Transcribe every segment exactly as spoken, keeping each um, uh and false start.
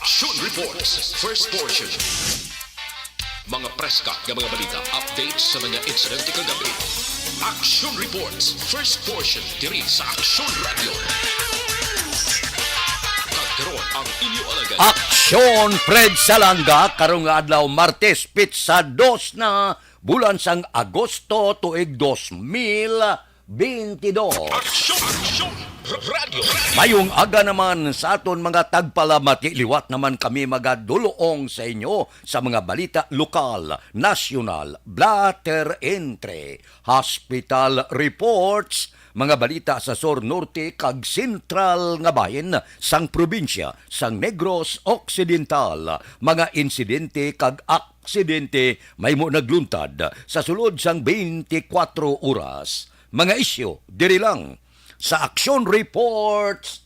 Action Reports, first portion. Mga preska nga mga balita, updates sa mga insidente kagabi. Action Reports, first portion, diri sa Action Radio. Kag karon ang inyo alagad. Action Fred Salanga, karong nga adlaw, Martes, pitsa dos na, bulan sang Agosto, tuig dos mil bentidós. Action, Action Radio. Mayong aga naman sa aton mga tagpalamati. Liwat naman kami magadulong sa inyo sa mga balita lokal, nasyonal, blatter entre, hospital reports, mga balita sa sur, norte, kag sentral nga bahin sang probinsya sang Negros Occidental, mga insidente kag aksidente mahimo nagluntad sa sulod sang twenty-four oras. Mga isyu diri lang sa Action Reports,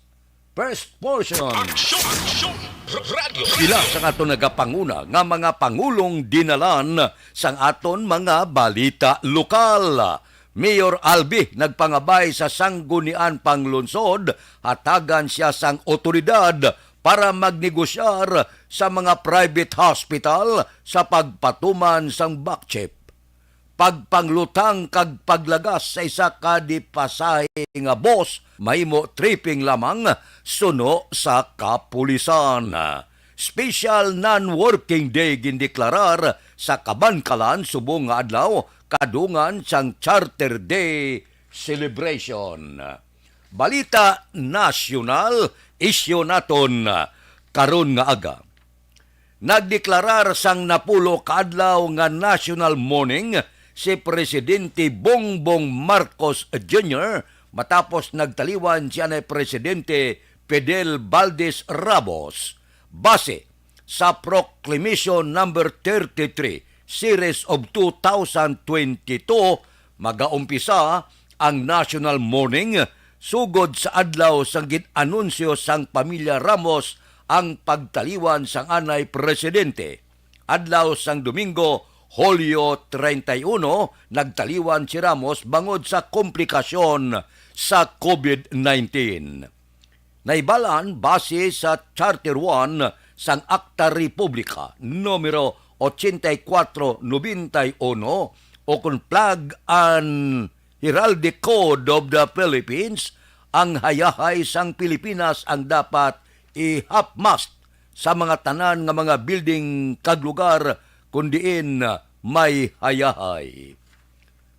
first portion. Action, Action Radio. Pila sang aton nagapanguna nga mga pangulong dinalan sang aton mga balita lokal. Mayor Albi nagpangabay sa Sangguniang Panglungsod, hatagan siya sang otoridad para magnegosyar sa mga private hospital sa pagpatuman sang back chip, pagpanglutang kag paglagas sa isa ka di pasahe nga bus mahimo tripping lamang suno sa kapulisan. Special non-working day gindeklarar sa Kabankalan subong nga adlaw kadungan sang Charter Day celebration. Balita nasyonal, isyu naton karon nga aga. Nagdeklarar sang napulo ka adlaw nga national mourning si Presidente Bongbong Marcos Junior matapos nagtaliwan si anay Presidente Fidel Valdez Ramos. Base sa Proclamation Number thirty-three, Series of two thousand twenty-two, magaumpisa ang national mourning sugod sa adlaw sang gin-anunsyo sang pamilya Ramos ang pagtaliwan sang anay presidente. Adlaw sang Domingo, Hulyo treinta y uno, nagtaliwan si Ramos bangod sa komplikasyon sa covid nineteen. Nahibal-an base sa Charter one sang Akta Republika numero ochenta y cuatro noventa y uno, o kon Flag and Heraldic Code of the Philippines, ang hayahay sang Pilipinas ang dapat i-half-mast sa mga tanan nga mga building kag lugar kon diin may hayahay.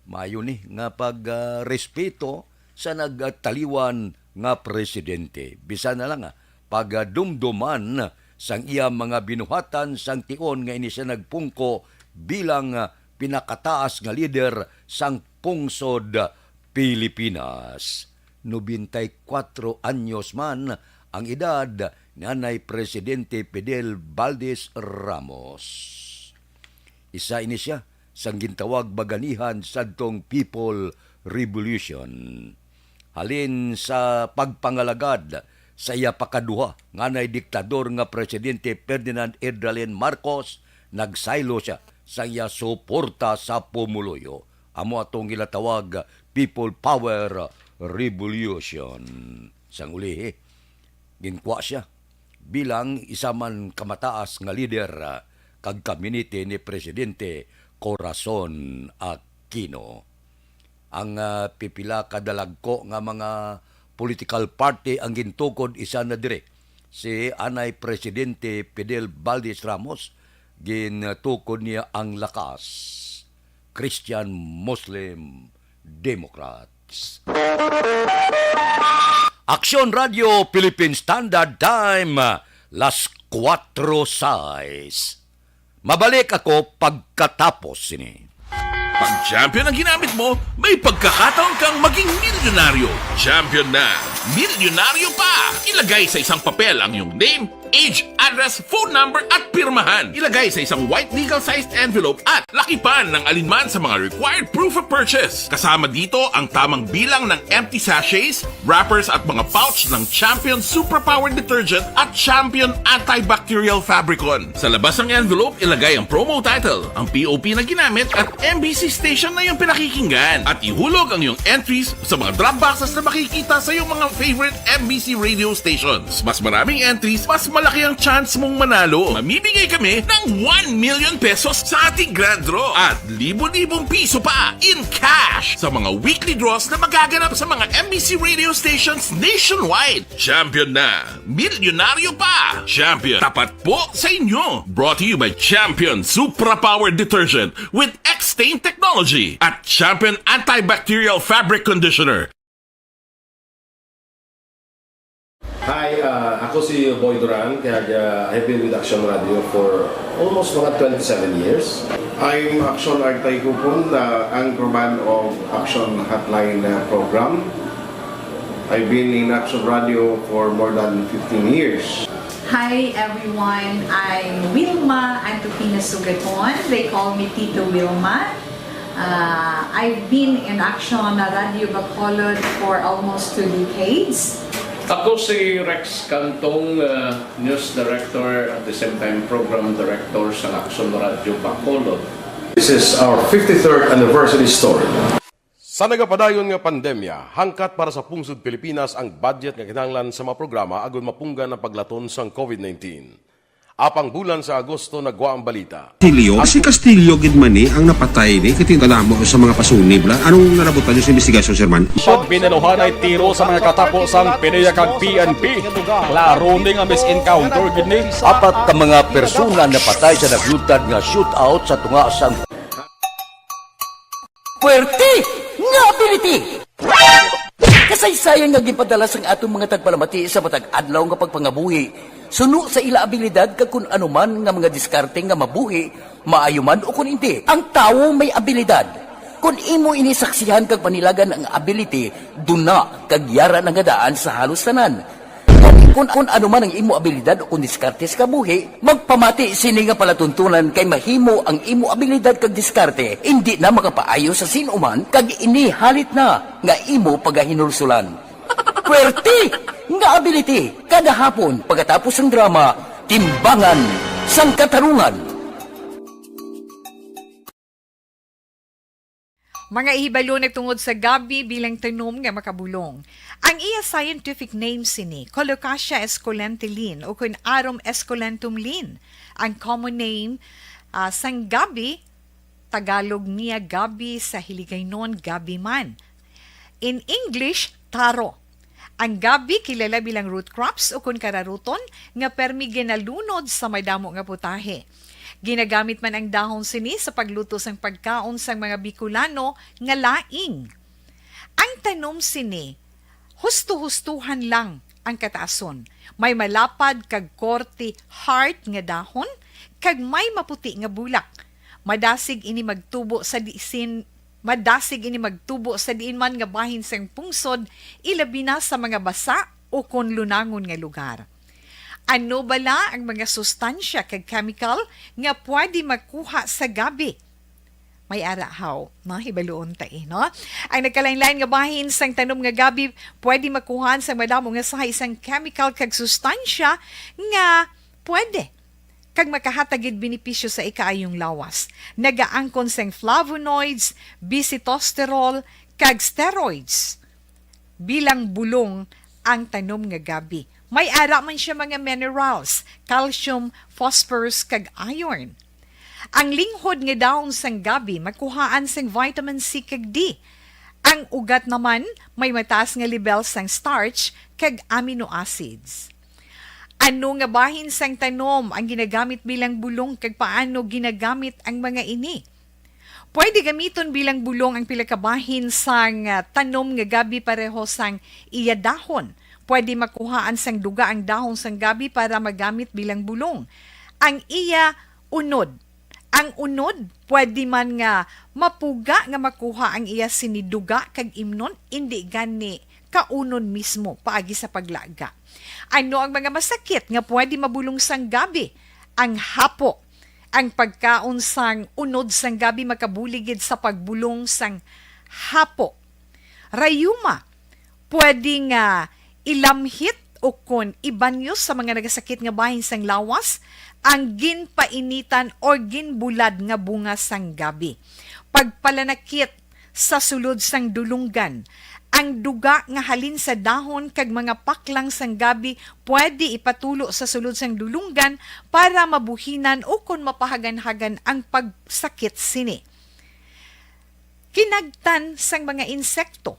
Maayo ni nga pagrespeto sa nagtaliwan nga presidente. Bisan na lang, ah, pagdumduman sang iya mga binuhatan sang tion nga ini sia nagpungko bilang, ah, pinakataas nga lider sang pungsod Pilipinas. Nobenta y kuwatro anyos man ang edad ni anay Presidente Fidel Valdez Ramos. Isa ini sia sang gintawag baganihan sadtong People Revolution. Halin sa pagpangalagad sa iya pakaduha nga anay diktador nga Presidente Ferdinand Idalin Marcos, nagsaylo sia sa iya suporta sa pumuluyo. Amo atong ginatawag People Power Revolution. Sang ulihi, ginkwa sia bilang isa man ka mataas nga lider, ah, kag kaminiti ni Presidente Corazon Aquino. Ang, ah, pipila ka dalagko nga mga political party ang gintukod, isa na diri si anay Presidente Fidel Valdez Ramos, gintukod niya ang Lakas, Christian Muslim Democrats. Aksyon Radio Philippine Standard Time, las kuwatro sais. Mabalik ako pagkatapos sini. Pag champion ang ginamit mo, may pagkakataon kang maging milyonaryo. Champion na, milyonaryo pa! Ilagay sa isang papel ang iyong name, age, address, phone number, at pirmahan. Ilagay sa isang white legal-sized envelope at lakipan ng alinman sa mga required proof of purchase. Kasama dito ang tamang bilang ng empty sachets, wrappers at mga pouch ng Champion Superpower Detergent at Champion Antibacterial Fabricon. Sa labas ng envelope, ilagay ang promo title, ang P O P na ginamit at M B C station na iyong pinakikinggan. At ihulog ang iyong entries sa mga drop boxes na makikita sa iyong mga favorite M B C radio stations. Mas maraming entries, mas Laki ang chance mong manalo. Mamimigay kami ng one million pesos sa ating grand draw at libo-libong piso pa in cash sa mga weekly draws na magaganap sa mga M B C radio stations nationwide. Champion na! Milyonaryo pa! Champion, tapat po sa inyo! Brought to you by Champion Supra Power Detergent with X-Stain Technology at Champion Antibacterial Fabric Conditioner. Hi, ah, ako si Boy Duran, kag ah, I've been with Action Radio for almost mga twenty-seven years. I'm Action Artay Kupon, the anchorman of Action Hotline uh, program. I've been in Action Radio for more than fifteen years. Hi everyone, I'm Wilma Antupina Sugaton. They call me Tito Wilma. Uh, I've been in Action Radio Bacolod for almost two decades. Ako si Rex Cantong, uh, News Director at the same time Program Director sa Action Radio Bacolod. This is our fifty-third anniversary story. Sa nagapadayon nga pandemya, hangkat para sa pungsod Pilipinas ang budget nga kinahanglan sa mga programa agud mapunggan ang paglaton sang COVID nineteen. Apang bulan sa Agosto nagwa ang balita. Castillo, si Castillo gid man ni ang napatay ni, kay tingala mo sa mga pasunib la. Anong nalabutan niyo sa investigasyon, Sir Man? Pag binaluhanay tiro sa mga katapo sang PDEA kag P N P, klaro ni nga mis-encounter gid ni. Apat ka mga persona napatay sa naglutad nga shootout sa tunga sang Puwerte nga ability! Kasaysayan nga ginpadala sang aton mga tagpalamati sa matag adlaw nga pagpangabuhi suno sa ila abilidad kag kun ano man nga mga diskarte nga mabuhi, maayo man o kun indi. Ang tawo may abilidad. Kun imo ini saksihan kag panilagan ang ability, duna kag yara na nga daan sa halos tanan. Kun, kun ano man ang imo abilidad o kun diskarte sa kabuhi, magpamati sini nga palatuntunan kay mahimo ang imo abilidad kag diskarte indi na makapaayo sa sin-o man kag ini halit na nga imo pagahinulsulan. Puwerte nga ability kada hapon pagkatapos sang drama, Timbangan sang Katarungan. Mga ihibalo nagtungod sa gabi bilang tanom nga makabulong. Ang iya scientific name sini, Colocasia esculenta Lin, ukon Arum esculentum Lin. Ang common name, ah, sang gabi, Tagalog niya gabi, sa Hiligaynon gabi man. In English, taro. Ang gabi kilala bilang root crops ukon kararuton nga permi ginalunod sa madamo nga putahe. Ginagamit man ang dahon sini sa pagluto sang pagkaon sang mga Bicolano nga laing. Ang tanom sini, husto-hustohan lang ang kataason. May malapad kag korte heart nga dahon kag may maputi nga bulak. Madasig ini magtubo sa disin Madasig ini magtubo sa diin man nga bahin sang pungsod, ilabi na sa mga basa o kon lunangon nga lugar. Ano bala ang mga sustansya kag chemical nga pwede makuha sa gabi? May ara haw, no? Hibaluon ta, eh, no? Ang nagkalain-lain nga bahin sang tanom nga gabi pwede makuhaan sang madamo nga sahi sang chemical kag sustansya nga pwede kag makahatag gid benepisyo sa ikaayong lawas. Nagaangkon sing flavonoids, bisitosterol, kag steroids bilang bulong ang tanom nga gabi. May ara man siya mga minerals, calcium, phosphorus, kag iron. Ang linghod nga dahon sang gabi makuhaan sang vitamin C kag D. Ang ugat naman may mataas nga lebel sang starch kag amino acids. Ano nga bahin sang tanom ang ginagamit bilang bulong kag paano ginagamit ang mga ini? Pwede gamiton bilang bulong ang pila ka bahin sang, ah, tanom nga gabi pareho sang iya dahon. Pwede makuhaan sang duga ang dahon sang gabi para magamit bilang bulong. Ang iya unod. Ang unod pwede man nga mapuga nga makuha ang iya sini duga kag imnon, indi gani kaunon mismo paagi sa paglaga. Ano ang mga masakit nga pwede mabulong sang gabi? Ang hapo. Ang pagkaon sang unod sang gabi makabulig gid sa pagbulong sang hapo. Rayuma, pwede nga ilamhit o kon ibanyos sa mga nagasakit nga bahin sang lawas ang ginpainitan or ginbulad nga bunga sang gabi. Pagpalanakit sa sulod sang dulunggan, Ang duga nga halin sa dahon kag mga paklang sang gabi pwede ipatulo sa sulod sang dulonggan para mabuhinan ukon mapahaganhagan ang pagsakit sini. Kinagtan sang mga insekto.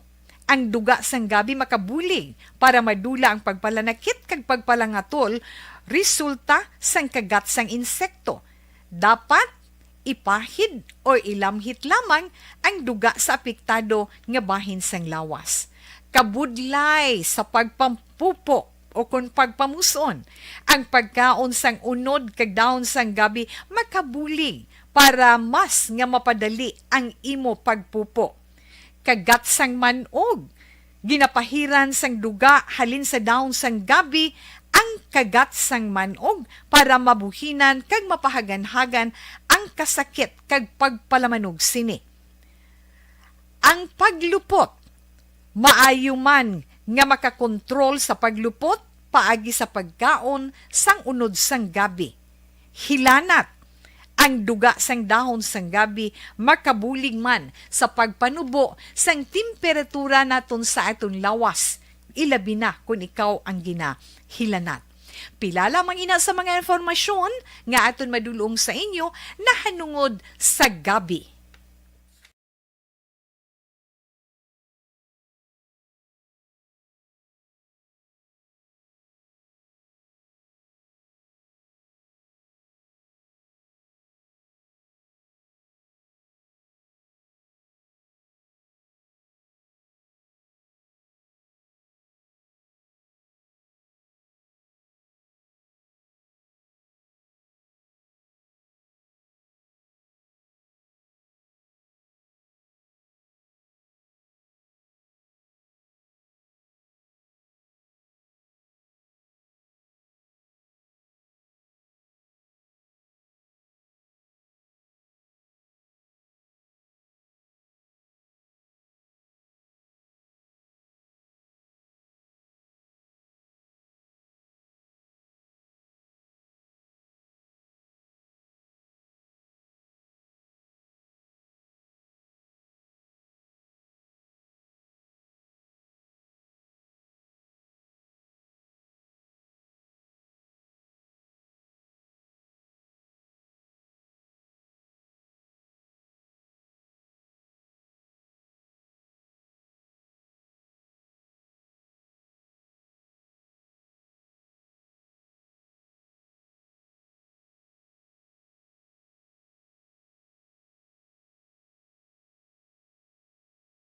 Ang duga sang gabi makabulig para madula ang pagpalanakit kag pagpalangatol resulta sang kagat sang insekto. Dapat ipahid o ilamhit lamang ang duga sa apektado nga bahin sang lawas. Kabudlay sa pagpampupo o kon pagpamuson. Ang pagkaon sang unod kag dahon sang gabi makabulig para mas nga mapadali ang imo pagpupo. Kagat sang man-og. Ginapahiran sang duga halin sa dahon sang gabi ang kagat sang man-og para mabuhinan kag mapahaganhagan ang kasakit kag pagpalamanog sini. Ang paglupot. Maayo man nga makakontrol sa paglupot paagi sa pagkaon sang unod sang gabi. Hilanat. Ang duga sang dahon sang gabi makabulig man sa pagpanubo sang temperatura naton sa aton lawas, ilabi na kon ikaw ang ginahilanat. Pila lamang ina sa mga impormasyon nga aton madulong sa inyo nahanungod sa gabi.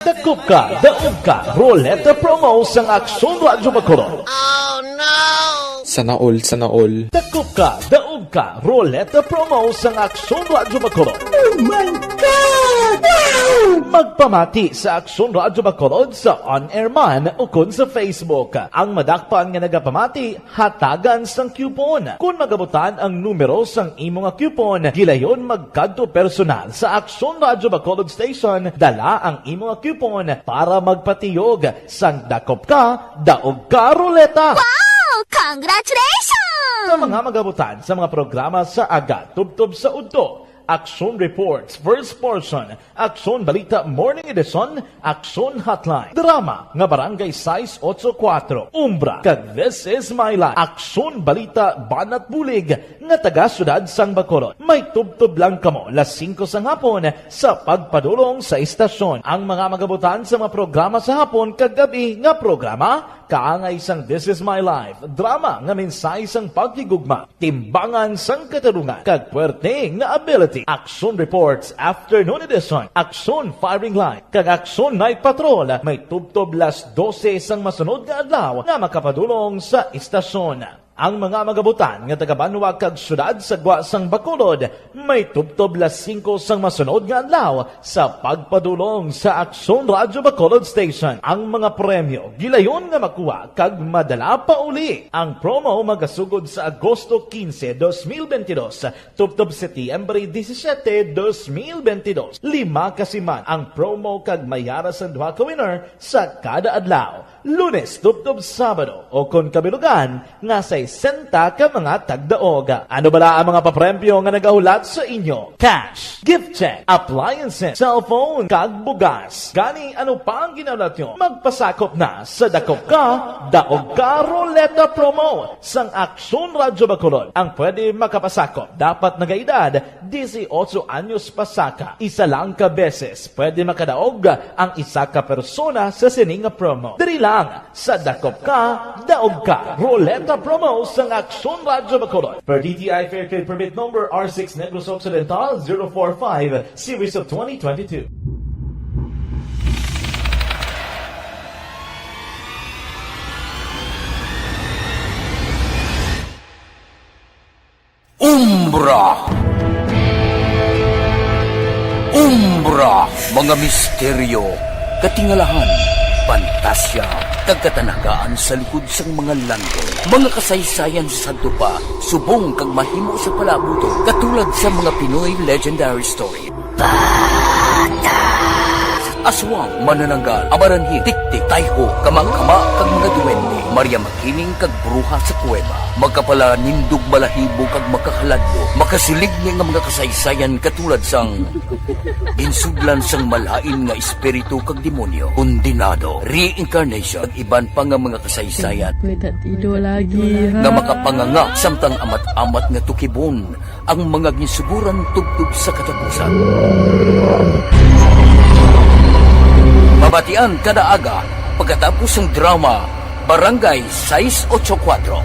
Dakop ka, daog ka, Roleta Promo sang Aksyon Radyo Bacolod. Sana all, sana all. Dakop ka, daog ka, Roleta Promo sang Aksyon Radyo Bacolod. Oh my God! Wow! Magpamati sa Aksyon Radyo Bacolod sa on-air man ukon sa Facebook. Ang madakpan nga nagapamati, hatagan sang coupon. Kon magabutan ang numero sang imo nga coupon, gilayon magkadto personal sa Aksyon Radyo Bacolod Station, dala ang imo nga coupon para magpatiyog sang Dakop Ka, Daog Ka Roleta. Wow! Congratulations! Sa mga magabutan sa mga programa sa aga tubtob sa udto, Aksyon Reports, first portion, Aksyon Balita Morning Edition, Aksyon Hotline, drama nga Barangay sais otso kuwatro, Umbra, kag This Is My Life, Aksyon Balita Banat Bulig nga taga Siyudad sang Bacolod. May tubtob lang kamo las singko sang hapon sa pagpadulong sa istasyon. Ang mga magabutan sa mga programa sa hapon kag gab-i nga programa, kaangay sang This Is My Life, drama nga mensahe sang paghigugma, timbangan sang katarungan, kag puwerte nga ability. Aksyon Reports, Afternoon Edition, Aksyon Firing Line, kag Aksyon Night Patrol may tubtob las dose sang masunod nga adlaw nga makapadulong sa istasyon. Ang mga magabutan nga taga-banwa kag siyudad sa gwa sang Bacolod may tubtob las singko sang masunod nga adlaw sa pagpadulong sa Aksyon Radyo Bacolod Station. Ang mga premyo gilayon nga makuha kag madala pauli. Ang promo magasugod sa Agosto quince, dos mil veintidós, tubtob Setyembre disisiete, dos mil veintidós. Lima ka siman ang promo kag may ara sang duha ka winner sa kada adlaw, Lunes tubtob Sabado, o kon kabilugan nga sa sesenta ka mga tagdaog. Ano bala ang mga papremyo nga nagahulat sa inyo? Cash, gift check, appliances, cellphone, kag bugas. Gani, ano pa ang ginahulat nyo? Magpasakop na sa Dakop Ka, Daog Ka Ruleta Promo sang Aksyon Radyo Bacolod. Ang pwede makapasakop dapat nagaedad dieciocho anyos pasaka. Isa lang ka beses pwede makadaog ang isa ka persona sa sini nga promo. Diri lang sa Dakop Ka, Daog Ka. Ruleta Promo sang Aksyon Radyo Bacolod. Per D T I Fair Trade Permit Number R six Negros Occidental zero four five, Series of twenty twenty-two. Umbra. Umbra, mga misteryo, katingalahan, pantasya, kag katanagaan sa likod sang mga landong. Mga kasaysayan sa sadto pa, subong kag mahimo sa palaabuton, katulad sa mga Pinoy legendary story. Aswang, manananggal, amaranhig, tiktik, tayho, kama-kama, kag mga duwende, Maria Makiling, kag bruha sa kuweba. Makapalanindog balahibo kag makakaladlok, makasiligni nga mga kasaysayan katulad sang ginsudlan sang malain nga espiritu kag demonyo, kondenado, reincarnation, kag iban pa nga mga kasaysayan May tatido lagi, ha? Nga makapanganga samtang amat-amat nga tukibon ang mga ginsuguran tubtob sa katapusan. Mabatian kada aga pagkatapos sang drama Barangay Sais Ocho Kuatro.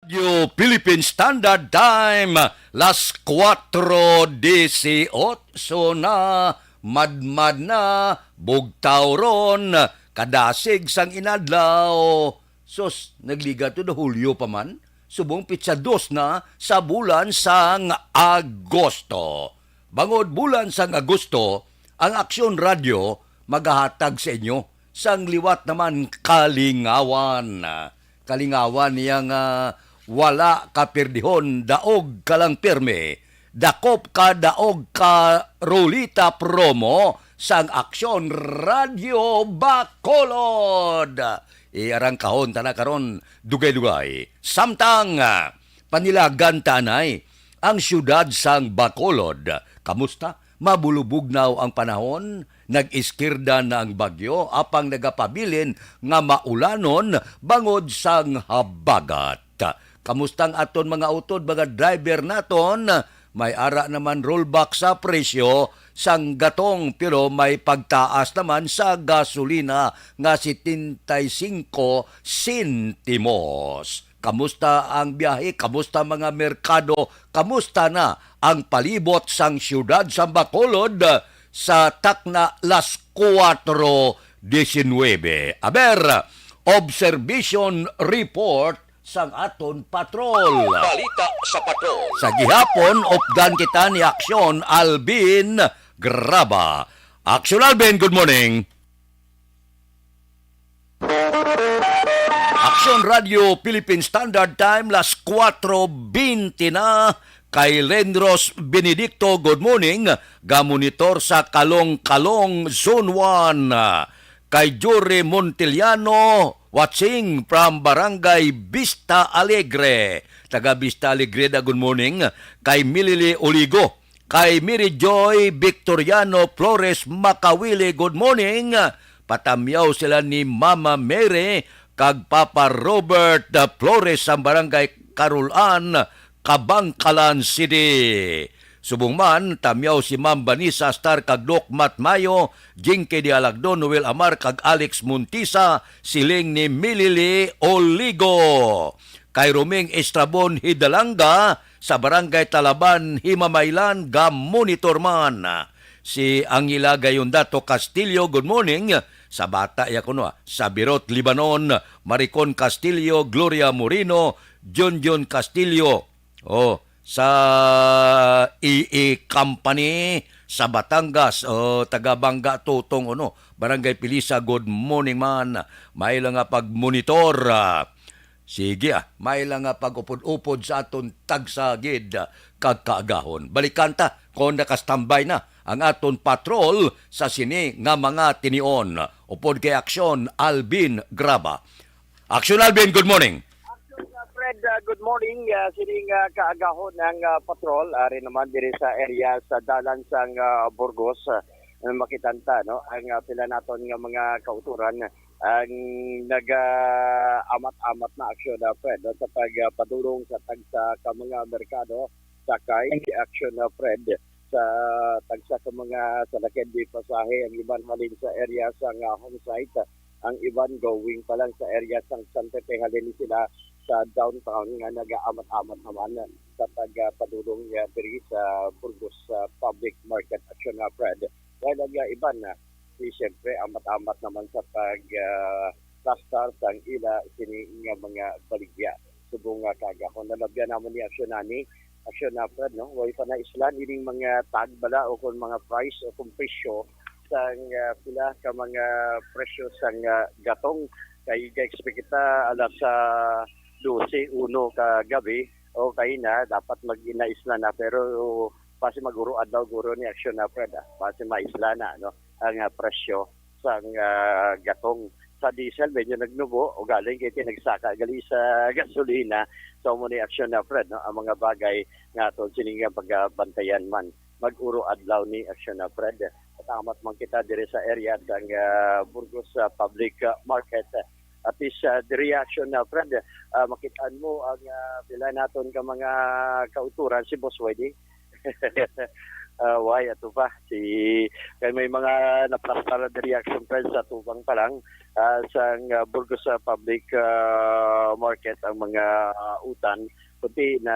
Radyo Philippine Standard Time, las kuwatro disiotso na, madmad na, bugtaw ron, kadasig sang inadlaw. Sus, nagliga to na Hulyo pa man. Subong pitsa dos na sa bulan sang Agosto. Bangod bulan sang Agosto, ang Aksyon Radyo magahatag sa inyo sang liwat naman kalingawan. Kalingawan niya nga wala kapirdihon, daog ka lang pirme. Dakop ka, daog ka, Rulita Promo sang Aksyon Radyo Bacolod. Iarangkahon ta na karon, dugay-dugay. Samtang, ah, panilagan ta anay ang siyudad sang Bacolod. Kamusta? Mabulubugnaw ang panahon, nag-iskirda na ang bagyo, apang nagapabilin nga maulanon bangod sang habagat. Kamusta ang aton mga utod, mga driver naton? May ara naman rollback sa presyo sang gatong, pero may pagtaas naman sa gasolina nga setenta y cinco sentimos. Kamusta ang biyahe? Kamusta mga merkado? Kamusta na ang palibot sang siyudad sa Bacolod sa takna las kuwatro disinwebe? Aber, observation report sang aton patrol. Balita sa patrol. Sa gihapon, updan kita ni Aksyon Alvin Graba. Aksyon Alvin, good morning. Aksyon Radio Philippine Standard Time, las kuwatro bente na. Kay Lenros Benedicto, good morning. Gamonitor sa Kalong-Kalong, Zone one. Kay Jory Montiliano, watching from Barangay Vista Alegre. Taga Vista Alegre da, good morning. Kay Milili Oligo, kay Mary Joy Victoriano Flores Makawili, good morning. Patamyaw sila ni Mama Mary kag Papa Robert Flores sa Barangay Carolan, Kabangkalan City. Subong man, tamyaw si Ma'am Vanessa Star kag Doc Matt Mayo, Jinky Dialagdo, Noel Amar kag Alex Montisa, siling ni Milili Oligo. Kay Roming Estrabon Hidalanga sa Barangay Talaban, Himamaylan, ga-monitor man. Si Angela Gayondato Castillo, good morning. Sa bata ya kuno, ah. Sa Birot, Libanon, Maricon Castillo, Gloria Moreno, Junjun Castillo. Oh, sa E E Company sa Batangas, oh, taga Bangga Tutong, ano, Barangay Pilisa, good morning man. May lang nga pag-monitor, ah. Sige, ah, may lang nga pag-upod-upod sa aton tagsa gid, ah, kag kaagahon. Balikan ta kung nakastambay na ang aton patrol sa sini nga mga tinion. Upod kay Aksyon, Alvin Graba. Aksyon, Alvin, good morning. Aksyon, uh, Fred, uh, good morning. Uh, sining uh, kaagahon ang uh, patrol ari naman diri sa area sa dalan sang uh, Burgos. Uh, makitanta no ang uh, pila naton nga mga kauturan ang naga-amat-amat na aksyon na, Fred, no, sa pagpadulong sa tagsa ka mga merkado, sakay aksyon na, Fred, sa tagsa ka mga salakyan di pasahe, ang iban halin sa area sa nga home site, ang iban going pa lang sa area sang San Pepe, halin sila sa downtown nga nagaamat-amat naman sa pagpadulong niya diri sa Burgos sa public market aksyon na, Fred. While ang uh, iban na si siyempre amat-amat naman sa pag uh, plastar sang ila sini nga mga baligya. Subong nga kaga kung nalabyan naman ni aksyon nani, aksyon na, Fred, no? Way pa na islan ining mga tag bala o kung mga price o kung presyo sang uh, pila ka mga presyo sang uh, gatong kay ga-expect kita alas sa dose, uno ka gabi o kay na dapat mag-inaislan na, pero basi maguro adlaw guro ni aksyon na, Fred, ah. Basi maislan na no ang uh, presyo sang uh, gatong sa diesel, medyo nagnubo o galing kay nagsaka gali sa gasolina. So mo ni aksyon na, Fred, no, ang mga bagay nga aton sining nga pagabantayan man mag-uro adlaw ni aksyon na, Fred. At amat man kita diri sa area sang uh, Burgos uh, Public uh, Market. At is uh, the reaction na, Fred, uh, makitaan mo ang uh, pila naton ka mga kauturan si Boss Wede. uh, why ato pa si kay may mga naplastar na reaction, Fred, sa tubang pa lang uh, sang uh, Burgos uh, Public uh, Market ang mga uh, utan, kundi na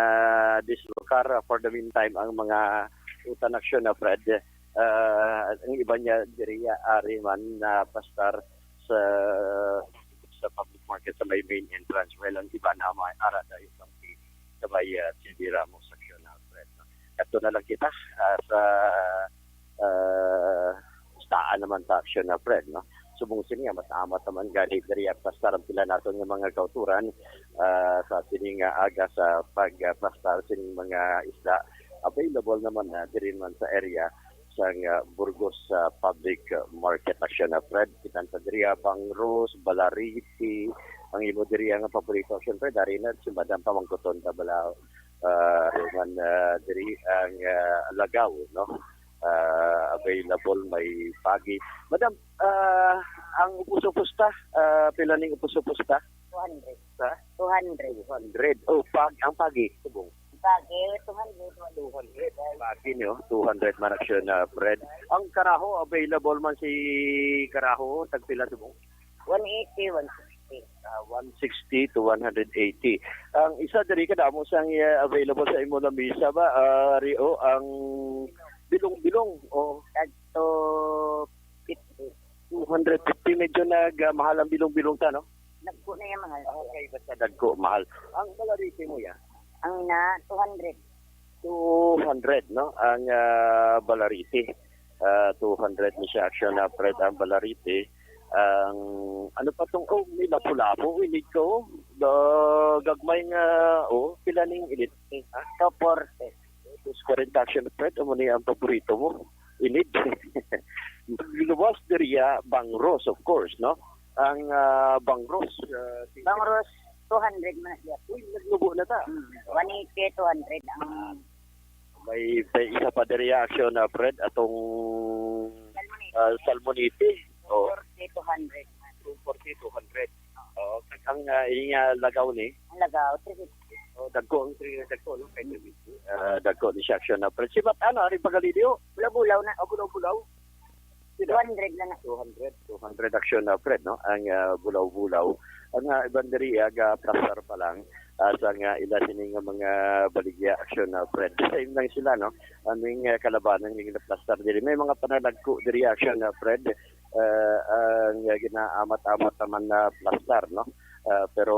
dislokar uh, for the meantime ang mga utan aksyon na, Fred. Uh, ang iba niya diri uh, ari man na pastar sa sa public market sa may main entrance, while ang iba na may ara dayo sa may sa may uh, Silvira mo sa Fiona, Fred, no? Ato na lang kita uh, sa uh, staan naman sa aksyon na, Fred, no? Subong sini nga matamat naman gani diri ang pastar ang pila naton nga mga kauturan uh, sa sining nga aga sa pagpastar sining mga isda available naman na diri man sa area sang uh, Burgos uh, Public Market aksyon na, Fred. Kita sa diri uh, Bangros, Balariti, ang imo diri nga paborito aksyon, Fred, dari na si Madam Pamangkuton ta bala uh, man uh, diri ang uh, Lagaw, no? Uh, available may pagi. Madam, uh, ang upos-upos ta, uh, pila ning upos-upos ta? two hundred. Sa? two hundred. two hundred. Oh, pag, ang pagi, subong. Bagay, two hundred. two hundred. Pagi niyo, two hundred man aksyon na, Fred. Ang karaho, available man si karaho, tagpila subong? one eighty, one sixty. Uh, one sixty to one hundred eighty. Ang isa diri kadamo sang uh, available sa imo lamisa ba? Uh, Rio, ang bilong-bilong. Oh. Tagto two hundred fifty, medyo nag uh, mahal ang bilong-bilong ta, no? Nagko na yung mahal. Okay, basta dagko, mahal. Ang balariti mo ya? Ang na, two hundred. two hundred, no? Ang uh, balariti. Uh, two hundred ni siya action na, Fred, ang balariti. Ang ano pa tong, oh, may lapu-lapu, inig ko. The gagmay nga, oh, pila ning init? Ha? Two forty. Tapos forty action, Fred, amo ni ang paborito mo. Inid. Luwas diriya, Bangros, of course, no? Ang uh, Bangros. Uh, Bangros, two hundred man siya. Uy, naglubo na ta. Hmm. one eighty, two hundred ang... May, may isa pa diriya action na, Fred, atong uh, Salmonite. Oh. forty, two hundred man. Two forty, two hundred. Oh, ang uh, inya lagaw ni? Ang lagaw, three fifty. Oh, dagko ang three, dagko, no? Kay three fifty. Uh, dagko ni siya action na, Fred. Si Bat, ano, ari pagalidio? Bulaw-bulaw na. Oh, bulaw-bulaw. two hundred lang na. two hundred, two hundred action na, Fred, no? Ang uh, bulaw-bulaw. Ang uh, iban diri, aga plastar pa lang. Uh, sa nga ila sini nga mga baligya action na, Fred. Same lang sila, no? Aming uh, kalabanan yung plastar diri. May mga panalagko diri action na, Fred. Uh, ang uh, ginaamat-amat naman na plastar, no? Uh, pero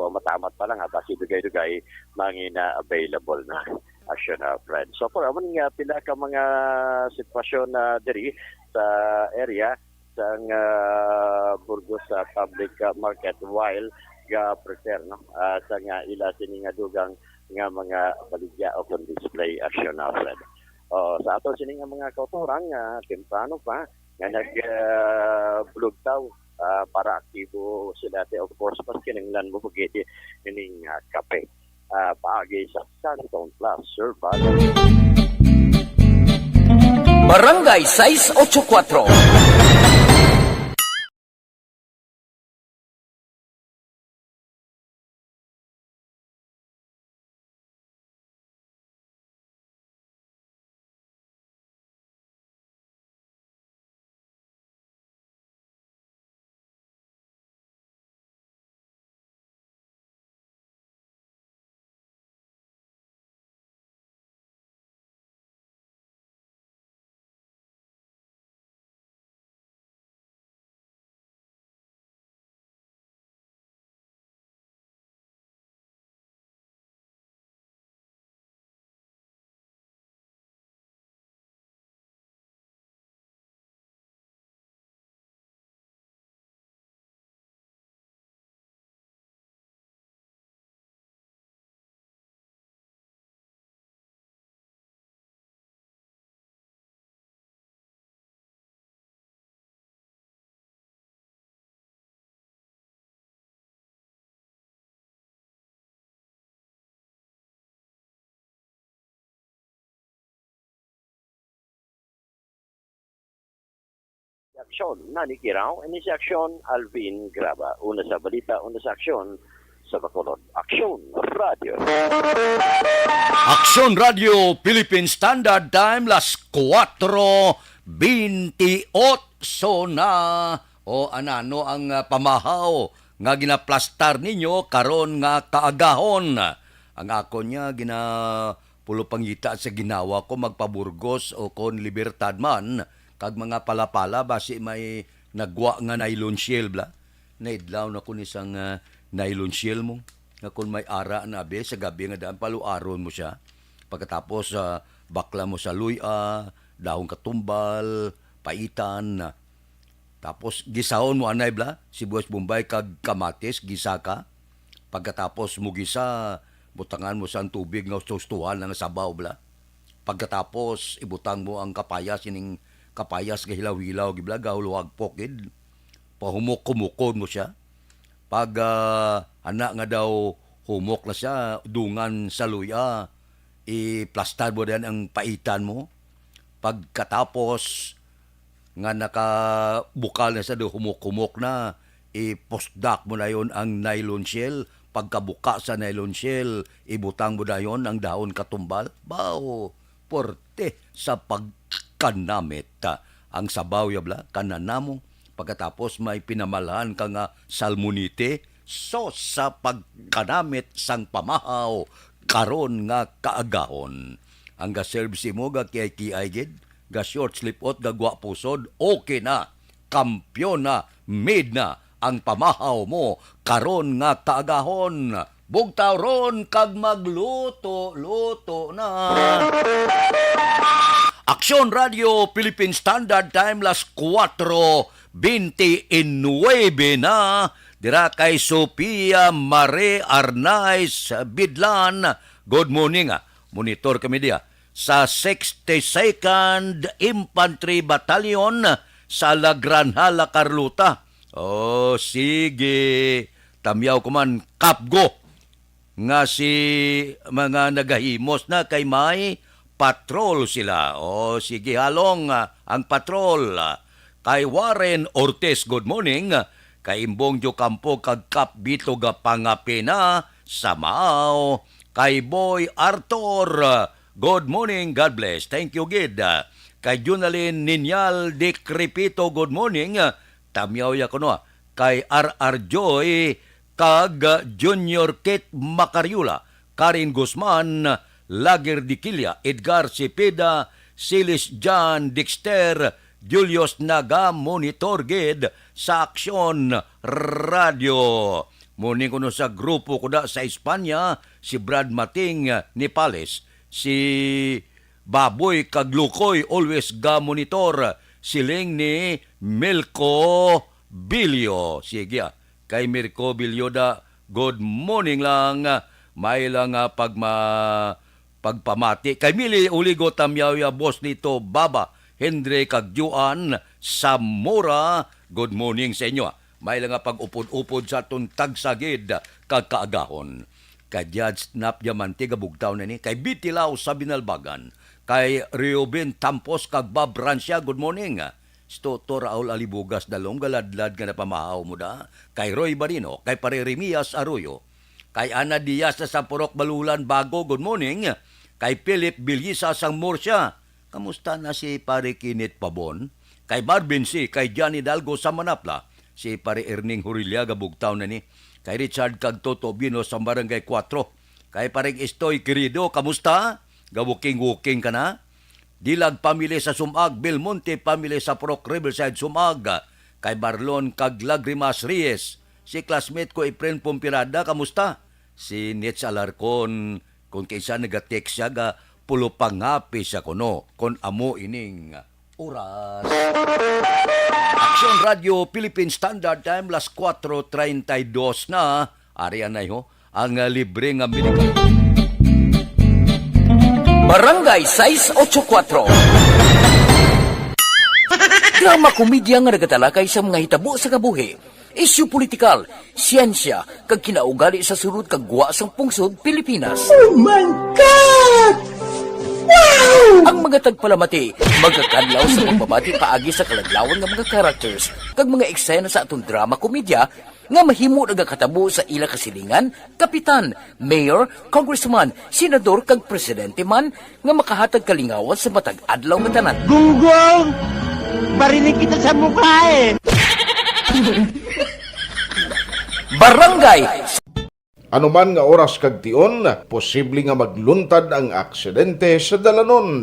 matamat pa lang, ha? Basi dugay-dugay, mangina available na action na, Fred. So, for amon nga pila ka mga sitwasyon na diri sa area sang uh, Burgos uh, Public uh, Market while ga prepare, no, uh, sa nga ila sini nga dugang nga mga baligya o kung display action na, Fred. Oh, sa ato sini nga mga kautoran nga temprano pa nga nag, ah, bulugtaw, ah, para aktibo sila. Te, of course, mas kinahanglan mo pag ining, ah, kape. Ah, paagi sa Santon Plus Survival. Barangay sais ocho kuatro. Aksyon, Nani Kiraw, ini si Aksyon, Alvin Graba. Una sa balita, una sa aksyon, sa Bacolod. Aksyon Radio. Aksyon Radio, Philippine Standard Time, las kuwatro bintiocho na. O, anano ang, ah, pamahaw nga ginaplastar ninyo karon nga kaagahon? Ang akon niya, gina-, pulo pangita sa ginawa ko, magpaburgos o kon libertad man, kag mga palapala, basi may nagwa nga nylon shell, bla. Naidlaw na ko ni sang, ah, nylon shell mo, nga kon may ara na, abi, sa gabi nga daan, paluaron mo siya. Pagkatapos, ah, bakla mo sa luy-a, dahon katumbal, paitan, tapos gisahon mo anay, bla, sibuyas Bombay kag kamatis, gisa ka. Pagkatapos mo gisa, butangan mo sang tubig nga husto-hustohan nga sabaw, bla. Pagkatapos ibutang mo ang kapayas, ining kapayas nga hilaw-hilaw gid, bla, gahulwagpok gid. Pahumok-humokon mo siya. Pag, ah, ana nga daw humok na siya, dungan sa luya, iplastar mo din ang paitan mo. Pagkatapos nga nakabukal na siya, do humok-humok na, ipusdak mo dayon ang nylon shell. Pagkabuka sa nylon shell, ibutang mo dayon ang dahon katumbal. Baw, puwerte sa pagkanamit. Ang sabaw ya bala, kananamo. Pagkatapos may pinamalhan ka nga salmonite, sos sa pagkanamit sang pamahaw karon nga kaagahon. Ang ga-serve sa imo, ga-kiay-kiay gid, ga-short sleeve out, gagwa pusod, okay na. Kampiyon na, made na ang pamahaw mo karon nga kaagahon. Bugtaw ron kag magluto-luto na. Aksyon Radio Philippine Standard Time, las kuwatro bente y nuebe na. Dira kay Sophia Mare Arnaiz Bidlan. Good morning, ah. Monitor kami diya sa sixty-second Infantry Battalion sa La Granja, La Carlota. Oh, sige. Tamyaw ko man, kapgo nga si mga nagahimos na kay may patrol sila. Oh, sige, halong, ah, ang patrol. Kay Warren Ortiz, good morning. Kay Imbong Diocampo kag Kap Bito ga pangapina sa Mao. Kay Boy Arthur, good morning, God bless. Thank you gid. Kay Junalyn Ninyal Decrepito, good morning. Tamyaw ya kuno, ah. Kay R R Joy kag Junior Kit Macariola, Karen Guzman, Lager Diquilla, Edgar Cepeda, Silis John Dexter, Julius Naga, monitor gid sa Aksyon Radio. Morning kuno sa grupo ko da sa Espanya, si Brad Mating, ah, Nipales, si Baboy kag Lukoy, always ga monitor, siling ni Milko Bilyo. Sige, ah. Kay Mirko Bilyoda, good morning lang. May lang, ah, pagma-, pagpamati. Kay Mili Uligo Tamyawya, Boss Nito Baba, Henry kag Juan Zamora, good morning sa inyo. May lang nga pag-upod-upod sa aton tagsagid kag kaagahon. Kay Judge Nap Diamante, gabugtaw na ni. Kay Bitilao sa Binalbagan. Kay Reuben Tampos kag Bob Rancia, good morning. Si Toto Raul Alibugas Dalong, galadlad nga napamahaw mo da. Kay Roy Barino, kay Pare Remias Arroyo, kay Ana Diaz sa Purok Balulan Bago, good morning. Kay Philip Bilisa sang Murcia, kamusta na si Pare Kenneth Pabon? Kay Marvin C, kay Johnny Dalgo sa Manapla, si Pare Erning Hurilia, gabugtaw na ni. Kay Richard kag Toto Bino sa Barangay Cuatro. Kay Pare Estoy Querido, kamusta? Gabuking-wuking ka na? Dilag family sa Sumag, Belmonte family sa Purok Riverside, Sumag, kay Marlon kag Lagrimas Reyes, si classmate ko Efren Pompirada, kamusta? Si Nitz Alarcon, kung kinsa nagatext siya, ga pulo pangapi siya kuno, kon amo ining oras. Aksyon Radio Philippine Standard Time, las kuwatro treinta y dos na. Ari anay ho, ang, ah, libre nga medikal. Barangay sais ocho kuwatro. Drama komedya nga nagatalakay sa mga hitabo sa kabuhi, isyu politikal, siyensya, kag kinaugali sa sulod kag gwa sang pungsod Pilipinas. Oh my God! Wow! Ang mga tagpalamati magakadlaw sa pagbabati paagi sa kaladlawan nga mga characters kag mga eksena sa aton drama komedya nga mahimo nagakatabo sa ila kasilingan, kapitan, mayor, congressman, senador, kag presidente man nga makahatag kalingawan sa matag adlaw nga tanan. Gunggong! Barinig kita sa mukha eh! Barangay Ano man nga oras kag tion, posible nga magluntad ang aksidente sa dalanon.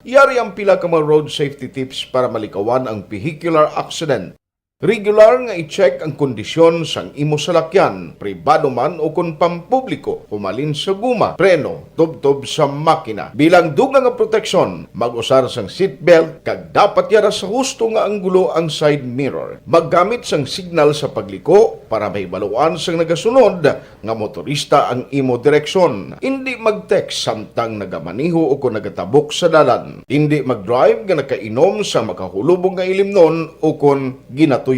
Yari ang pila ka mga road safety tips para malikawan ang vehicular accident. Regular nga i-check ang kondisyon sang imo salakyan, pribado man o kon pampubliko, humalin sa guma, preno, tubtob sa makina. Bilang dugang nga proteksyon, mag-usar sang seatbelt kag dapat yara sa husto nga anggulo ang side mirror. Maggamit sang signal sa pagliko para mahibaluan sang nagasunod nga motorista ang imo direksyon. Indi mag-text samtang nagamaneho o kon nagatabok sa dalan. Indi mag-drive nga nakainom sa makahulubong nga ilimnon o kon ginatuyo.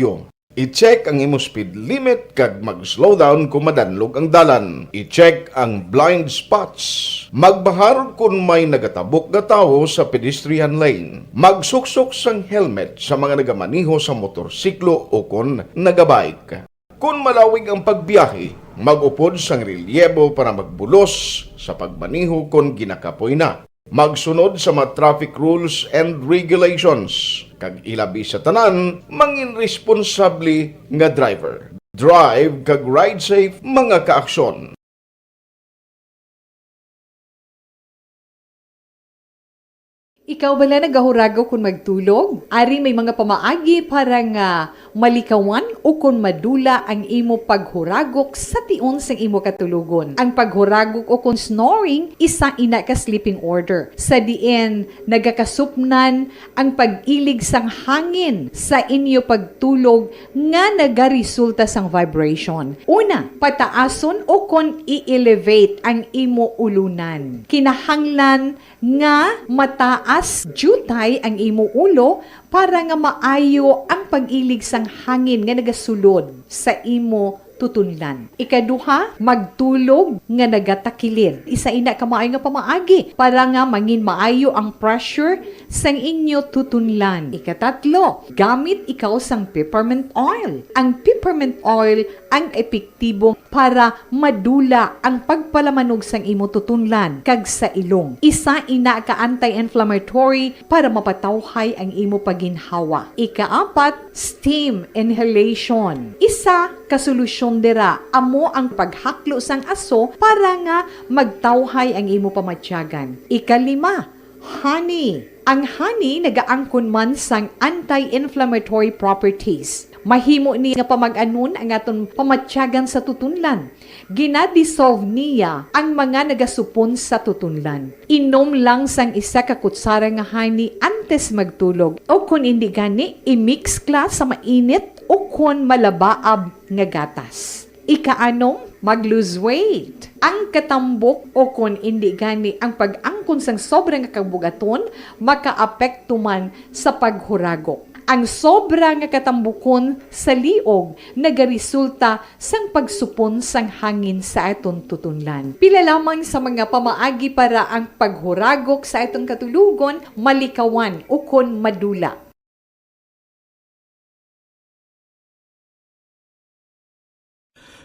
I-check ang imo speed limit kag mag-slow down kon madanlog ang dalan. I-check ang blind spots. Magbahar kon may nagatabok nga tawo sa pedestrian lane. Magsuksok sang helmet sa mga nagamaneho sa motorsiklo o kon nagabike. Kon malawig ang pagbiyahe, mag-upod sang relyebo para magbulos sa pagmaneho kon ginakapoy na. Magsunod sa mga traffic rules and regulations, kag ilabi sa tanan, mangin responsable nga driver. Drive kag ride safe, mga kaaksyon. Ikaw bala nagahuragok kon magtulog? Ari may mga pamaagi para nga malikawan ukon madula ang imo paghuragok sa tion sang imo katulogon. Ang paghuragok ukon snoring, isa ina ka sleeping order, sa diin nagakasupnan ang pag-ilig sang hangin sa inyo pagtulog nga nagaresulta sang vibration. Una, pataason ukon i-elevate ang imo ulunan. Kinahanglan nga mataas diutay ang imo ulo para nga maayo ang pag-ilig sang hangin nga nagasulod sa imo tutunlan. Ikaduha, magtulog nga nagatakilid. Isa ina ka maayo nga pamaagi para nga mangin maayo ang pressure sang inyo tutunlan. Ikatatlo, gamit ikaw sang peppermint oil. Ang peppermint oil ang epektibo para madula ang pagpalamanog sang imo tutunlan kag sa ilong. Isa ina ka anti-inflammatory para mapatawhay ang imo pagginhawa. Ikaapat, steam inhalation. Isa ka solusyon dira amo ang paghaklo sang aso para nga magtawhay ang imo pamatyagan. Ikalima, honey. Ang honey nagaangkon man sang anti-inflammatory properties. Mahimo ni nga pamag-anon ang aton pamatyagan sa tutunlan. Gina-dissolve niya ang mga nagasupon sa tutunlan. Inom lang sang isa ka kutsara nga honey antes magtulog, o kon indi gani, i-mix kla sa mainit o kon malabaab nga gatas. Ikaanom, mag-lose weight. Ang katambok o kon indi gani ang pag-angkon sang sobra nga kabugaton makaapekto man sa paghuragok. Ang sobra nga katambukon sa liog nagaresulta sang pagsupon sang hangin sa aton tutunlan. Pila lamang sa mga pamaagi para ang paghuragok sa aton katulogon malikawan ukon madula.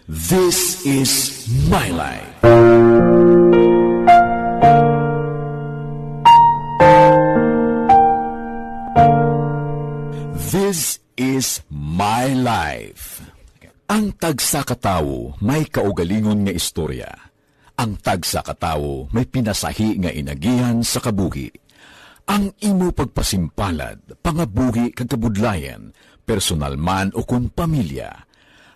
This is my life. This is my life. Ang tagsa ka tawo may kaugalingon nga istorya. Ang tagsa ka tawo may pinasahi nga inagihan sa kabuhi. Ang imo pagpasimpalad, pangabuhi kag kabudlayan, personal man o kon pamilya,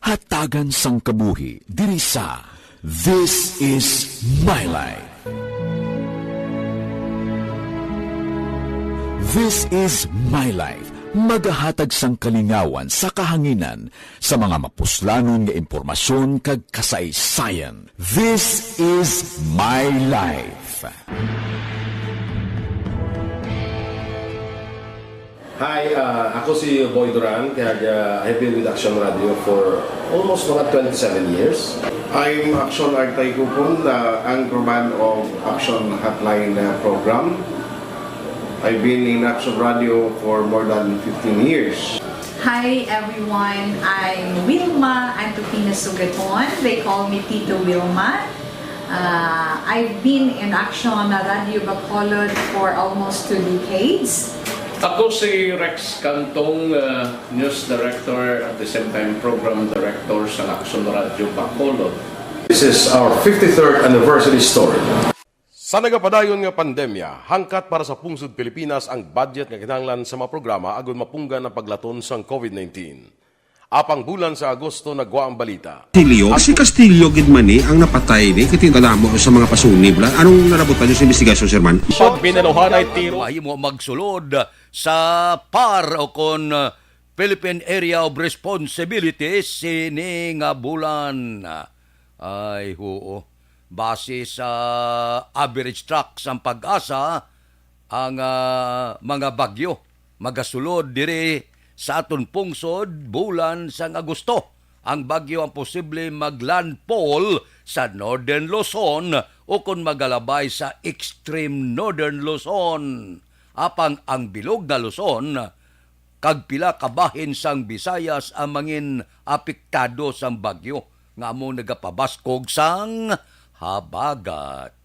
hatagan sang kabuhi diri sa This is My Life. This is My Life, magahatag sang kalingawan sa kahanginan sa mga mapuslanon nga impormasyon kag kasaysayan. This is My Life. Hi, uh, ako si Boy Duran, kag uh, I've been with Action Radio for almost mga twenty-seven years. I'm Action Artay Kupon, the anchorman of Action Hotline uh, program. I've been in Action Radio for more than fifteen years. Hi everyone, I'm Wilma Antupina Sugaton. They call me Tito Wilma. Uh, I've been in Action Radio Bacolod for almost two decades. Ako si Rex Cantong, uh, News Director at the same time Program Director sa Action Radio Bacolod. This is our fifty-third anniversary story. Sa nagapadayon nga pandemya, hangkat para sa pungsod Pilipinas ang budget nga kinahanglan sa mga programa agud mapunggan ang paglaton sang COVID nineteen. Apang bulan sa Agosto nagwa ang balita. Castillo, si Castillo gid man ni ang napatay ni, kay kadamo sa mga pasunib la. Anong narabutan niyo sa investigasyon, Sir Man? Pag binaluhanay tiro. Mahimo magsulod sa PAR o kon Philippine Area of Responsibility sini nga bulan. Ay, huo. Base sa average track sang PAGASA, ang ah, mga bagyo magasulod diri sa aton pungsod bulan sang Agosto. Ang bagyo ang posible mag-landfall sa Northern Luzon o kon magalabay sa Extreme Northern Luzon. Apang ang bilog nga Luzon kag pila ka bahin sang Visayas ang mangin apektado sang bagyo nga amo nagapabaskog sang habagat.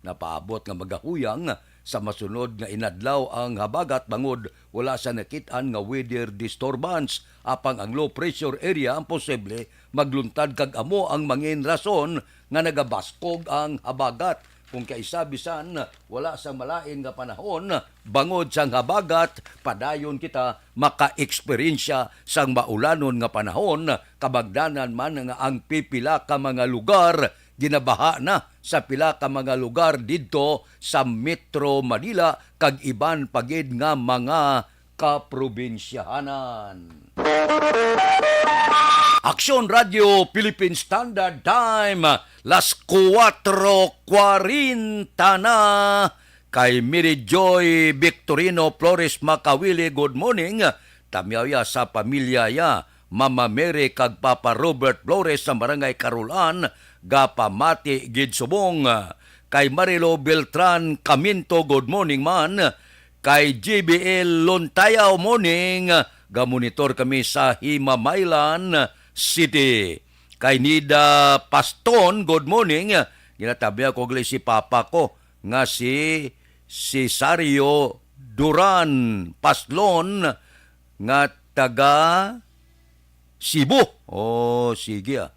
Napaabot nga magahuyang sa masunod nga inadlaw ang habagat bangod wala sa nakit-an nga weather disturbance, apang ang low pressure area ang posible magluntad kag amo ang mangin rason nga nagabaskog ang habagat. Kung kaisa bisan wala sa malain nga panahon, bangod sang habagat, padayon kita makaeksperyensya sang maulanon nga panahon, kabagdanan man nga ang pipila ka mga lugar ginabaha na sa pila ka mga lugar didto sa Metro Manila kag iban pa gid nga mga kaprobinsyahanan. Aksyon Radio Philippine Standard Time, las kuwatro kwarenta na. Kay Mary Joy Victorino Flores Makawili, good morning. Tamyaw ya sa pamilya ya, Mama Mary kag Papa Robert Flores sa Barangay Carolan, gapamati gid subong. Kay Marilo Beltran Caminto, good morning man. Kay J B L Lontayaw, morning. Gamonitor kami sa Himamaylan City. Kay Nida Paston, good morning. Ginatabya ko gali si papa ko nga si Cesario Duran Paslon nga taga Cebu. Oh, sige ah.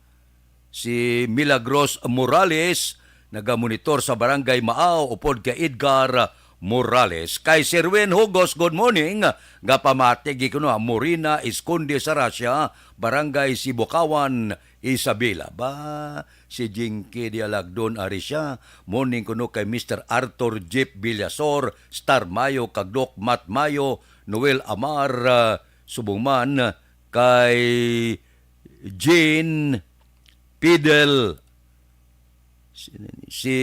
Si Milagros Morales, nagamonitor sa Barangay Maaw, upod kay Edgar Morales. Kay Sir Win Hugos, good morning. Nga pamati, gi kuno, Morina, Esconde, Sarasia, Barangay Sibukawan, Isabela. Ba, si Jinky Dialagdon ari siya. Morning kuno kay Mister Arthur Jeep Villasor, Star Mayo, kag Doc Matt Mayo, Noel Amar, ah, subong man kay Jean Fidel, si, si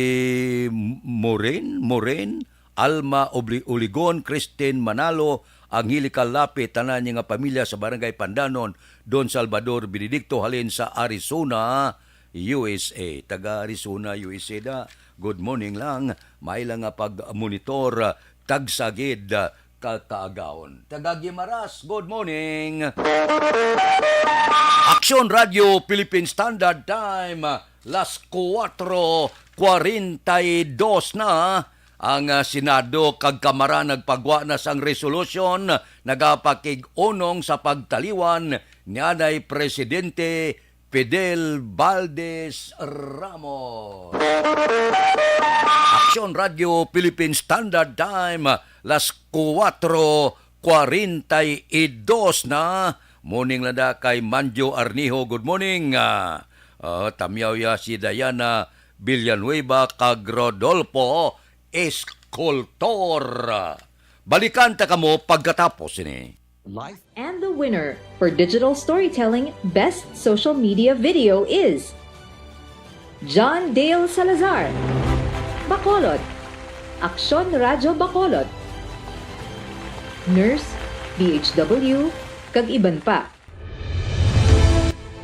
Morin, Morin, Alma Obli-, Uligon, Christine Manalo, Angelica Lapi, tanan niya nga pamilya sa Barangay Pandanon, Don Salvador Benedicto, halin sa Arizona, U S A. Taga Arizona, U S A da. Good morning lang. May lang nga pag-monitor, tagsa gid, ah, ka kaagahon. Taga Guimaras, good morning. Aksyon Radio Philippine Standard Time, las kuwatro kwarenta y dos na. Ang, ah, Senado kag Kamara nagpagwa na sang resolution nagapakig-unong sa pagtaliwan ni anay Presidente Fidel Valdez Ramos. Aksyon Radio Philippine Standard Time, las kuwatro kwarenta y dos na. Morning lang da kay Manjo Arnijo. Good morning. Ah, ah, tamyaw ya si Diana Villanueva kag Rodolfo Escultor. Balikan ta kamo pagkatapos sini. Life. And the winner for digital storytelling best social media video is John Dale Salazar, Bacolod, Aksyon Radyo Bacolod, Nurse, D H W, kag iban pa.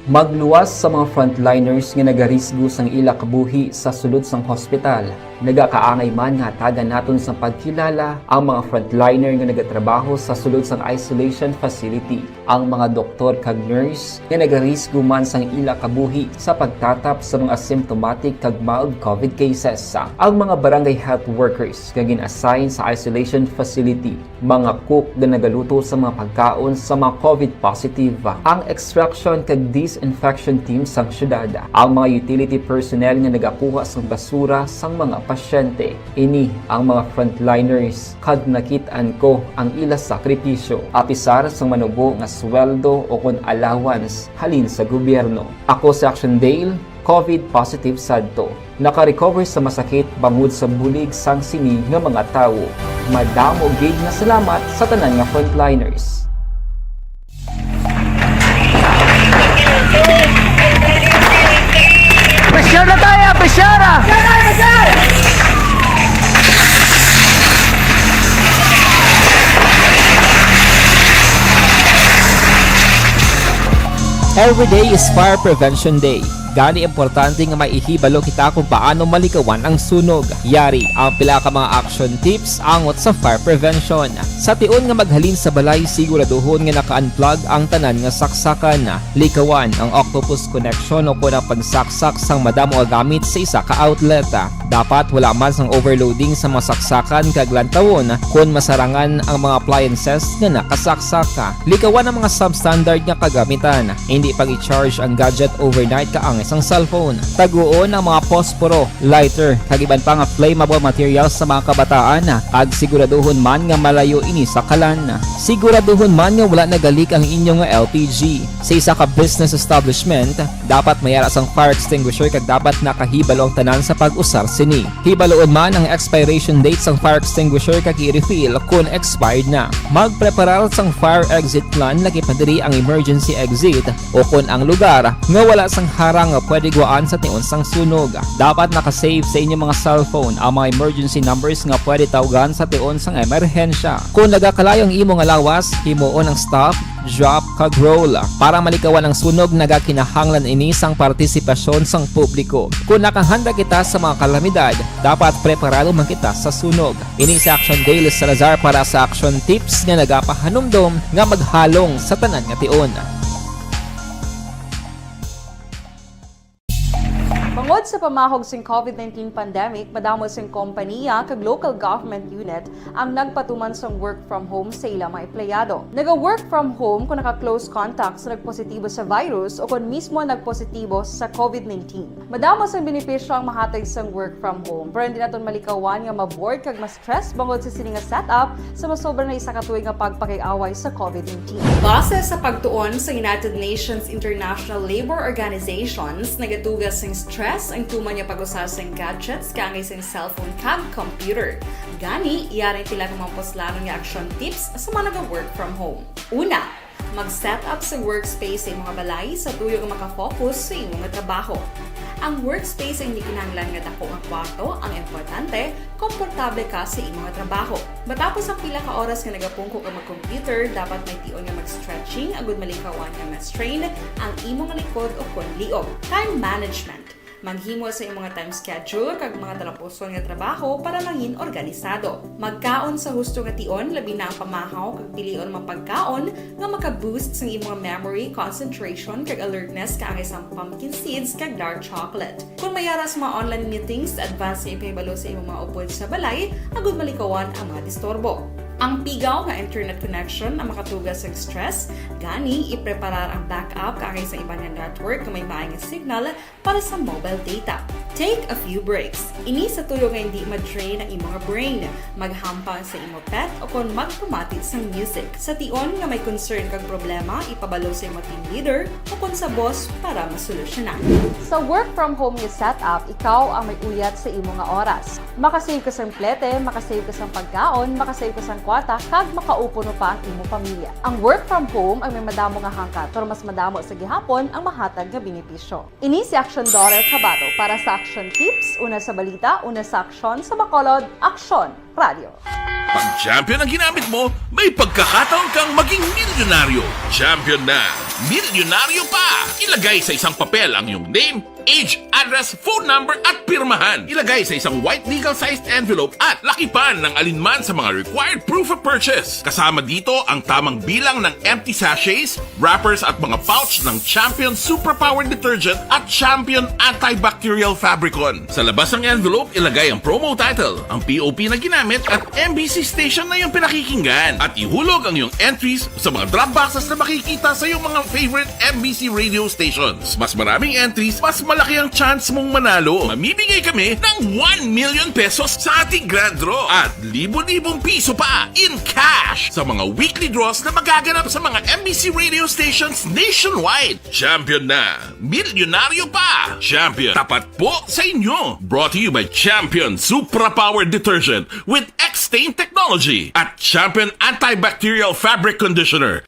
Magluwas sa mga frontliners nga nagarisgo sang ila kabuhi sa sulod sang hospital. Nagakaangay man nga hatagan naton sang pagkilala ang mga frontliner nga nagatrabaho sa sulod sang isolation facility, ang mga doktor kag nurse nga nagarisgo man sang ila kabuhi sa pagtatap sa mga asymptomatic kag mild covid cases, ang mga barangay health workers nga gin-assign sa isolation facility, mga cook nga nagaluto sa mga pagkaon sa mga covid positive, ang extraction kag disinfection team sang syudad, ang mga utility personnel nga nagakuha sang basura sang mga pasyente. Ini ang mga frontliners kag nakit-an ko ang ila sakripisyo, apisar sang manubo nga sweldo o kon allowance halin sa gobyerno. Ako si Action Dale, covid positive sadto. Naka-recover sa masakit bangod sa bulig sang sini nga mga tawo. Madamo gid nga salamat sa tanan nga frontliners. Pressure na tayo! Pressure na! Every day is Fire Prevention Day. Gani, importante nga maihibalo kita kung paano malikawan ang sunog. Yari ang pila ka mga action tips angot sa fire prevention. Sa tion nga maghalin sa balay, siguraduhon nga naka-unplug ang tanan nga saksakan. Likawan ang octopus connection o kon ang pagsaksak sang madamo nga gamit sa isa ka outlet. Dapat wala man sang overloading sa mga saksakan kag lantawon kon masarangan ang mga appliances nga nakasaksak. Likawan ang mga substandard nga kagamitan. Hindi pag-i-charge ang gadget overnight kaangay sang cellphone. Taguon ang mga posporo, lighter, kag iban pa nga flammable materials sa mga kabataan, kag siguraduhon man nga malayo ini sa kalan. Siguraduhon man nga wala nagalik ang inyo nga L P G. Sa isa ka business establishment, dapat may ara sang fire extinguisher kag dapat nakahibalo ang tanan sa pag-usar sini. Hibaloon man ang expiration date sang fire extinguisher kag i-refill kon expired na. Magpreparar sang fire exit plan, laki pa diri ang emergency exit o kon ang lugar nga wala sang harang nga pwede gwaan sa tion sang sunog. Dapat naka-save sa inyo mga cellphone ang mga emergency numbers nga pwede tawgan sa tion sang emerhensya. Kon nagakalayo ang imo nga lawas, himuon ang stop, drop, kag roll. Para malikawan ang sunog, nagakinahanglan ini sang partisipasyon sang publiko. Kon nakahanda kita sa mga kalamidad, dapat preparado man kita sa sunog. Ini si Action Dale Salazar para sa Action Tips nga nagapahanumdom nga maghalong sa tanan nga tion. Bangod sa pamahog sing COVID nineteen pandemic, madamo sing kompaniya kag local government unit ang nagpatuman sang work from home sa ila mga empleyado. Naga-work from home kung naka-close contact sa nagpositibo sa virus o kon mismo nagpositibo sa COVID nineteen. Madamo sang benepisyo ang mahatag sang work from home, pero hindi naton malikawan nga ma-bored kag ma-stress bangod sa sini nga setup sa masobra na isa ka tuig nga pagpakig-away sa COVID nineteen. Base sa pagtuon sa United Nations International Labour Organizations, nagatuga sing stress ang tuman nga pag-usa sing gadgets kaangay sing cellphone kag computer. Gani, yari sila nga mga puslanon nga action tips sa mga naga-work from home. Una, mag-set up sa workspace sa imong balay sa tuyo nga makafocus sa imong trabaho. Ang workspace ay hindi kinahanglan nga dako nga kwarto ang importante, komportable ka sa imong trabaho. Matapos ang pila ka oras nga nagapungko ka mag-computer, dapat may tion nga mag-stretching agud malikawan nga ma-strain ang imong likod o kon liog. Time management. Maghimo sa imong time schedule kag mga talapuson nga trabaho para mangin organisado. Magkaon sa husto nga tion, labi na ang pamahaw kag pilion mga pagkaon nga maka-boost sang imong memory, concentration, kag alertness kaangay sang pumpkin seeds kag dark chocolate. Kung may ara sa mga online meetings, advance nga ipahibalo sa imong mga upod sa balay agud malikawan ang mga disturbo. Ang pigaw nga internet connection ang makatuga sa stress, gani ipreparar ang backup kaangay sa iban nga network nga may maay nga signal para sa mobile data. Take a few breaks. Ini sa tuyo nga hindi ma-drain ang imong brain. Maghampang sa imo pet o kon magpamati sang music. Sa tion nga may concern kag problema, ipabalo sa imo team leader o kon sa boss para masolusyonan. Sa work from home nga setup, ikaw ang may uyat sa imo nga oras. Makasave ka sang plete, makasave ka sang pagkaon, makasave ka sang kwarta, kag makaupo pa ang imo pamilya. Ang work from home ang may madamo nga hangkat, pero mas madamo sa gihapon ang mahatag nga benepisyo. Ini si Action Daughter Kabato para sa Action Tips, una sa balita, una sa aksyon, sa Bacolod, Aksyon Radio. Pag champion ang ginamit mo, may pagkakataon kang maging milyonaryo. Champion na, milyonaryo pa! Ilagay sa isang papel ang iyong name, age, address, phone number, at pirmahan. Ilagay sa isang white legal-sized envelope at lakipan ng alinman sa mga required proof of purchase. Kasama dito ang tamang bilang ng empty sachets, wrappers at mga pouch ng Champion Superpower Detergent at Champion Antibacterial Fabricon. Sa labas ng envelope, ilagay ang promo title, ang P O P na ginamit at M B C station na iyong pinakikinggan. At ihulog ang iyong entries sa mga drop boxes na makikita sa iyong mga favorite M B C radio stations. Mas maraming entries, mas malaki ang chance mong manalo. Mamimigay kami ng one million pesos sa ating grand draw at libo-libong piso pa in cash sa mga weekly draws na magaganap sa mga M B C radio stations nationwide. Champion na! Milyonaryo pa! Champion, tapat po sa inyo! Brought to you by Champion Supra Power Detergent with X-Stain Technology at Champion Antibacterial Fabric Conditioner.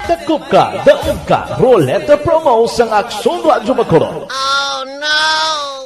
Dakop ka, daog ka, Roleta Promo sang Aksyon Radyo Bacolod.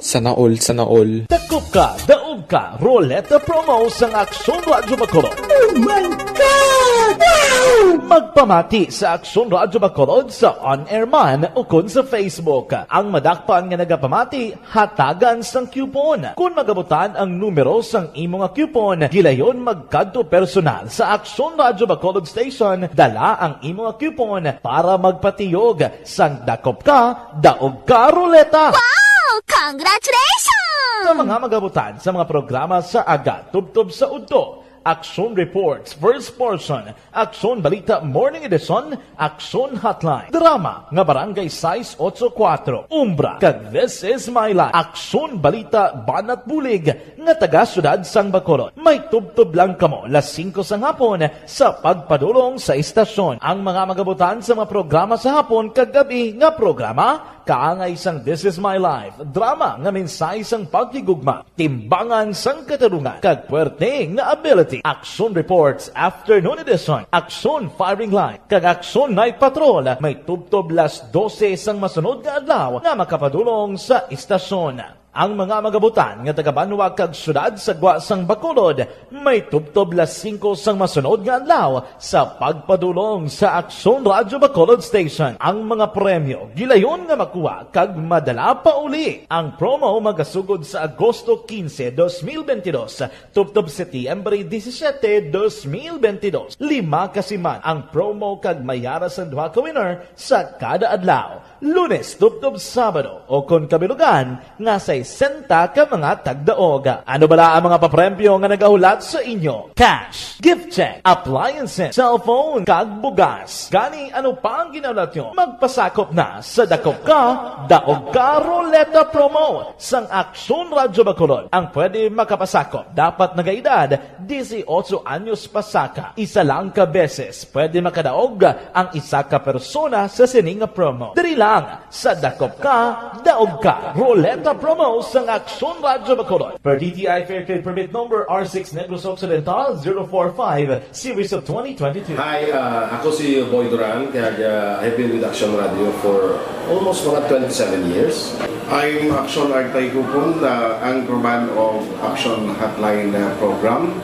Sana all, sana all. Dakop ka, daog ka, Roleta Promo sang Aksyon Radyo Bacolod. Oh my God! Wow! Magpamati sa Aksyon Radyo Bacolod sa on-air man o kon sa Facebook. Ang madakpan nga nagapamati, hatagan sang coupon. Kon magabutan ang numero sang imo nga coupon, gilayon magkadto personal sa Aksyon Radyo Bacolod Station, dala ang imo nga coupon para magpatiyog sang dakop ka, daog ka, Roleta. Wow! Congratulations! Sa mga magabutan sa mga programa sa aga, tubtob sa udto, Aksyon Reports, First Portion, Aksyon Balita Morning Edition, Aksyon Hotline, drama nga Barangay sais ocho kuatro, Umbra, kag This Is My Life, Aksyon Balita Banat Bulig nga taga Siyudad sang Bacolod. May tubtob lang kamo las singko sang hapon sa pagpadulong sa istasyon. Ang mga magabutan sa mga programa sa hapon kag gab-i nga programa, kaangay sang This Is My Life, drama nga mensahe sang paghigugma, timbangan sang katarungan, kag puwerte nga ability. Aksyon Reports Afternoon Edition, Aksyon Firing Line, kag Aksyon Night Patrol may tubtob las dose sang masunod nga adlaw nga makapadulong sa istasyon. Ang mga magabutan nga taga-banwa kag siyudad sa gwa sang Bacolod may tubtob las singko sang masunod nga adlaw sa pagpadulong sa Aksyon Radyo Bacolod Station. Ang mga premyo gilayon nga makuha kag madala pauli. Ang promo magasugod sa Agosto quince, dos mil veintidós, tubtob Setyembre disisiete, dos mil veintidós. Lima ka siman ang promo kag may ara sang duha ka winner sa kada adlaw. Lunes tubtob Sabado, o kon kabilugan, nga sesenta ka mga tagdaog. Ano bala ang mga papremyo nga nagahulat sa inyo? Cash, gift check, appliances, cellphone, kag bugas. Gani, ano pa ang ginahulat nyo? Magpasakop na sa Dakop Ka, Daog Ka Ruleta Promo sang Aksyon Radyo Bacolod. Ang pwede makapasakop dapat nagaedad disiotso anyos pa saka. Isa lang ka beses pwede makadaog ang isa ka persona sa sini nga promo. Diri lang sa Dakop Ka, Daog Ka. Ruleta Promo sang Aksyon Radyo Bacolod. Per D T I Fair Trade Permit Number R six Negros Occidental zero four five, Series of twenty twenty-two. Hi, uh, ako si Boy Duran, kaya uh, I've been with Action Radio for almost mga twenty-seven years. I'm Action Artay Kupon, uh, anchorman of Action Hotline uh, program.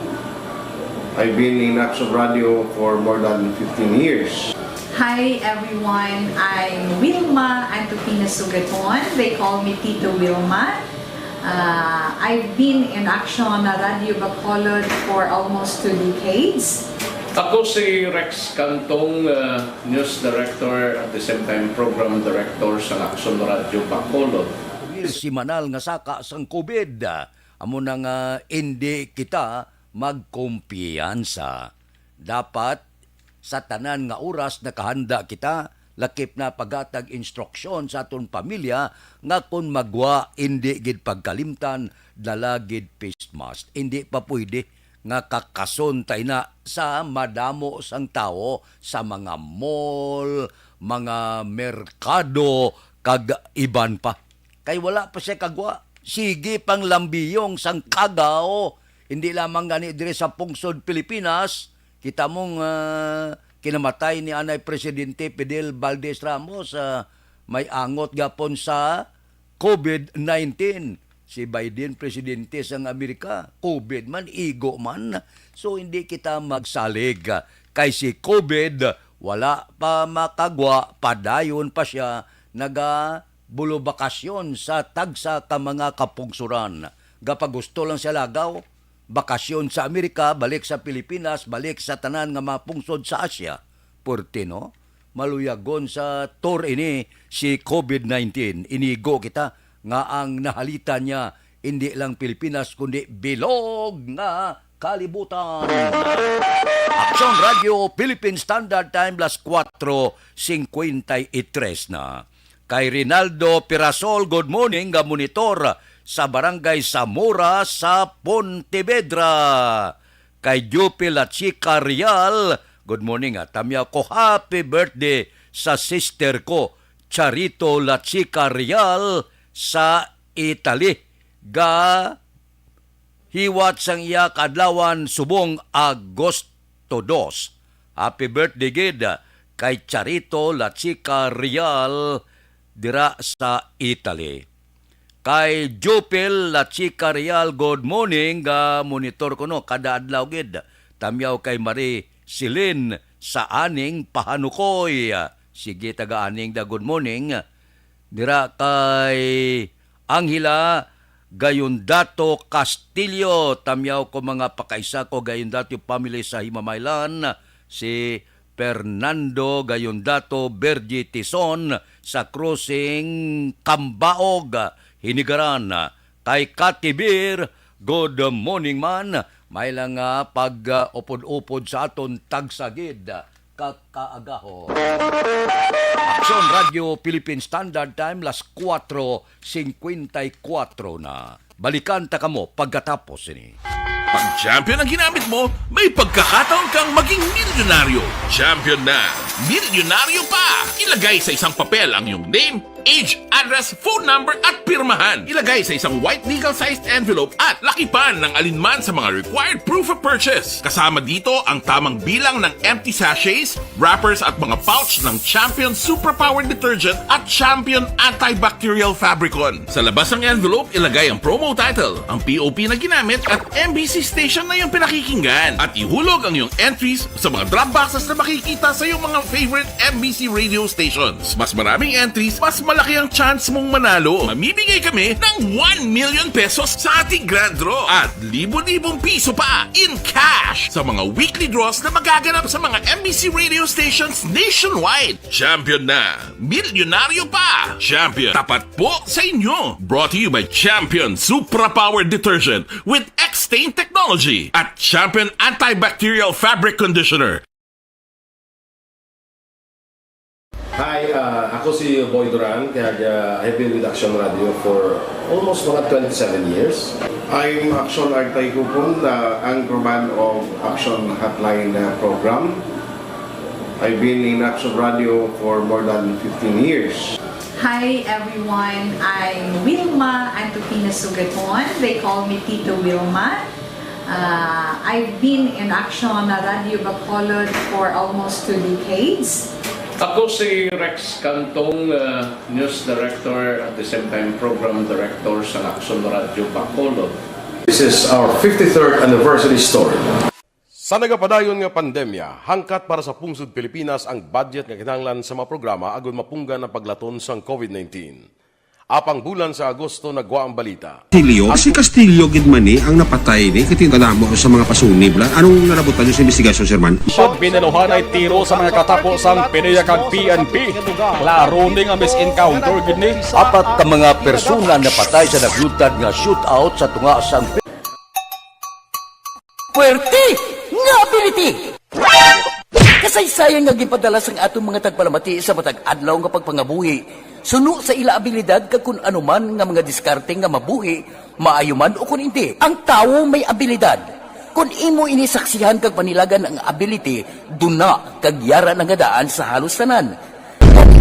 I've been in Action Radio for more than fifteen years. Hi everyone, I'm Wilma Antupina Sugaton. They call me Tito Wilma. Uh, I've been in Action Radio Bacolod for almost two decades. Ako si Rex Cantong, uh, news director at the same time program director sa Action Radio Bacolod. Simanal nga saka sang COVID, amo na nga indi kita magkumpiyansa. Dapat sa tanan nga oras nakahanda kita, lakip na paghatag instruksyon sa aton pamilya nga kon magwa, indi gid pagkalimtan, dala gid face mask. Indi pa pwede nga kakason ta ina sa madamo sang tawo sa mga mall, mga merkado, kag iban pa. Kay wala pa siya kagwa. Sige pang lambiyong sang kagaw. Hindi lamang gani diri sa pungsod Pilipinas, kita mong ah, kinamatay ni anay Presidente Fidel Valdez Ramos, ah, may angot gapon sa COVID nineteen. Si Biden, presidente sang Amerika, COVID man, igo man. So, hindi kita magsalig. Kay si COVID, wala pa makagwa, padayon pa siya naga bulubakasyon sa tagsa ka mga kapungsuran. Gapagusto lang siya lagaw, bakasyon sa Amerika, balik sa Pilipinas, balik sa tanan nga mga pungsod sa Asia. Purti, no? Maluyagon sa tour ini si COVID nineteen. Inigo kita nga ang nahalitan niya hindi lang Pilipinas, kundi bilog nga kalibutan. Aksyon Radio Philippine Standard Time, las kuatro singkwenta y tres na. Kay Rinaldo Pirasol, good morning, nga monitor sa Barangay Zamora sa Pontevedra. Kay Jupe La Chica Real, good morning, ah. Tamyaw ko, happy birthday sa sister ko, Charito La Chica Real, sa Italy. Ga hiwat sang iya kaadlawan subong Agosto dos. Happy birthday gid kay Charito La Chica Real dira sa Italy. Kay Jupil La Chica Real, good morning. Ga monitor ko, no, kada adlaw gid. Tamyaw kay Marie Celine sa Aning Pahanukoy. Sige, taga Aning da, good morning. Dira kay Angela Gayondato Castillo, tamyaw ko mga pakaisa ko Gayondato family sa Himamaylan, si Fernando Gayondato Bergie Tison sa Crossing Cambaog, Hinigaran. Kay Katibir, good morning man. May lang nga pag-upod-upod sa aton tagsagid ka kaagahon. Aksyon Radio Philippine Standard Time, las kuatro singkwenta y kuatro na. Balikan ta kamo pagkatapos sini. Pag champion ang ginamit mo, may pagkakataon kang maging milyonaryo. Champion na, milyonaryo pa! Ilagay sa isang papel ang iyong name, age, address, phone number, at pirmahan. Ilagay sa isang white legal-sized envelope at lakipan ng alinman sa mga required proof of purchase. Kasama dito ang tamang bilang ng empty sachets, wrappers, at mga pouch ng Champion Superpower Detergent at Champion Antibacterial Fabricon. Sa labas ng envelope, ilagay ang promo title, ang P O P na ginamit, at M B C station na iyong pinakikinggan. At ihulog ang iyong entries sa mga drop boxes na makikita sa iyong mga favorite M B C radio stations. Mas maraming entries, mas Laki ang chance mong manalo. Mamimigay kami ng one million pesos sa ating grand draw at libo-libong piso pa in cash sa mga weekly draws na magaganap sa mga M B C radio stations nationwide. Champion na! Milyonaryo pa! Champion, tapat po sa inyo! Brought to you by Champion Supra Power Detergent with X-Stain Technology at Champion Antibacterial Fabric Conditioner. Hi, ah, ako si Boy Duran, kag, ah, I've been with Action Radio for almost mga twenty-seven years. I'm Action Artay Kupon, the anchorman of Action Hotline, ah, program. I've been in Action Radio for more than fifteen years. Hi everyone, I'm Wilma Antupina Sugaton. They call me Tito Wilma. Uh, I've been in Action Radio Bacolod for almost two decades. Ako si Rex Cantong, uh, News Director, at the same time Program Director sa Action Radio Bacolod. This is our fifty-third anniversary story. Sa nagapadayon nga pandemya, hangkat para sa pungsod Pilipinas ang budget nga kinahanglan sa mga programa agud mapunggan ang paglaton sang COVID nineteen. Apang bulan sa Agosto nagwa ang balita. Castillo, si Castillo gid man ni ang napatay ni, kay kadamo sa mga pasunib la. Anong nalabutan niyo sa investigasyon, Sir Man? Pagbinaluhan ay tiro sa mga katapo sang PDEA kag P N P. Klaro ni nga mis-encounter gid ni. Apat ka mga persona napatay sa naglutad nga shootout sa tunga sang Puwerte nga ability! Kasaysayan nga ginpadala sang aton mga tagpalamati sa matag adlaw nga pagpangabuhi, suno sa ila abilidad kag kun ano man nga mga diskarte nga mabuhi, maayo man o kun indi. Ang tawo may abilidad. Kun imo ini saksihan kag panilagan ang ability, duna kag yara na nga daan sa halos tanan.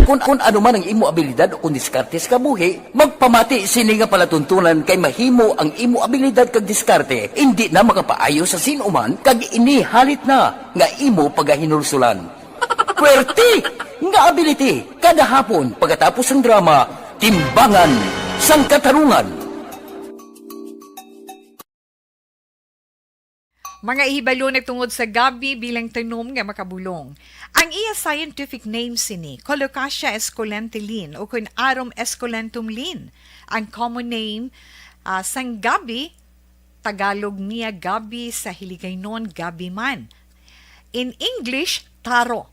Kun, kun ano man ang imo abilidad o kun diskarte sa kabuhi, magpamati sini nga palatuntunan kay mahimo ang imo abilidad kag diskarte indi na makapaayo sa sin-o man kag ini halit na nga imo pagahinulsulan. Puwerte nga ability kada hapon pagkatapos sang drama, Timbangan sang Katarungan. Mga hibalo nagtungod sa gabi bilang tanom nga makabulong. Ang iya scientific name sini, Colocasia esculenta Lin, o kun Arum esculentum Lin. Ang common name, ah, sang gabi, Tagalog niya gabi, sa Hiligaynon gabi man. In English, taro.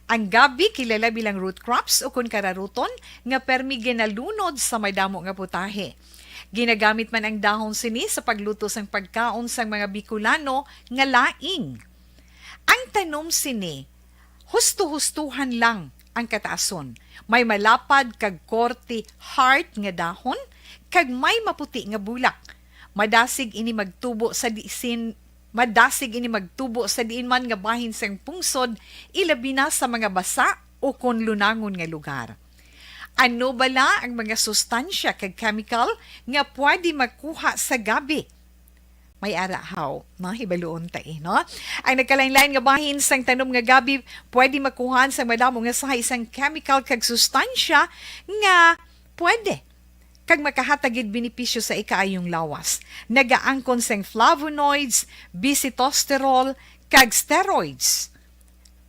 Ang gabi kilala bilang root crops o kun kararuton nga permi ginalunod sa madamo nga putahe. Ginagamit man ang dahon sini sa pagluto sang pagkaon sang mga Bicolano nga laing. Ang tanom sini, husto-hustohan lang ang kataason. May malapad kag korte heart nga dahon, kag may maputi nga bulak. Madasig ini magtubo sa disin Madasig ini magtubo sa diin man nga bahin sang pungsod, ilabi na sa mga basa o kon lunangon nga lugar. Ano bala ang mga sustansya kag chemical nga pwede makuha sa gabi? May ara haw, no? Hibaluon ta, eh, no? Ang nagkalain-lain nga bahin sang tanom nga gabi pwede makuhaan sang madamo nga sahi sang chemical kag sustansya nga pwede kag makahatag gid benepisyo sa ikaayong lawas. Nagaangkon sing flavonoids, bisitosterol, kag steroids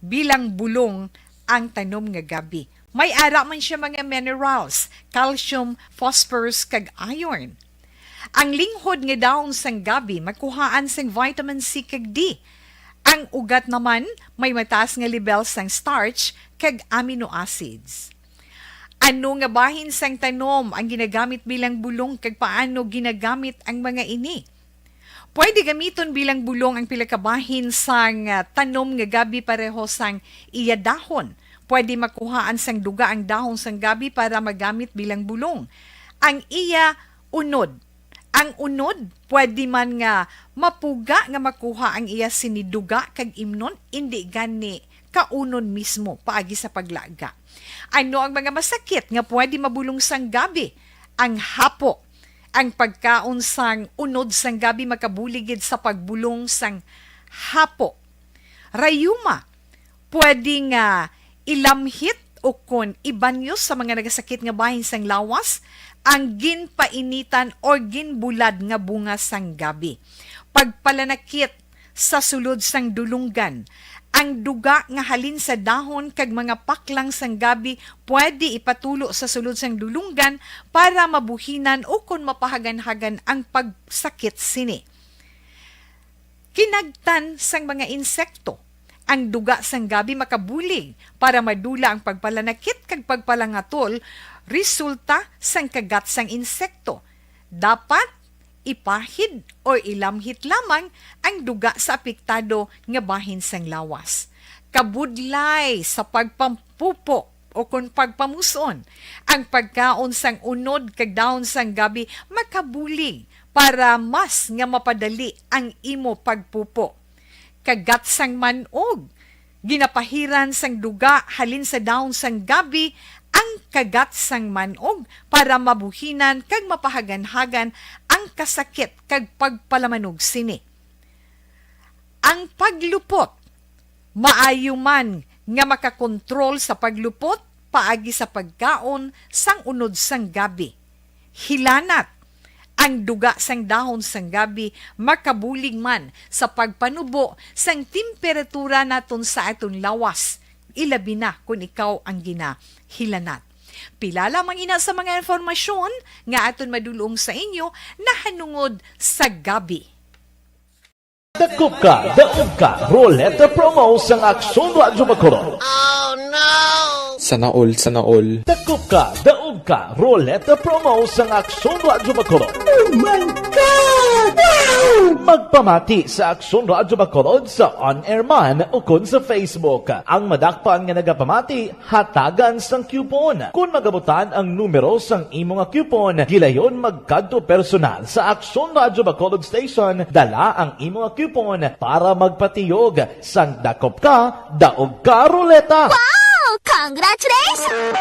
bilang bulong ang tanom nga gabi. May ara man siya mga minerals, calcium, phosphorus, kag iron. Ang linghod nga dahon sang gabi makuhaan sing vitamin C kag D. Ang ugat naman may mataas nga lebel sang starch kag amino acids. Ano nga bahin sang tanom ang ginagamit bilang bulong, kag paano ginagamit ang mga ini? Pwede gamiton bilang bulong ang pila ka bahin sang, ah, tanom nga gabi pareho sang iya dahon. Pwede makuhaan sang duga ang dahon sang gabi para magamit bilang bulong. Ang iya unod. Ang unod, pwede man nga mapuga nga makuha ang iya sini duga kag imnon, indi gani kaunon mismo paagi sa paglaga. Ano ang mga masakit nga pwede mabulong sang gabi? Ang hapo. Ang pagkaon sang unod sang gabi makabulig gid sa pagbulong sang hapo. Rayuma, pwede nga ilamhit o kon ibanyos sa mga nagasakit nga bahin sang lawas ang ginpainitan or ginbulad nga bunga sang gabi. Pagpalanakit sa sulod sang dulunggan, Ang duga nga halin sa dahon kag mga paklang sang gabi pwede ipatulo sa sulod sang dulonggan para mabuhinan ukon mapahaganhagan ang pagsakit sini. Kinagtan sang mga insekto. Ang duga sang gabi makabulig para madula ang pagpalanakit kag pagpalangatol resulta sang kagat sang insekto. Dapat ipahid o ilamhit lamang ang duga sa apektado nga bahin sang lawas. Kabudlay sa pagpampupo o kon pagpamuson. Ang pagkaon sang unod kag dahon sang gabi makabulig para mas nga mapadali ang imo pagpupo. Kagat sang man-og. Ginapahiran sang duga halin sa dahon sang gabi ang kagat sang man-og para mabuhinan kag mapahaganhagan ang kasakit kag pagpalamanog sini. Ang paglupot. Maayo man nga makakontrol sa paglupot paagi sa pagkaon sang unod sang gabi. Hilanat. Ang duga sang dahon sang gabi makabulig man sa pagpanubo sang temperatura naton sa aton lawas, ilabi na kon ikaw ang ginahilanat. Pila lamang ina sa mga informasyon nga aton madulong sa inyo nahanungod sa gabi. Dakop ka, daog ka, Roleta Promo sang Aksyon Radyo Bacolod. Sana all, sana all. Dakop ka, daog ka, Roleta Promo sang Aksyon Radyo Bacolod. Oh my God! Wow! Magpamati sa Aksyon Radyo Bacolod sa on-air man ukon sa Facebook. Ang madakpan nga nagapamati, hatagan sang coupon. Kon magabutan ang numero sang imo nga coupon, gilayon magkadto personal sa Aksyon Radyo Bacolod Station, dala ang imo nga coupon para magpatiyog sang dakop ka, daog ka, Roleta! Wow! Congratulations!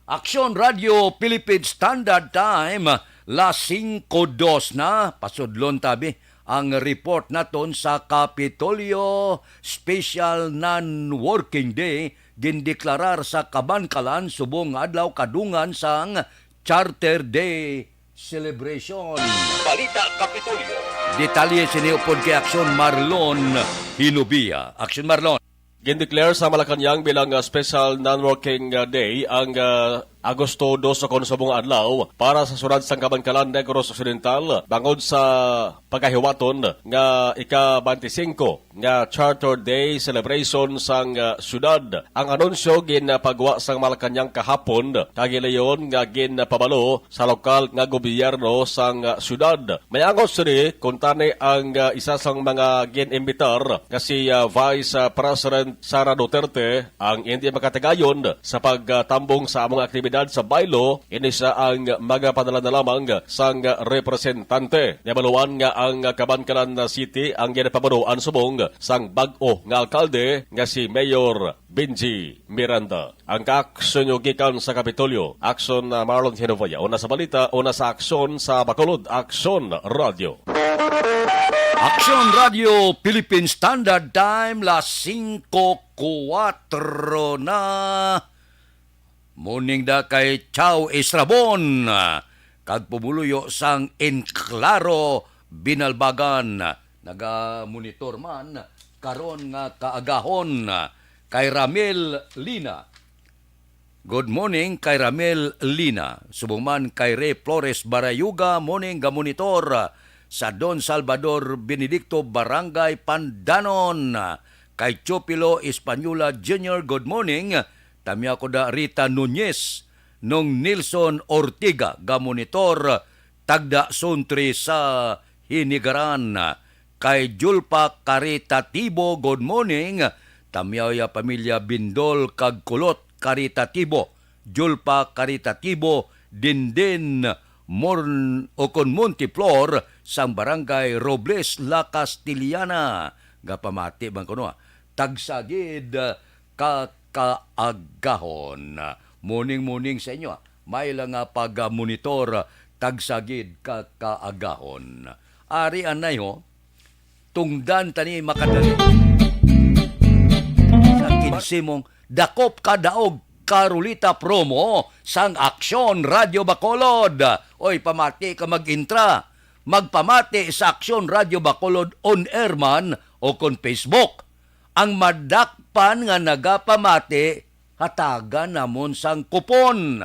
Aksyon Radio Philippine Standard Time, las singko dos na. Pasudlon tabi ang report naton sa Kapitolyo. Special non-working day gindeklarar sa Kabankalan subong nga adlaw kadungan sang Charter Day celebration. Balita Kapitolyo. Detalye sini upod kay Aksyon Marlon Hinubia. Aksyon Marlon. Gindeclare sa Malacañang bilang, ah, special non-working, ah, day ang, ah, Agosto dos kon subong nga adlaw para sa syudad sang Kabankalan, Negros Occidental, bangod sa pagahiwaton nga ika-twenty-five nga Charter Day celebration sang, ah, syudad. Ang anunsyo ginpagwa sang Malacañang kahapon kag gilayon nga ginpabalo sa lokal nga gobyerno sang, ah, syudad. May angot sini kuntani ang, ah, isa sang mga gin-imbitar nga si, ah, Vice, ah, President Sara Duterte ang indi makatigayon sa pagtambong sa among aktibidad sa baylo. Ini sa ang magapadala na lamang sang representante. Nabaluan nga ang Kabankalan City ang ginpamunuan subong sang bag-o nga alkalde nga si Mayor Benji Miranda. Ang kaaksyon nyo gikan sa Kapitolyo. Aksyon, ah, Marlon Genovia. Una sa balita, una sa aksyon sa Bacolod, Aksyon Radio. Aksyon Radio Philippine Standard Time, las singko kuwatro na. Morning da kay Chow Estrabon, kag pumuluyo sang Enclaro Binalbagan. Naga-monitor man karon nga kaagahon kay Ramil Lina. Good morning kay Ramil Lina. Subong man kay Ray Flores Barayuga, morning, ga-monitor sa Don Salvador Benedicto, Barangay Pandanon. Kay Chopilo Española Junior, good morning. Tamya ko da Rita Nunez, Nong Nelson Ortiga, ga-monitor, tagda Suntri sa Hinigaran. Kay Julpa Caritatibo, good morning. Tamyaw ya pamilya Bindol kag Kulot Caritatibo. Julpa Caritatibo, Dindin Morn o kon Monteflor sang Barangay Robles, La Castellana. Gapamati man kuno, ah. Tagsagid, ah, ka kaagahon. Morning, morning sa inyo, ah. May lang nga pag-monitor, ah, tagsagid ka kaagahon. Ari anay ho, tungdan tani makadali. Sa kinsimong dakop ka daog Carolita promo sang Aksyon Radio Bacolod. Oy, pamati ka mag-intra. Magpamati sa Aksyon Radio Bacolod on air man o kon Facebook. Ang madakpan nga nagapamati, hatagan namon sang kupon.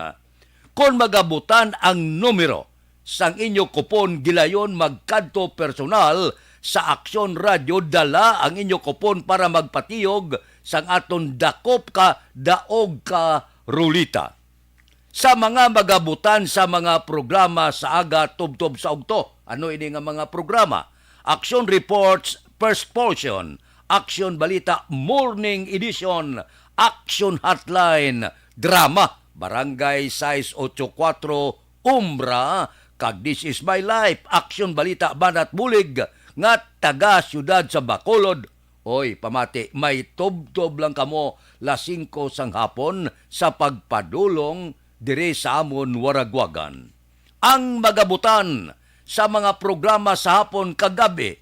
Kon magabutan ang numero sang inyo kupon, gilayon magkadto personal sa Aksyon Radyo, dala ang inyo kupon para magpatiyog sang aton dakop ka daog ka rulita. Sa mga magabutan sa mga programa sa aga tubtob sa ugto. Ano ini nga mga programa? Action Reports, First Portion, Action Balita, Morning Edition, Action Hotline, Drama, Barangay sais ocho kuatro, Umbra, kag This Is My Life, Action Balita, Banat Bulig, nga taga siyudad sa Bacolod. Oy, pamati, may tubtob lang kamo las singko sang hapon sa pagpadulong diri sa amon waragwagan. Ang magabutan sa mga programa sa hapon kag gab-i,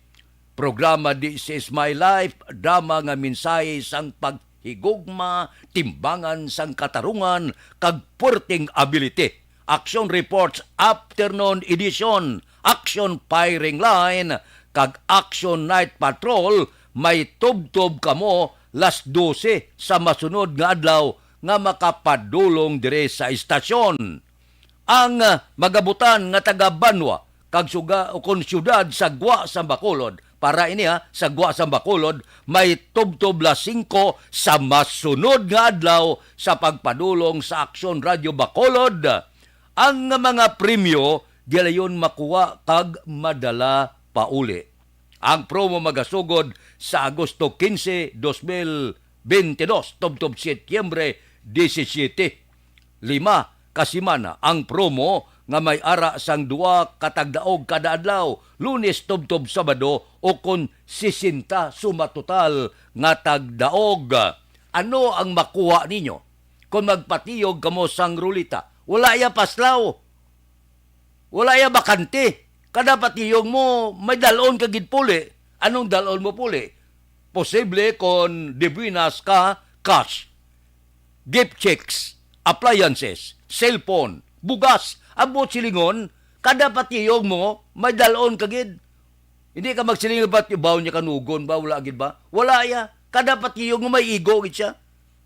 programa This Is My Life, drama nga mensahe sang paghigugma, timbangan sang katarungan, kag puwerteng ability. Action Reports Afternoon Edition, Action Firing Line, kag Action Night Patrol, may tubtob kamo las dose sa masunod nga adlaw nga makapadulong diri sa istasyon. Ang, ah, magabutan nga taga-banwa kag suga-, o kon siyudad sa Gwa sa Bacolod, para ini, ha, sa Gwa sa Bacolod, may tubtob las singko sa masunod nga adlaw sa pagpadulong sa Aksyon Radyo Bacolod. Ang mga premyo gilayon makuha kag madala pauli. Ang promo magasugod sa Agosto quince, dos mil veintidós, tubtob Setyembre disisiete. Lima ka semana ang promo nga may ara sang duha ka tagdaog kada adlaw, Lunes tubtob Sabado, o kon sesenta sumatotal nga tagdaog. Ano ang makuha ninyo kon magpatiyog kamo sang rulita? Wala ya paslaw. Wala ya bakante. Kada patiyog mo, may dalon ka gid puli. Anong dalon mo puli? Posible kon de buenas ka, cash, gift checks, appliances, cellphone, bugas. Ang buot silingon, kada patiyog mo, may dalon ka gid. Hindi ka magsiling ba, "Baw niya kanugon ba? Wala gid ba?" Wala ya. Kada patiyog mo, may igo gid siya.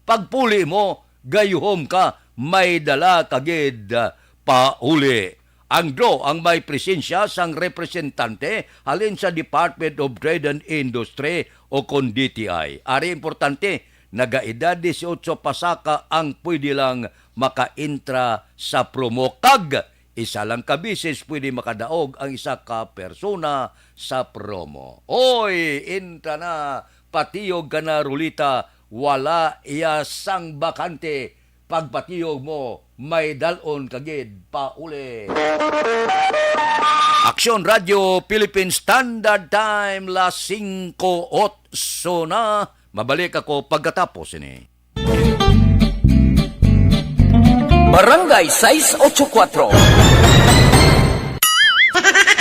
Pagpuli mo, gayuhom ka, may dala ka gid, ah, pauli. Ang draw ang may presensya sang representante halin sa Department of Trade and Industry o kon D T I. Ari importante, nagaedad dieciocho pasaka ang pwede lang makaentra sa promo, kag isa lang ka beses pwede makadaog ang isa ka persona sa promo. Oy, entra na, patiyog ka na, Rulita, wala iya sang bakante. Pagpatiyog mo, may dalon ka gid pauli. Aksyon Radyo Philippine Standard Time, las singko otso na. Mabalik ako pagkatapos ini. Barangay sais ocho kuatro.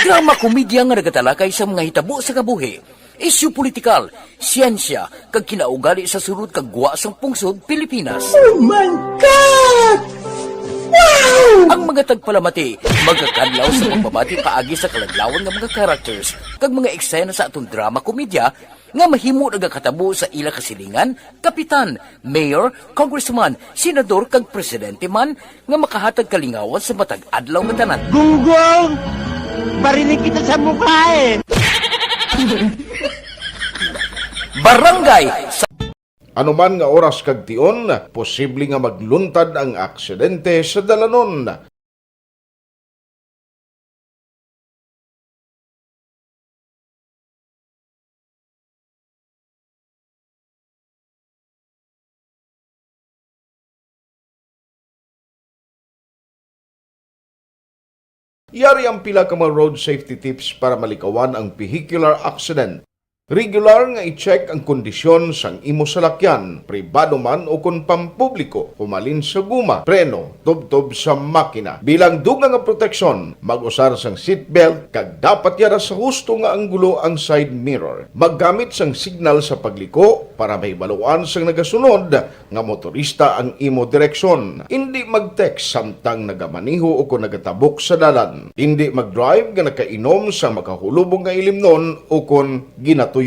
Drama komedya nga nagatalakay sa mga hitabo sa kabuhi, isyu politikal, siyensya, kag kinaugali sa sulod kag gwa sang pungsod Pilipinas. Oh my God! Wow! Ang mga tagpalamati magakadlaw sa pagbabati paagi sa kaladlawan nga mga characters kag mga eksena sa aton drama komedya nga mahimo nagakatabo sa ila kasilingan, kapitan, mayor, congressman, senador, kag presidente man nga makahatag kalingawan sa matag adlaw nga tanan. Gunggong! Barinig kita sa mukha eh! Barangay sa Anuman nga oras kag tion, posible nga magluntad ang aksidente sa dalanon. Yari ang pila ka mga road safety tips para malikawan ang vehicular accident. Regular nga i-check ang kondisyon sang imo salakyan, pribado man o kon pampubliko, humalin sa guma, preno, tubtob sa makina. Bilang dugang nga proteksyon, mag-usar sang seatbelt kag dapat yara sa husto nga anggulo ang side mirror. Maggamit sang signal sa pagliko para mahibaluan sang nagasunod nga motorista ang imo direksyon. Indi mag-text samtang nagamaneho o kon nagatabok sa dalan. Indi mag-drive nga nakainom sang makahulubong nga ilimnon o kon ginatuyo.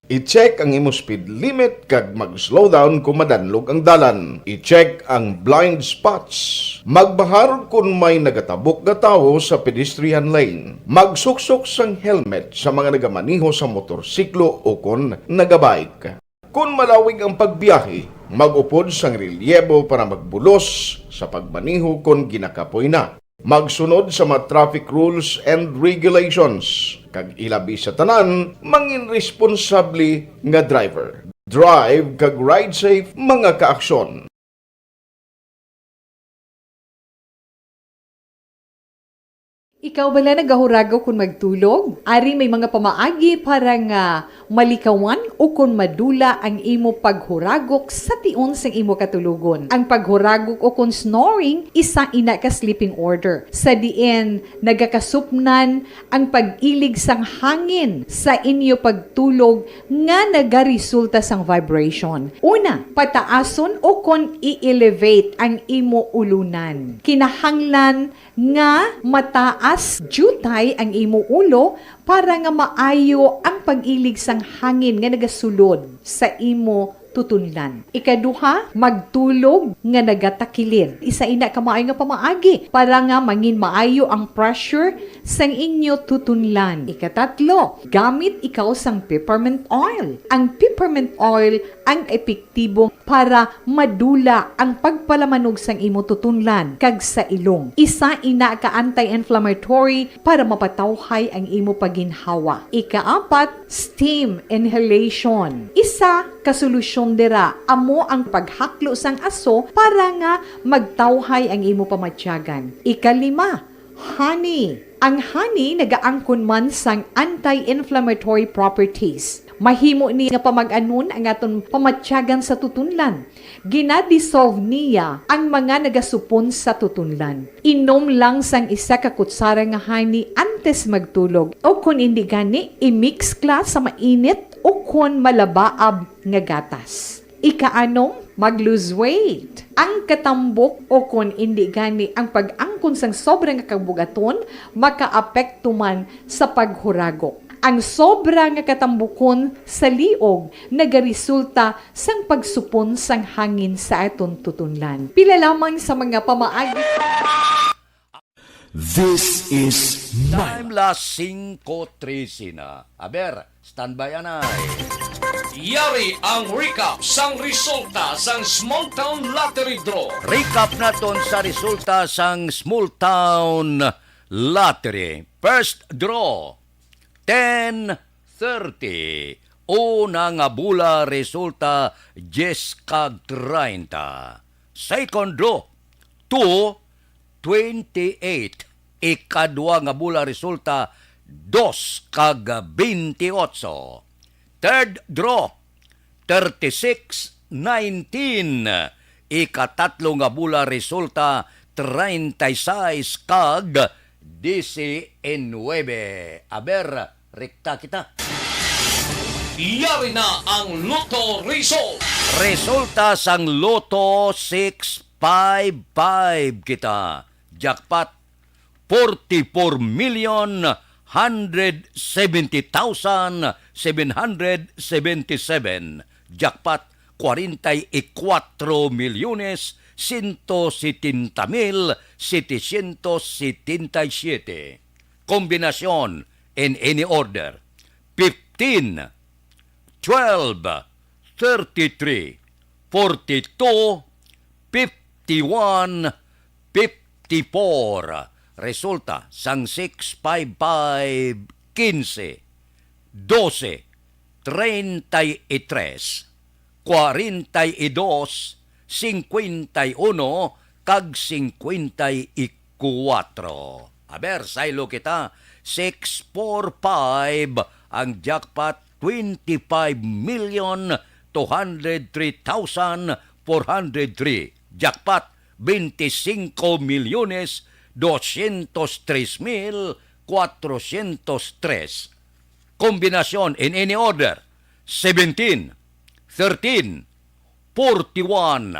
I-check ang imo speed limit kag mag-slow down kung madanlog ang dalan. I-check ang blind spots. Magbahar kon may nagatabok nga tawo sa pedestrian lane. Magsuksok sang helmet sa mga nagamaneho sa motorsiklo o kon nagabike. Kon malawig ang pagbiyahe, mag-upod sang relyebo para magbulos sa pagmaneho kon ginakapoy na. Magsunod sa mga traffic rules and regulations, kag ilabi sa tanan, mangin responsable nga driver. Drive kag ride safe, mga kaaksyon. Ikaw bala nagahuragok kon magtulog? Ari may mga pamaagi para nga malikawan o kon madula ang imo paghuragok sa tion sang imo katulogon. Ang paghuragok o kon snoring, isa ina ka sleeping order, sa diin nagakasupnan ang pag-ilig sang hangin sa inyo pagtulog nga nagaresulta sang vibration. Una, pataason o kon i-elevate ang imo ulunan. Kinahanglan nga mataas diutay ang imo ulo para nga maayo ang pag-ilig sang hangin nga nagasulod sa imo tutunlan. Ikaduha, magtulog nga nagatakilid. Isa ina ka maayo nga pamaagi para nga mangin maayo ang pressure sang inyo tutunlan. Ikatatlo, gamit ikaw sang peppermint oil. Ang peppermint oil ang epektibo para madula ang pagpalamanog sang imo tutunlan kag sa ilong. Isa ina ka anti-inflammatory para mapatawhay ang imo paginhawa. Ikaapat, steam inhalation. Isa ka solusyon dira amo ang paghaklo sang aso para nga magtawhay ang imo pamatyagan. Ikalima, honey. Ang honey nagaangkon man sang anti-inflammatory properties. Mahimo ni nga pamag-anon ang aton pamatyagan sa tutunlan. Gina-dissolve niya ang mga nagasupon sa tutunlan. Inom lang sang isa ka kutsara nga honey antes magtulog, o kon indi gani, i-mix kla sa mainit o kon malabaab nga gatas. Ikaanom, mag-lose weight. Ang katambok o kon indi gani ang pag-angkon sang sobra nga kabug-aton makaapekto man sa paghuragok. Ang sobra nga katambukon sa liog nagaresulta sang pagsupon sang hangin sa aton tutunlan. Pila lamang sa mga pamaagi. This is Time la singko trese na. Aber, standby anay. Yari ang recap sang resulta sang Small Town Lottery Draw. Recap naton sa resulta sang Small Town Lottery. First draw, ten thirty. Una nga bola resulta diyes kag treinta. Second draw, two twenty-eight. Ikadua nga bola resulta dos kag bentiocho. Third draw, thirty-six nineteen. Ikatatlo nga bola resulta treinta y seis kag diecinuebe. Aber, rekta kita. Yari na ang Lotto result. Resulta sang Lotto six five five kita. Jackpot, forty-four million hundred seventy thousand seven hundred seventy-seven. Jackpot, cuarenta y cuatro millones ciento setenta mil setecientos setenta y siete. Kombinasyon in any order: fifteen, twelve, thirty-three, forty-two, fifty-one, fifty-four. Resulta sang six five five, quince, doce, treinta y tres, cuarenta y dos, cincuenta y uno, kag cincuenta y cuatro. Aber, saylo kita, six four five ang jackpot, twenty-five million two hundred three thousand four hundred three. Jackpot, veinticinco millones doscientos tres mil cuatrocientos tres. Kombinasyon in any order: seventeen, thirteen, forty-one,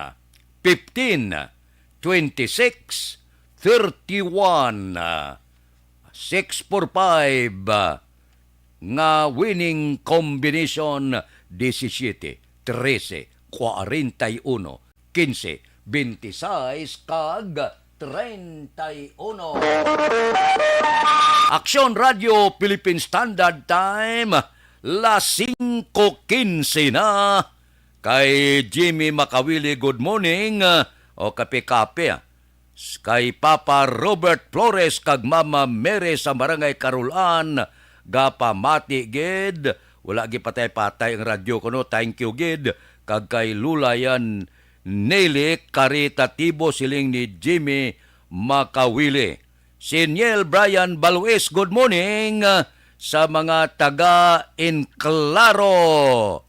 fifteen, twenty-six, thirty-one, six four five, nga winning combination, disisiete, trese, kwarenta y uno, kinse, benti sais, kag treinta y uno. Aksyon Radio Philippine Standard Time, las singko kinse na. Kay Jimmy Makawili, good morning. O, kape-kape, ah. S-, kay Papa Robert Flores kag Mama Mary sa Barangay Carolan, gapamati gid. Wala gipatay-patay ang radyo kuno. Thank you gid. Kag kay Lulayan Nelly Caritatibo, siling ni Jimmy Makawili. Si Niel Brian Baluis, good morning, ah, sa mga taga Enclaro.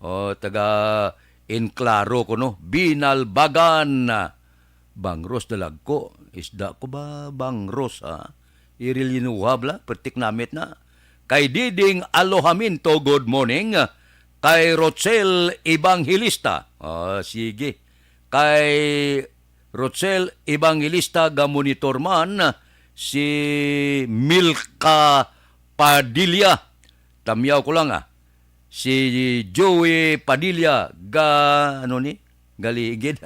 O, taga Enclaro kuno, Binalbagan. Bangros na lag ko. Isda ko ba bangros, ha? Iril yinuha bala, pertik namit na. Kay Diding Alojamiento, good morning. Kay Rochelle Evangelista. Ah, sige. Kay Rochelle Evangelista, ga-monitor man si Milka Padilla. Tamyaw ko lang, ah. Si Joey Padilla, ga-, ano ni? Galigid.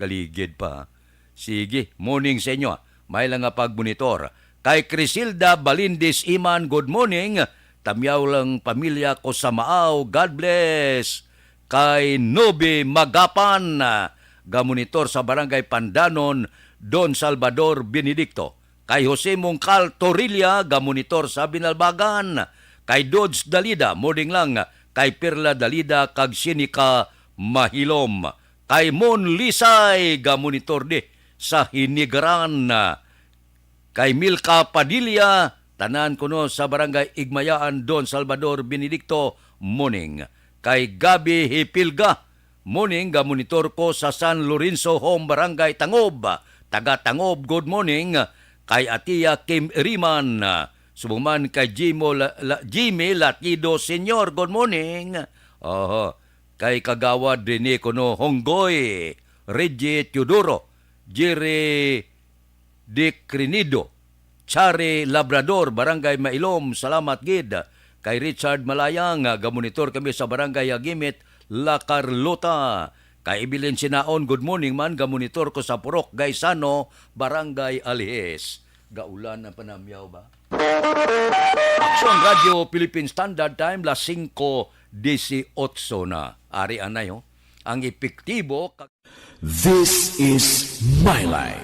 Galigid pa. Sige, morning sa inyo, ah. May lang nga pagmonitor. Kay Crisilda Balindis Iman, good morning. Tamyaw lang pamilya ko sa Maaw. God bless. Kay Nobi Magapan, ah, ga-monitor sa Barangay Pandanon, Don Salvador Benedicto. Kay Jose Mongcal Torilla, ga-monitor sa Binalbagan. Kay Dodge Dalida, morning lang. Kay Perla Dalida kag Sinica Mahilom. Kay Mon Lisay, ga-monitor di sa Hinigaran. Kay Milka Padilla, tanan kuno sa Barangay Igmayaan, Don Salvador Benedicto, morning. Kay Gabi Hipilga, morning, ga-monitor ko sa San Lorenzo Home, Barangay Tangob. Taga Tangob, good morning. Kay Atia Kim Riman, subong man kay Jimo La-, La-, Jimmy Latido Senior, good morning. Oho. Kay Kagawad Rene kuno Honggoy, Reggie Teodoro, Jerry Dic Renido, Chari Labrador, Barangay Mailom, salamat gid. Kay Richard Malayang, ah, gamonitor kami sa Barangay Agimit, La Carlota. Kay Evelyn Sinaon, good morning man, gamonitor ko sa Purok Gaisano, Barangay Alihis. Gaulan ang panamyaw ba? Aksyon Radio Philippine Standard Time, las singko disiotso na. Ari anay, oh. Ang epektibo kag This is my life.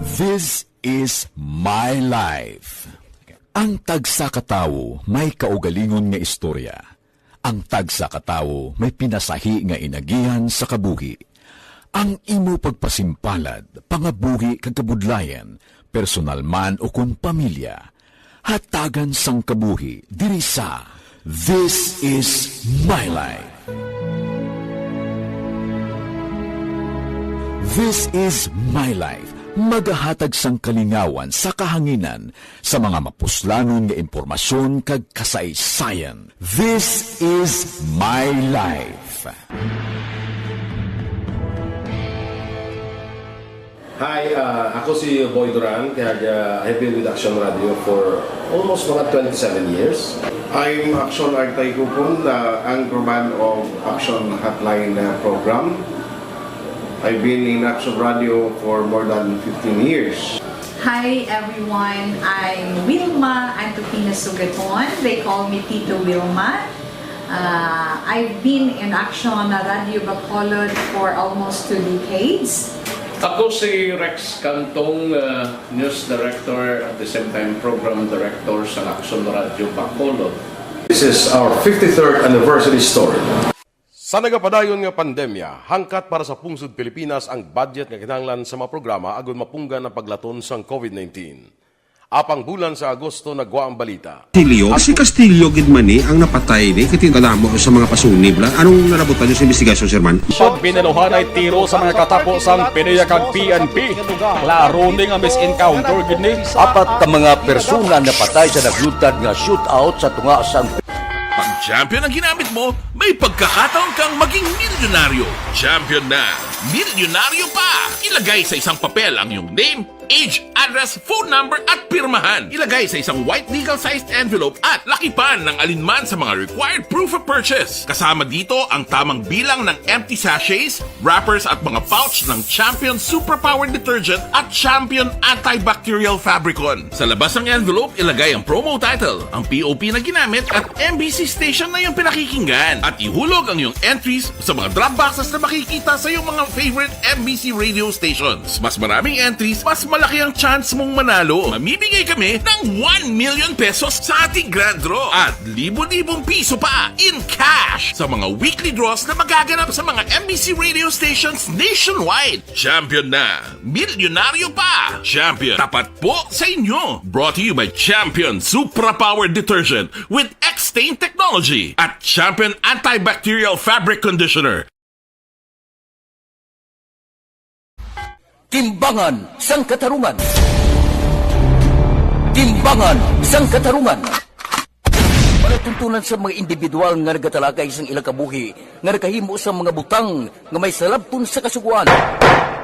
This is my life. Ang tagsa ka tawo may kaugalingon nga istorya. Ang tagsa ka tawo may pinasahi nga inagihan sa kabuhi. Ang imo pagpasimpalad, pangabuhi kag kabudlayan, personal man o kon pamilya, hatagan sang kabuhi diri sa This Is My Life. This Is My Life, magahatag sang kalingawan sa kahanginan sa mga mapuslanon nga impormasyon kag kasaysayan. This is my life. Hi, uh, ako si Boy Duran, kag, uh, I've been with Action Radio for almost mga twenty-seven years. I'm Action Artay Kupon, uh, anchorman of Action Hotline, uh, program. I've been in Action Radio for more than fifteen years. Hi everyone, I'm Wilma Antupina Sugaton. They call me Tito Wilma. Uh, I've been in Action Radio Bacolod for almost two decades. Ako si Rex Cantong, uh, news director, at the same time program director sa Action Radio Bacolod. This is our fifty-third anniversary story. Sa nagapadayon nga pandemya, hangkat para sa pungsod Pilipinas ang budget nga kinahanglan sa mga programa agud mapunggan ang paglaton sang COVID nineteen. Apang bulan sa Agosto nagwa ang balita. Castillo, si Castillo gid man ni ang napatay ni, kay kadamo sa mga pasunib la. Anong nalabutan niyo sa investigasyon, Sir Man? Pag binaluhanay tiro sa mga katapo sang PDEA kag P N P, klaro ni nga mis-encounter gid ni. Apat ka mga persona napatay sa nagluntad nga shootout sa tunga sang Pag champion ang ginamit mo, may pagkakataon kang maging milyonaryo. Champion na Milyonaryo pa! Ilagay sa isang papel ang iyong name, age, address, phone number, at pirmahan. Ilagay sa isang white legal-sized envelope at lakipan ng alinman sa mga required proof of purchase. Kasama dito ang tamang bilang ng empty sachets, wrappers, at mga pouch ng Champion Superpower Detergent at Champion Antibacterial Fabricon. Sa labas ng envelope, ilagay ang promo title, ang P O P na ginamit, at M B C station na iyong pinakikinggan. At ihulog ang iyong entries sa mga drop boxes na makikita sa iyong mga favorite M B C radio stations. Mas maraming entries, mas malaki ang chance mong manalo. Mamimigay kami ng one million pesos sa ating grand draw at libo-libong piso pa in cash sa mga weekly draws na magaganap sa mga M B C radio stations nationwide. Champion na! Milyonaryo pa! Champion, tapat po sa inyo! Brought to you by Champion Supra Power Detergent with X-Stain Technology at Champion Antibacterial Fabric Conditioner. Timbangan sang Katarungan. Timbangan sang Katarungan. Palatuntunan sa mga individual nga nagatalakay sang ilang kabuhi nga nakahimo sang mga butang nga may salabton sa kasugoan.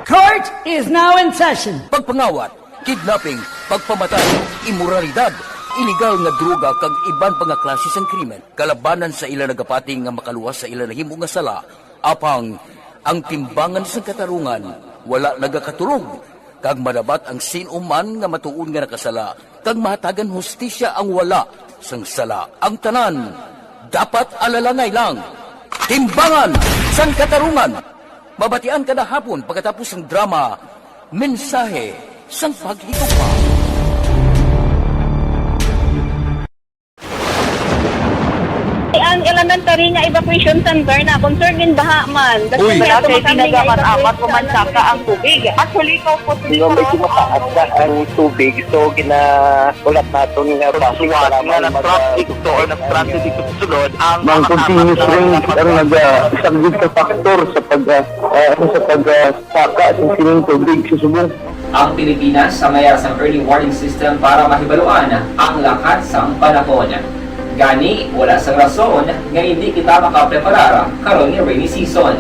Court is now in session. Pagpangawat, kidnapping, pagpamatay, imoralidad, iligal nga droga kag iban pa nga klase sang krimen kalabanan sa ila nagapati nga makaluwas sa ila nahimo nga sala. Apang ang timbangan sang katarungan wala nagakatulog, kag madabat ang sin-o man nga matuod nga nakasala, kag mahatagan hustisya ang wala sang sala. Ang tanan dapat alalangay lang. Timbangan sang Katarungan. Mabatian kada hapon pagkatapos sang drama, Mensahe sang Paghigugma. Ang elementary nga evacuation center na concerned in baha man. Uy, wala kay tinaga man amat o mansaka ang tubig. Actually, ikaw po, Di ba may tumataas na ang tubig, so ginaulat naton nga basi Suwat nga nag-transit to or nag-transit dito sa sulod ang Mang continuous rain ang naga-, isang good factor sa pag, ah, ah, sa pag, ah, saka sa sining tubig sa subong. Ang Pilipinas, sa mayar sang early warning system para mahibaluan ang lakat sang panahon. Gani, wala sang rason nga hindi kita makapreparar karon nga rainy season.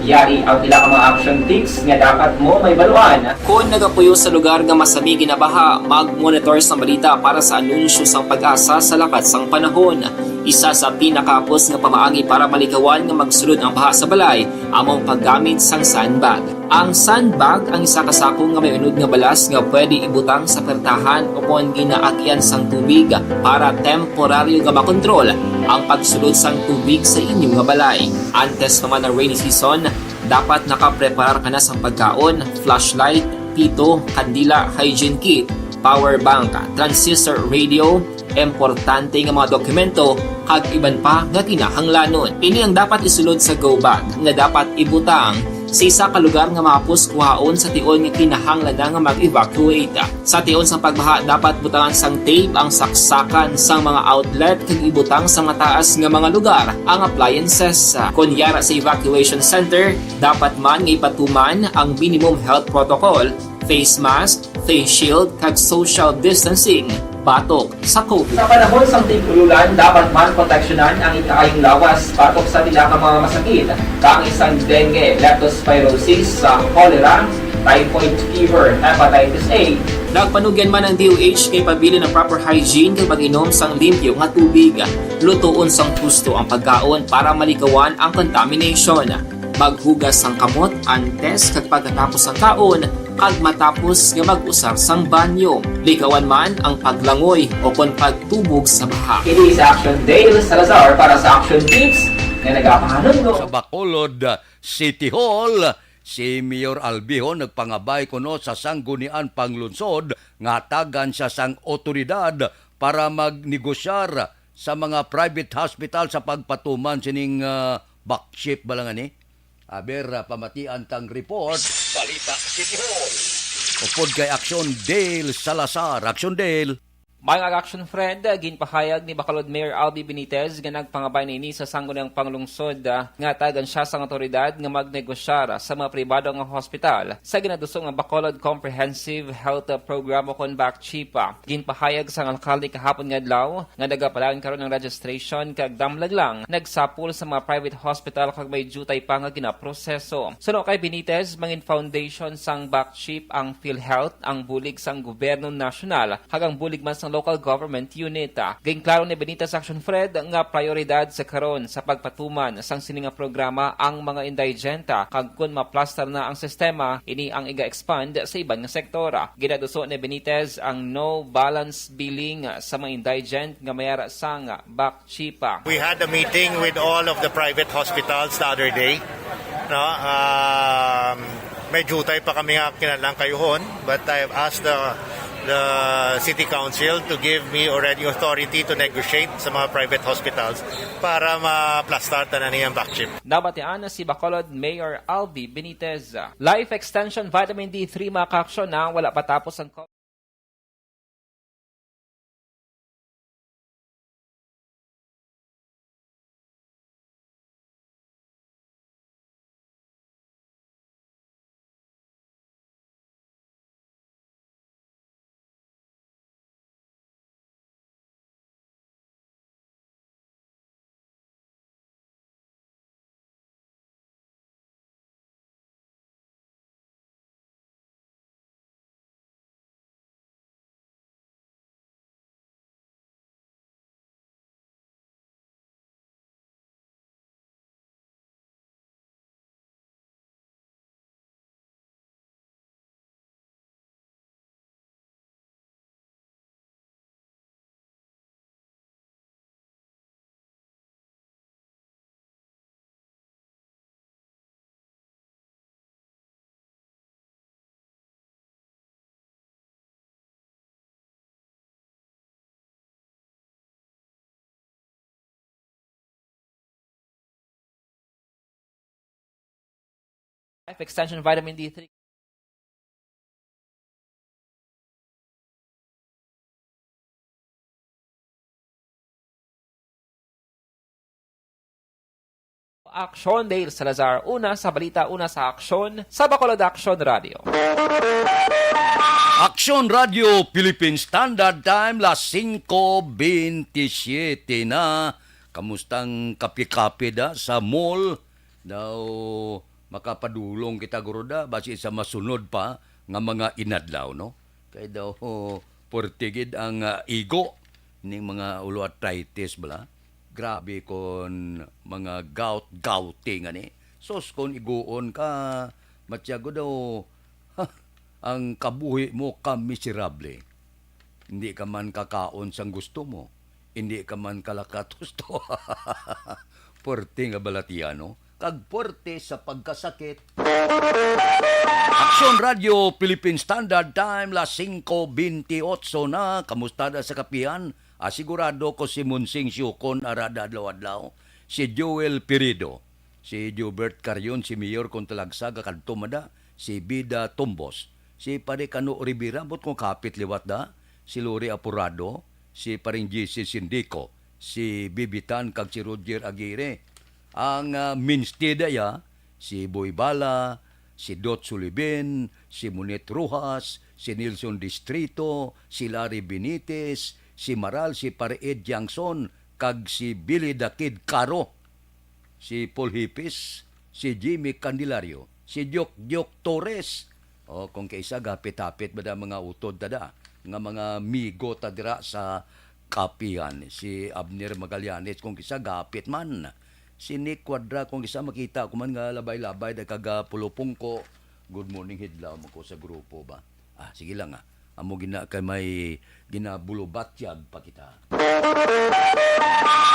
Yari ang pila ka mga action tips nga dapat mo mahibaluan. Kon nagapuyo sa lugar nga masami ginabaha, mag-monitor sang balita para sa anunsyo sang PAGASA sa lakat sang panahon. Isa sa pinakahapos nga pamaagi para malikawan nga magsulod ang baha sa balay amo ang paggamit sang sandbag. Ang sandbag ang isa ka sako nga may unod nga balas nga pwede ibutang sa pertahan ukon ginaagian sang tubig para temporaryo nga makontrol ang pagsulod sang tubig sa inyo nga balay. Antes pa man ang rainy season, dapat nakapreparar ka na sang pagkaon, flashlight, pito, kandila, hygiene kit, power bank, transistor radio, importante nga mga dokumento, kag iban pa nga kinahanglanon. Ini ang dapat isulod sa go bag nga dapat ibutang sa isa ka lugar nga mahapos kuhaon sa tion nga kinahanglan na nga mag-evacuate. Sa tion sang pagbaha, dapat butangan sang tape ang saksakan sang mga outlet kag ibutang sa mataas nga mga lugar ang appliances. Kon yara sa evacuation center, dapat man nga ipatuman ang minimum health protocol, face mask, face shield, kag social distancing batok sa COVID. Sa panahon sang tig-ululan, dapat man proteksyonan ang ikaayong lawas batok sa pila ka mga masakit, kaangay sang dengue, leptospirosis, sa cholera, typhoid fever, hepatitis A. Nagpanugyan man ang D O H nga ipabilin ang proper hygiene kag pag-inom sang limpyo nga tubig. Lutoon sang husto ang pagkaon para malikawan ang contamination. Maghugas sang kamot antes kag pagkatapos sang kaon, kag matapos nga mag-usar sang banyo. Likawan man ang paglangoy o kon pagtubog sa baha. Ini si Action Dale Salazar para sa Action Tips nga nagapahanumdom. Sa Bacolod City Hall, si Mayor Albiho nagpangabay kuno sa Sangguniang Panglungsod nga hatagan siya sang awtoridad para magnegosyar sa mga private hospital sa pagpatuman sining, ah, backship bala ngani. Aber, ah, pamatian tang report. Balita City Hall. Upod kay Action Dale Salazar. Action Dale. May nga action, Fred, ginpahayag ni Bacolod Mayor Albi Benitez nga nagpangabay na ini sa sangguniang panglungsod, ah, nga tagan siya sang awtoridad nga magnegosyar sa mga pribado nga hospital sa ginaduso nga Bacolod Comprehensive Health Program o kon BACCHIP. Ginpahayag sang alkalde kahapon nga adlaw nga nagapadayon karon ang registration kag damlag lang nagsapol sa mga private hospital kag may diutay pa nga ginaproseso. Suno kay Benitez, mangin foundation sang BACCHIP ang PhilHealth, ang bulig sang gobyerno nasyonal, kag ang bulig man sang local government unit. Ginklaro ni Benitez sa Action Fred nga prioridad sa karon sa pagpatuman sang sini nga programa ang mga indigent, kag kon maplastar na ang sistema, ini ang iga-expand sa iban nga sektor. Ginaduso ni Benitez ang no balance billing sa mga indigent nga may ara sang BACCHIP. We had a meeting with all of the private hospitals the other day. No, um, may diutay pa kami nga kinahanglan kayuhon, but I've asked the, the city council to give me already authority to negotiate sa mga private hospitals para ma-plastar tanan niyang BACCHIP. Nabatian na si Bacolod Mayor Albi Benitez. Life Extension Vitamin D three, mga kaaksyon, na wala pa tapos ang co- Life Extension Vitamin D three. Aksyon, Dale Salazar. Una sa balita, una sa aksyon, sa Bacolod Aksyon Radio. Aksyon Radio, Philippine Standard Time, las singko bentisiete na. Kamustang kape-kape da sa mall? Daw makapadulong kita, guro, da, basi sa masunod pa nga mga inadlaw, no? Kay daw, puwerte gid ang, ah, igo ning mga ulo arthritis bala. Grabe kon mga gout, gouty nga ni. Sus, kon iguon ka, Matiago daw, ang kabuhi mo ka miserable. Hindi ka man kakaon sang gusto mo. Hindi ka man kalakatos to. Puwerte nga balatian, no? Kag puwerte sa pagkasakit. Aksyon Radio, Philippine Standard Time, las singko bentiocho na. Kamusta da sa kapihan? Asigurado ko si Monsing Siukon ara da adlaw-adlaw. Si Joel Pirido, si Jobert Carion, si Mayor kon talagsa gakadto man da, si Bida Tumbos, si Pare Kano Rivera, ambot kon kapit liwat da, si Lori Apurado, si Paring G C Sindico, si Bibitan kag si Roger Aguirre. Ang, ah, mainstay da ya, si Boy Bala, si Dot Sulibin, si Monet Rojas, si Nelson Distrito, si Larry Benitez, si Maral, si Pare Ed Yangson, kag si Billy the Kid Caro, si Paul Hipis, si Jimmy Candelario, si Diok Diok Torres. O, kung kaisa, gapit-hapit ba da mga utod ta da, nga mga migo ta dira sa kapihan, si Abner Magallanes, kung kisa gapit man. Si Nick Cuadra, kung kisa makita ko man nga labay-labay da kag, ah, pulupungko. Good morning, hidlaw man ko sa grupo ba. Ah, sige lang, ah. Amo gina kay may ginabulubatyag pa kita.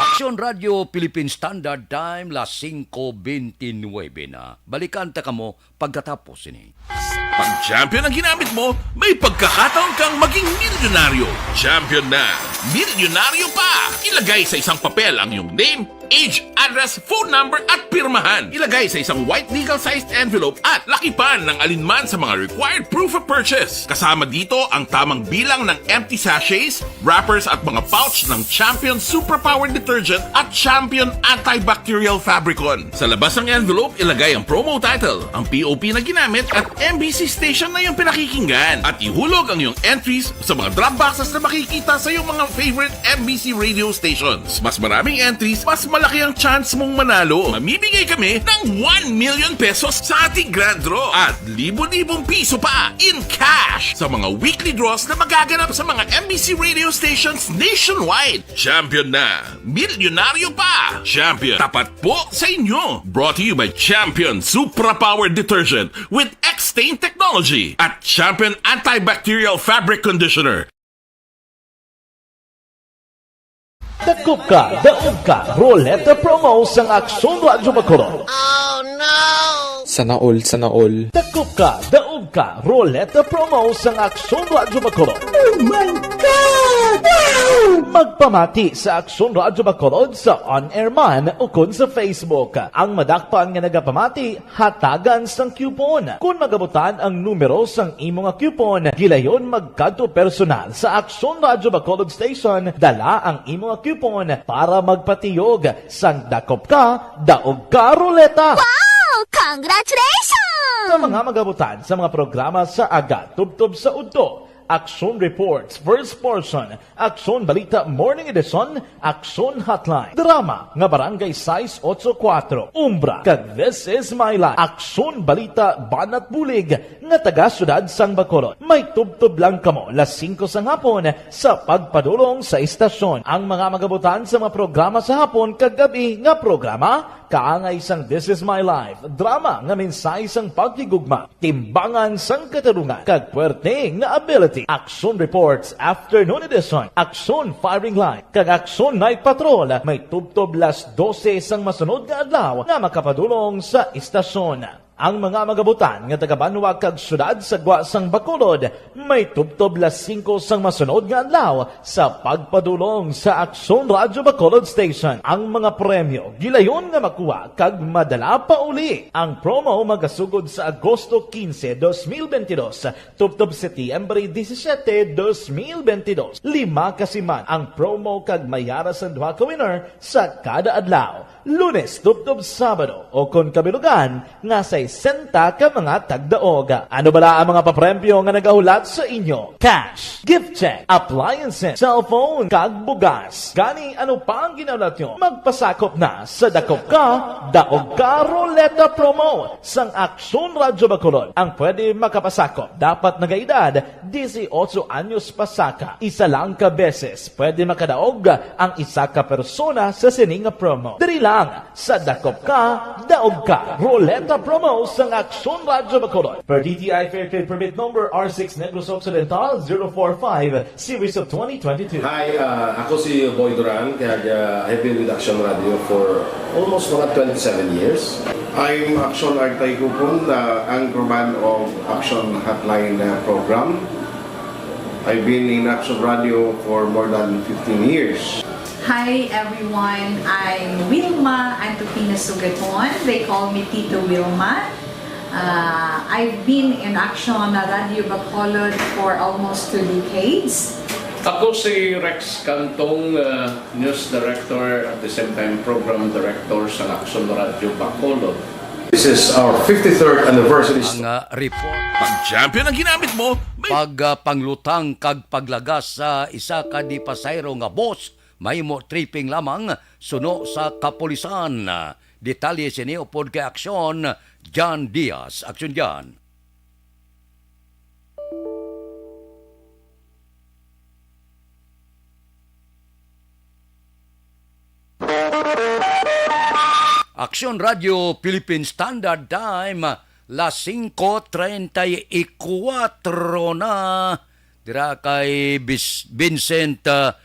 Aksyon Radio Philippine Standard Time, las singko bentisiete na. Balikan ta kamo pagkatapos sini. Pag champion ang ginamit mo, may pagkakataon kang maging milyonaryo. Champion na, milyonaryo pa! Ilagay sa isang papel ang iyong name, age, address, phone number, at pirmahan. Ilagay sa isang white legal-sized envelope at lakipan ng alinman sa mga required proof of purchase. Kasama dito ang tamang bilang ng empty sachets, wrappers, at mga pouch ng Champion Superpower Detergent at Champion Antibacterial Fabricon. Sa labas ng envelope, ilagay ang promo title, ang P O P na ginamit, at M B C station na iyong pinakikinggan. At ihulog ang iyong entries sa mga drop boxes na makikita sa iyong mga favorite M B C radio stations. Mas maraming entries, mas malaki ang chance mong manalo. Mamimigay kami ng one million pesos sa ating grand draw at libo-libong piso pa in cash sa mga weekly draws na magaganap sa mga M B C radio stations nationwide. Champion na! Milyonaryo pa! Champion, tapat po sa inyo! Brought to you by Champion Supra Power Detergent with X-Stain Technology at Champion Antibacterial Fabric Conditioner. Dakop ka, daog ka, Roleta Promo sang Aksyon Radyo Bacolod. Sana all, sana all. Dakop ka, daog ka, Roleta Promo sang Aksyon Radyo Bacolod. Oh my God! Wow! Magpamati sa Aksyon Radyo Bacolod sa on-air man ukon sa Facebook. Ang madakpan nga nagapamati, hatagan sang coupon. Kon magabutan ang numero sang imo nga coupon, gilayon magkadto personal sa Aksyon Radyo Bacolod Station, dala ang imo nga coupon para magpatiyog sang Dakop Ka, Daog Ka Roleta. Wow! Congratulations! Sa mga magabutan sa mga programa sa aga tubtob sa udto, Aksyon Reports, First Portion, Aksyon Balita Morning Edition, Aksyon Hotline, drama nga Barangay sais otso kuwatro, Umbra, kag This Is My Life, Aksyon Balita Banat Bulig nga taga Siyudad sang Bacolod. May tubtob lang kamo las singko sang hapon sa pagpadulong sa istasyon. Ang mga magabutan sa mga programa sa hapon kag gab-i nga programa, kaangay sang This Is My Life, drama nga mensahe sang paghigugma, timbangan sang katarungan, kag puwerte nga ability. Action Reports, Afternoon Edition, Action Firing Line, kag Action Night Patrol may tubtob las dose sang masunod nga adlaw nga makapadulong sa istasyon. Ang mga magabutan nga taga-banwa kag siyudad sa gwa sang Bacolod may tubtob las singko sang masunod nga adlaw sa pagpadulong sa Aksyon Radyo Bacolod Station. Ang mga premyo gilayon nga makuha kag madala pa uli. Ang promo magasugod sa Agosto quince, dos mil veintidós, tubtob Setyembre disisiete, dos mil veintidós. Lima ka siman ang promo kag may ara sang duha ka winner sa kada adlaw. Lunes tubtob Sabado, o kon kabilugan nga sesenta ka mga tagdaog. Ano bala ang mga papremyo nga nagahulat sa inyo? Cash, gift check, appliances, cellphone, kag bugas. Gani, ano pa ang ginahulat nyo? Magpasakop na sa Dakop Ka, Daog Ka Roleta Promo sang Aksyon Radyo Bacolod. Ang pwede makapasakop dapat nagaedad disiotso anyos pasaka. Isa lang ka beses pwede makadaog ang isa ka persona sa sini nga promo. Diri lang sa Dakop Ka, Daog Ka Roleta Promo sang Aksyon Radyo Bacolod. Per D T I Fair Trade Permit Number R six Negros Occidental zero four five, Series of twenty twenty-two. Hi, uh, ako si Boy Duran, kag, uh, I've been with Action Radio for almost mga twenty-seven years. I'm Action Artay Kupon, the anchorman of Action Hotline, uh, program. I've been in Action Radio for more than fifteen years. Hi everyone, I'm Wilma Antupina Sugaton. They call me Tito Wilma. Uh, I've been in Action Radio Bacolod for almost two decades. Ako si Rex Cantong, uh, news director, at the same time program director sa Action Radio Bacolod. This is our fifty-third anniversary. Ang, ah, report. Pag champion ang ginamit mo, may Pag, ah, panglutang kag paglagas sa isa ka di pasahero nga bus, mahimo tripping lamang suno sa kapulisan. Detalye sini upod kay Aksyon John Diaz. Aksyon John. Aksyon Radio Philippine Standard Time, las singko treinta y cuatro na. Dira kay Bis-, Vincent, ah,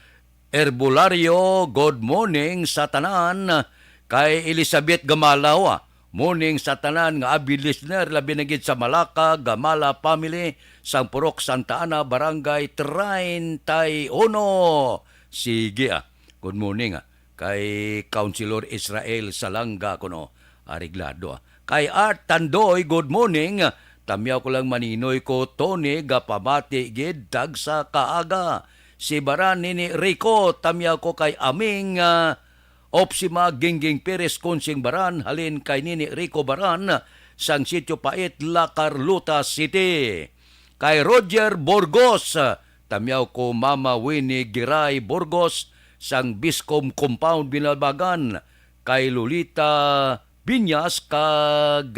Herbolario, good morning sa tanan. Kay Elizabeth Gamalaw, ah, morning sa tanan nga avid listener, labi na gid sa Malaka, Gamala family, sang Purok Santa Ana, Barangay treinta y uno. Sige, ah. Good morning, ah. Kay Councilor Israel Salanga kuno, areglado, ah. Kay Art Tandoy, good morning. Tamyaw ko lang, maninoy ko, Tony, gapamati gid tagsa kaaga. Si Baran Nini Rico, tamyaw ko kay Aming, ah, Opsima Gingging Perez, Kunsing Baran, halin kay Nini Rico Baran, sang Sitio Pait, La Carlota City. Kay Roger Burgos, tamyaw ko, Mama Winnie Giray Burgos, sang Biscom Compound, Binalbagan. Kay Lolita Binyas kag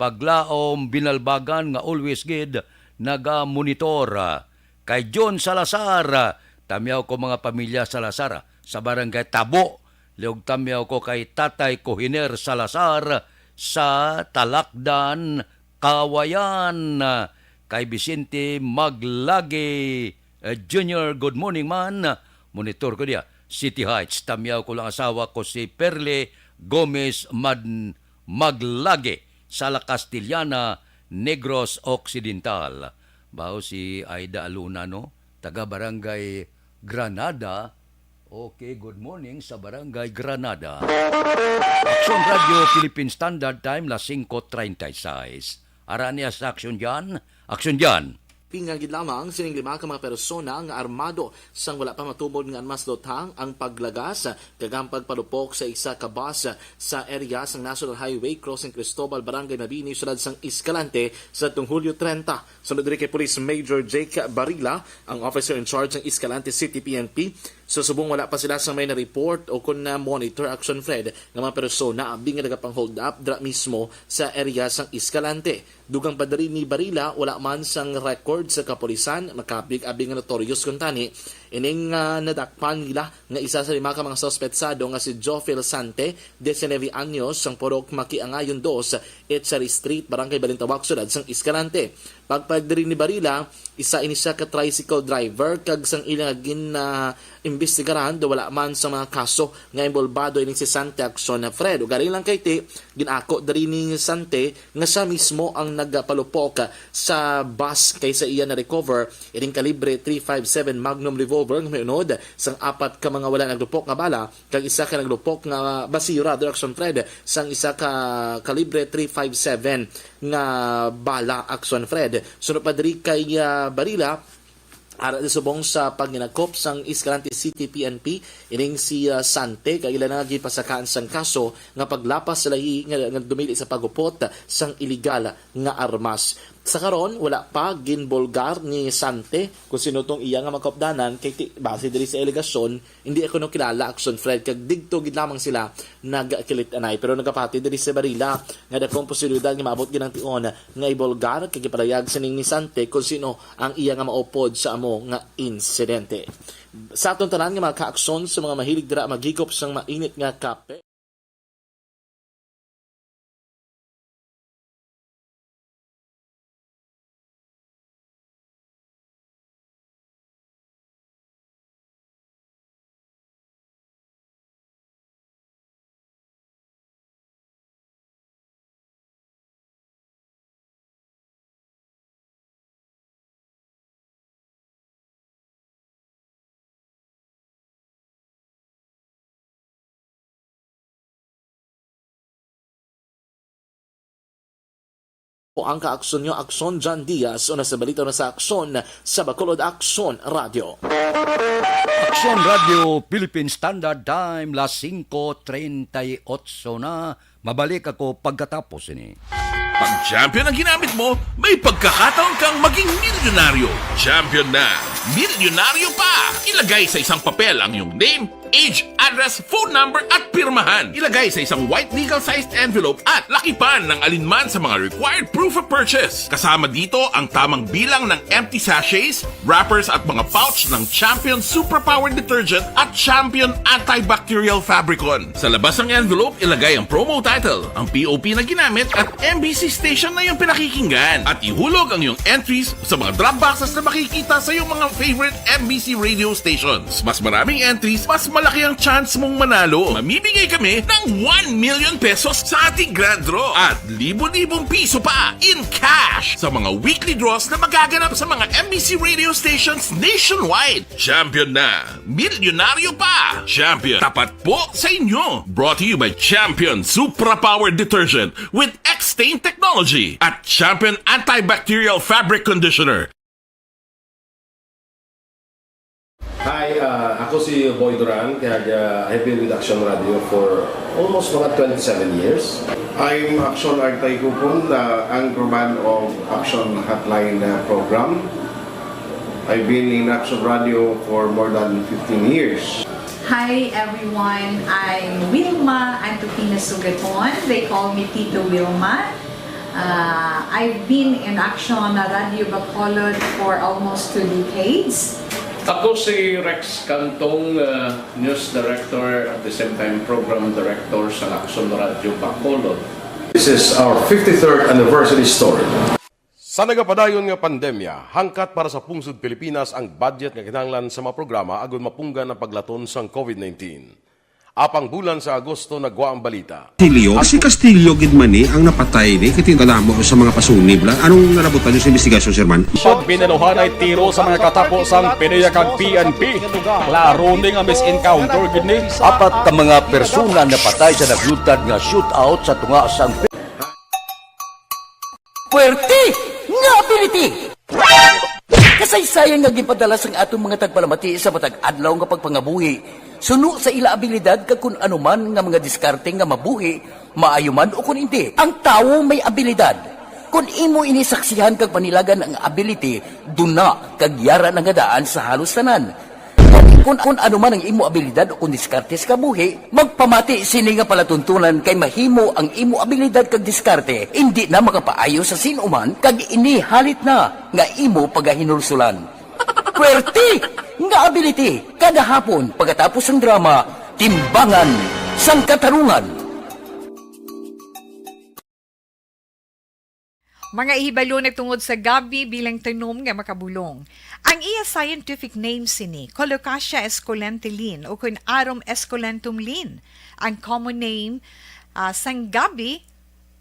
Paglaom Binalbagan, nga always gid naga-monitor. Kay John Salazar, tamyaw ko, mga pamilya Salazar, sa Barangay Tabo. Liog tamyaw ko kay Tatay Kohiner Salazar sa Talakdan, Kawayan. Kay Vicente Maglagi, eh, Junior, good morning man. Monitor ko diya. City Heights, tamyaw ko lang asawa ko si Perle Gomez Mad-, Maglagi, Sala Castellana, Negros Occidental. Bao si Aida Aluna, no? Taga Barangay Granada. Okay, good morning sa Barangay Granada. Aksyon Radio Philippine Standard Time, las singko treinta y seis. Ara niya sa aksyon dyan. Aksyon dyan. Pingan gid lamang sining lima ka mga persona nga armado sang wala pa matubod nga armas lutang ang paglagas kag ang pagpalupok sa isa ka bus sa area sang National Highway Crossing Cristobal, Barangay Mabini, siyudad sang Escalante, sa tong Hulyo treinta. Sunod diri kay Police Major Jake Barila, ang officer in charge sang Escalante City P N P. So, subong wala pa sila sa may na-report o kon na-monitor, Action Fred, nga mga persona abi nga nagapang-hold up dira mismo sa area sang Escalante. Dugang pa diri ni Barila, wala man sang record sa kapulisan, makabig abi nga notorious kuntani ining, ah, nadakpan nila nga isa sa lima ka mga suspetsado nga si Jophil Sante, diecinueve anyos, sang Purok Makiangayon dos, Echari Street, Barangay Balintawak, siyudad sang Escalante. Pagpayag diri ni Barila, isa ini siya ka tricycle driver kag sang ila nga gin, ah, imbestigaran, daw wala man sa mga kaso nga inbolbado ining si Sante, Action Fred. Ugaling lang kay ti, gin-ako diri ni Sante nga siya mismo ang nagpalupok sa bus kay sa iya na-recover ining kalibre three five seven Magnum revolver nga may unod sang apat ka mga wala naglupok nga bala kag isa ka naglupok nga basura, Action Fred, sang isa ka kalibre three five seven nga bala, Action Fred. Sunod pa diri kay, ah, Barila, ara subong sa paghinakop sang Escalante City P N P, ining si, ah, Sante, kay ila na nga gipasakaan sang kaso nga paglapas sa lahi nga, nga dumili sa paghupot sang iligal nga armas. Sa karon, wala pa ginbulgar ni Sante kung sino tong iya nga mga kaupdanan, kay ti-, base diri sa alegasyon, hindi ako no kilala, Action Fred, kag digto gid lamang sila nagkilit-anay. Pero nagapati diri si Barila nga dakong posibilidad nga maabot gid ang tion nga ibulgar kag ipalayag sining ni Sante kung sino ang iya nga maupod sa amo nga insidente. Sa aton tanan nga mga kaaksyon, sa mga mahilig dira maghigop sang mainit nga kape, O ang kaaksyon nyo, Aksyon John Diaz, una sa balita, una sa aksyon sa Bacolod, Aksyon Radio. Aksyon Radio, Philippine Standard Time, las singko treinta y ocho na. Mabalik ako pagkatapos ini. Pag champion ang ginamit mo, may pagkakataon kang maging milyonaryo. Champion na, milyonaryo pa! Ilagay sa isang papel ang iyong name, age, address, phone number, at pirmahan. Ilagay sa isang white legal-sized envelope at lakipan ng alinman sa mga required proof of purchase. Kasama dito ang tamang bilang ng empty sachets, wrappers, at mga pouch ng Champion Superpower Detergent at Champion Antibacterial Fabricon. Sa labas ng envelope, ilagay ang promo title, ang P O P na ginamit, at M B C station na iyong pinakikinggan. At ihulog ang iyong entries sa mga drop boxes na makikita sa iyong mga favorite M B C radio stations. Mas maraming entries, mas Laki ang chance mong manalo. Mamimigay kami ng one million pesos sa ating grand draw at libo-libong piso pa in cash sa mga weekly draws na magaganap sa mga M B C radio stations nationwide. Champion na, milyonaryo pa. Champion, tapat po sa inyo. Brought to you by Champion Supra Power Detergent with X-Stain Technology at Champion Antibacterial Fabric Conditioner. Hi, ah, ako si Boy Duran, kag ah, I've been with Action Radio for almost mga twenty-seven years. I'm Action Artay Kupon, the anchorman of Action Hotline uh, program. I've been in Action Radio for more than fifteen years. Hi everyone, I'm Wilma Antupina Sugaton. They call me Tito Wilma. Uh, I've been in Action Radio Bacolod for almost two decades. Ako si Rex Cantong, uh, News Director at the same time Program Director sa Action Radio Bacolod. This is our fifty-third anniversary story. Sa nagapadayon nga pandemya, hangkat para sa pungsod Pilipinas ang budget nga kinahanglan sa mga programa agud mapunggan ang paglaton sang COVID nineteen. Apang bulan sa Agosto nagwa ang balita. Castillo, si Castillo gid man ni ang napatay ni, kay tingala mo sa mga pasunib la. Anong nalabutan niyo sa investigasyon, Sir Man? Pag binaluhanay tiro sa mga katapo sang PDEA kag P N P, klaro ni nga mis-encounter gid ni. Apat ka mga persona napatay sa naglutad nga shootout sa tunga sang Puwerte nga ability! Kasaysayan nga ginpadala sang aton mga tagpalamati sa matag adlaw nga pagpangabuhi suno sa ila abilidad kag kun ano man nga mga diskarte nga mabuhi, maayo man ukon indi. Ang tawo may abilidad. Kon imo ini saksihan kag panilagan ang ability, duna kag yara na nga daan sa halos tanan. Kon, kon ano man ang imo abilidad o kon diskarte sa kabuhi, magpamati sini nga palatuntunan kay mahimo ang imo abilidad kag diskarte indi na makapaayo sa sin-o man kag ini halit na nga imo pagahinulsulan. Puwerte nga ability kada hapon pagkatapos sang drama, Timbangan sang Katarungan. Mga ihibalo nagtungod sa gabi bilang tanom nga makabulong. Ang iya scientific name sini, Colocasia esculenta Lin, ukon Arum esculentum Lin. Ang common name, ah, sang gabi,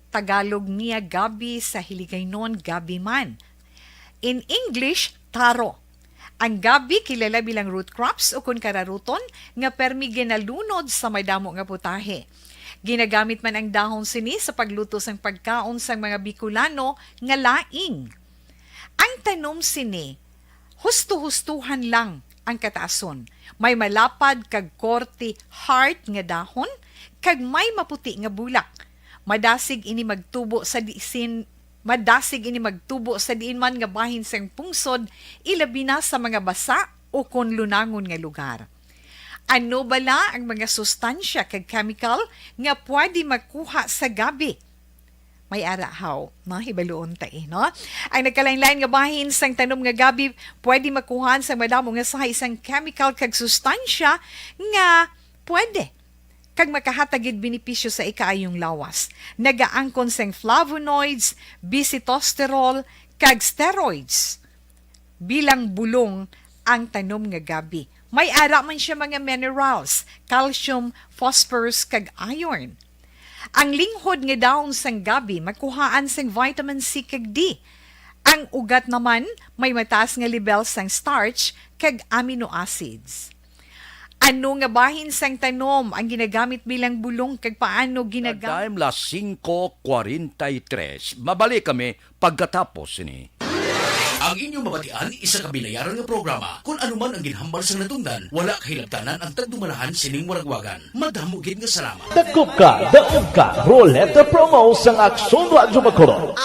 Tagalog niya gabi, sa Hiligaynon gabi man. In English, taro. Ang gabi kilala bilang root crops ukon kararuton nga permi ginalunod sa madamo nga putahe. Ginagamit man ang dahon sini sa pagluto sang pagkaon sang mga Bicolano nga laing. Ang tanom sini, husto-hustohan lang ang kataason. May malapad kag korte heart nga dahon kag may maputi nga bulak. Madasig ini magtubo sa disin Madasig ini magtubo sa diin man nga bahin sang pungsod, ilabi na sa mga basa ukon lunangon nga lugar. Ano bala ang mga sustansya kag chemical nga pwede makuha sa gabi? May ara haw, no? Hibaluon ta, eh, no? Ang nagkalain-lain nga bahin sang tanom nga gabi pwede makuhaan sang madamo nga sahi sang chemical kag sustansya nga pwede kag makahatag gid benepisyo sa ikaayong lawas. Nagaangkon sing flavonoids, bisitosterol, kag steroids. Bilang bulong ang tanom nga gabi. May ara man siya mga minerals, calcium, phosphorus, kag iron. Ang linghod nga dahon sang gabi makuhaan sang vitamin C kag D. Ang ugat naman may mataas nga lebel sang starch kag amino acids. Ano nga bahin sang tanom ang ginagamit bilang bulong kag paano ginagamit? Time la singko kwarenta y tres. Mabalik kami pagkatapos sini. Ang inyong mabatian, isa ka binayaran nga programa. Kon ano man ang ginhambal sang natungdan, wala kahilabtanan ang tagdumalahan sining waragwagan. Madamo gid nga salamat. Dakop ka, daog ka, Roleta Promo sang Aksyon Radyo Bacolod.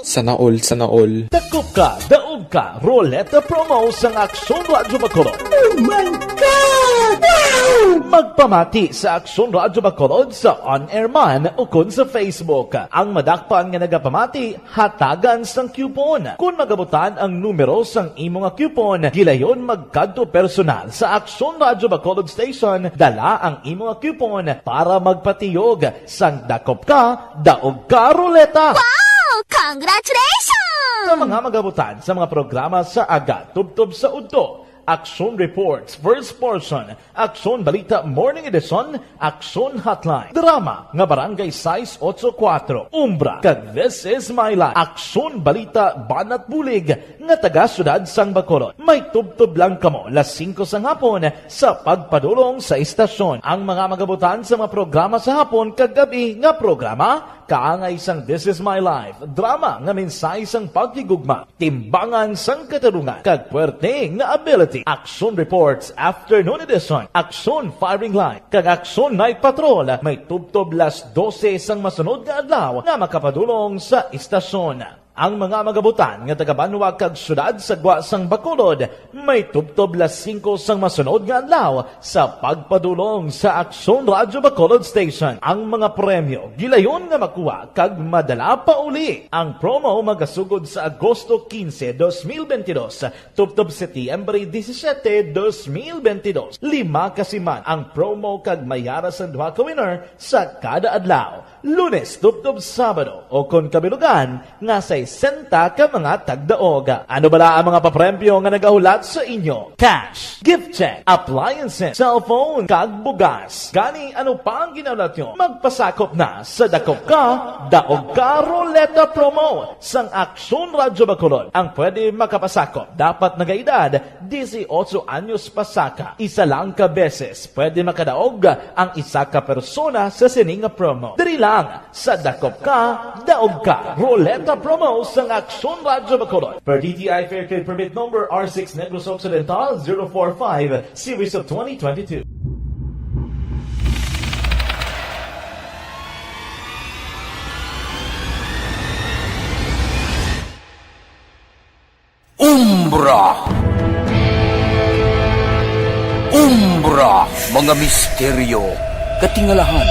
Sana all, sana all. Dakop ka, daog ka, Roleta Promo sang Aksyon Radyo Bacolod. Oh my God! Wow! Magpamati sa Aksyon Radyo Bacolod sa on-air man ukon sa Facebook. Ang madakpan nga nagapamati, hatagan sang coupon. Kon magabutan ang numero sang imo nga coupon, gilayon magkadto personal sa Aksyon Radyo Bacolod Station, dala ang imo nga coupon para magpatiyog sang dakop ka, daog ka, Roleta. Wow! Congratulations! Sa mga magabutan sa mga programa sa aga tubtob sa udto, Aksyon Reports, First Portion, Aksyon Balita Morning Edition, Aksyon Hotline, drama nga Barangay sais ocho kuwatro, Umbra, kag This Is My Life, Aksyon Balita Banat Bulig, nga taga Siyudad sang Bacolod. May tubtob lang kamo las singko sang hapon sa pagpadulong sa istasyon. Ang mga magabutan sa mga programa sa hapon kag gab-i nga programa, kaangay sang This Is My Life, drama nga mensahe sang paghigugma, timbangan sang katarungan, kag puwerte nga ability. Aksyon Reports Afternoon Edition, Aksyon Firing Line, kag Aksyon Night Patrol may tubtob las dose sang masunod nga adlaw nga makapadulong sa istasyon. Ang mga magabutan nga taga-banwa kag siyudad sa gwa sang Bacolod may tubtob las singko sang masunod nga adlaw sa pagpadulong sa Aksyon Radyo Bacolod Station. Ang mga premyo gilayon nga makuha kag madala pa uli. Ang promo magasugod sa Agosto quince, dos mil veintidós, tubtob Setyembre disisiete, dos mil veintidós. Lima ka siman ang promo kag may ara sang duha ka winner sa kada adlaw. Lunes tubtob Sabado, o kon kabilugan nga sesenta ka mga tagdaog. Ano bala ang mga papremyo nga nagahulat sa inyo? Cash, gift check, appliances, cellphone, kag bugas. Gani, ano pa ang ginahulat nyo? Magpasakop na sa Dakop Ka, Daog Ka Roleta Promo sang Aksyon Radyo Bacolod. Ang pwede makapasakop dapat nagaedad disiotso anyos pasaka. Isa lang ka beses pwede makadaog ang isa ka persona sa sini nga promo. Diri lang sa Dakop Ka, Daog Ka Roleta Promo sang Aksyon Radyo Bacolod. Per D T I Fair Trade Permit Number R six Negros Occidental zero four five, Series of twenty twenty-two. Umbra. Umbra, mga misteryo, katingalahan,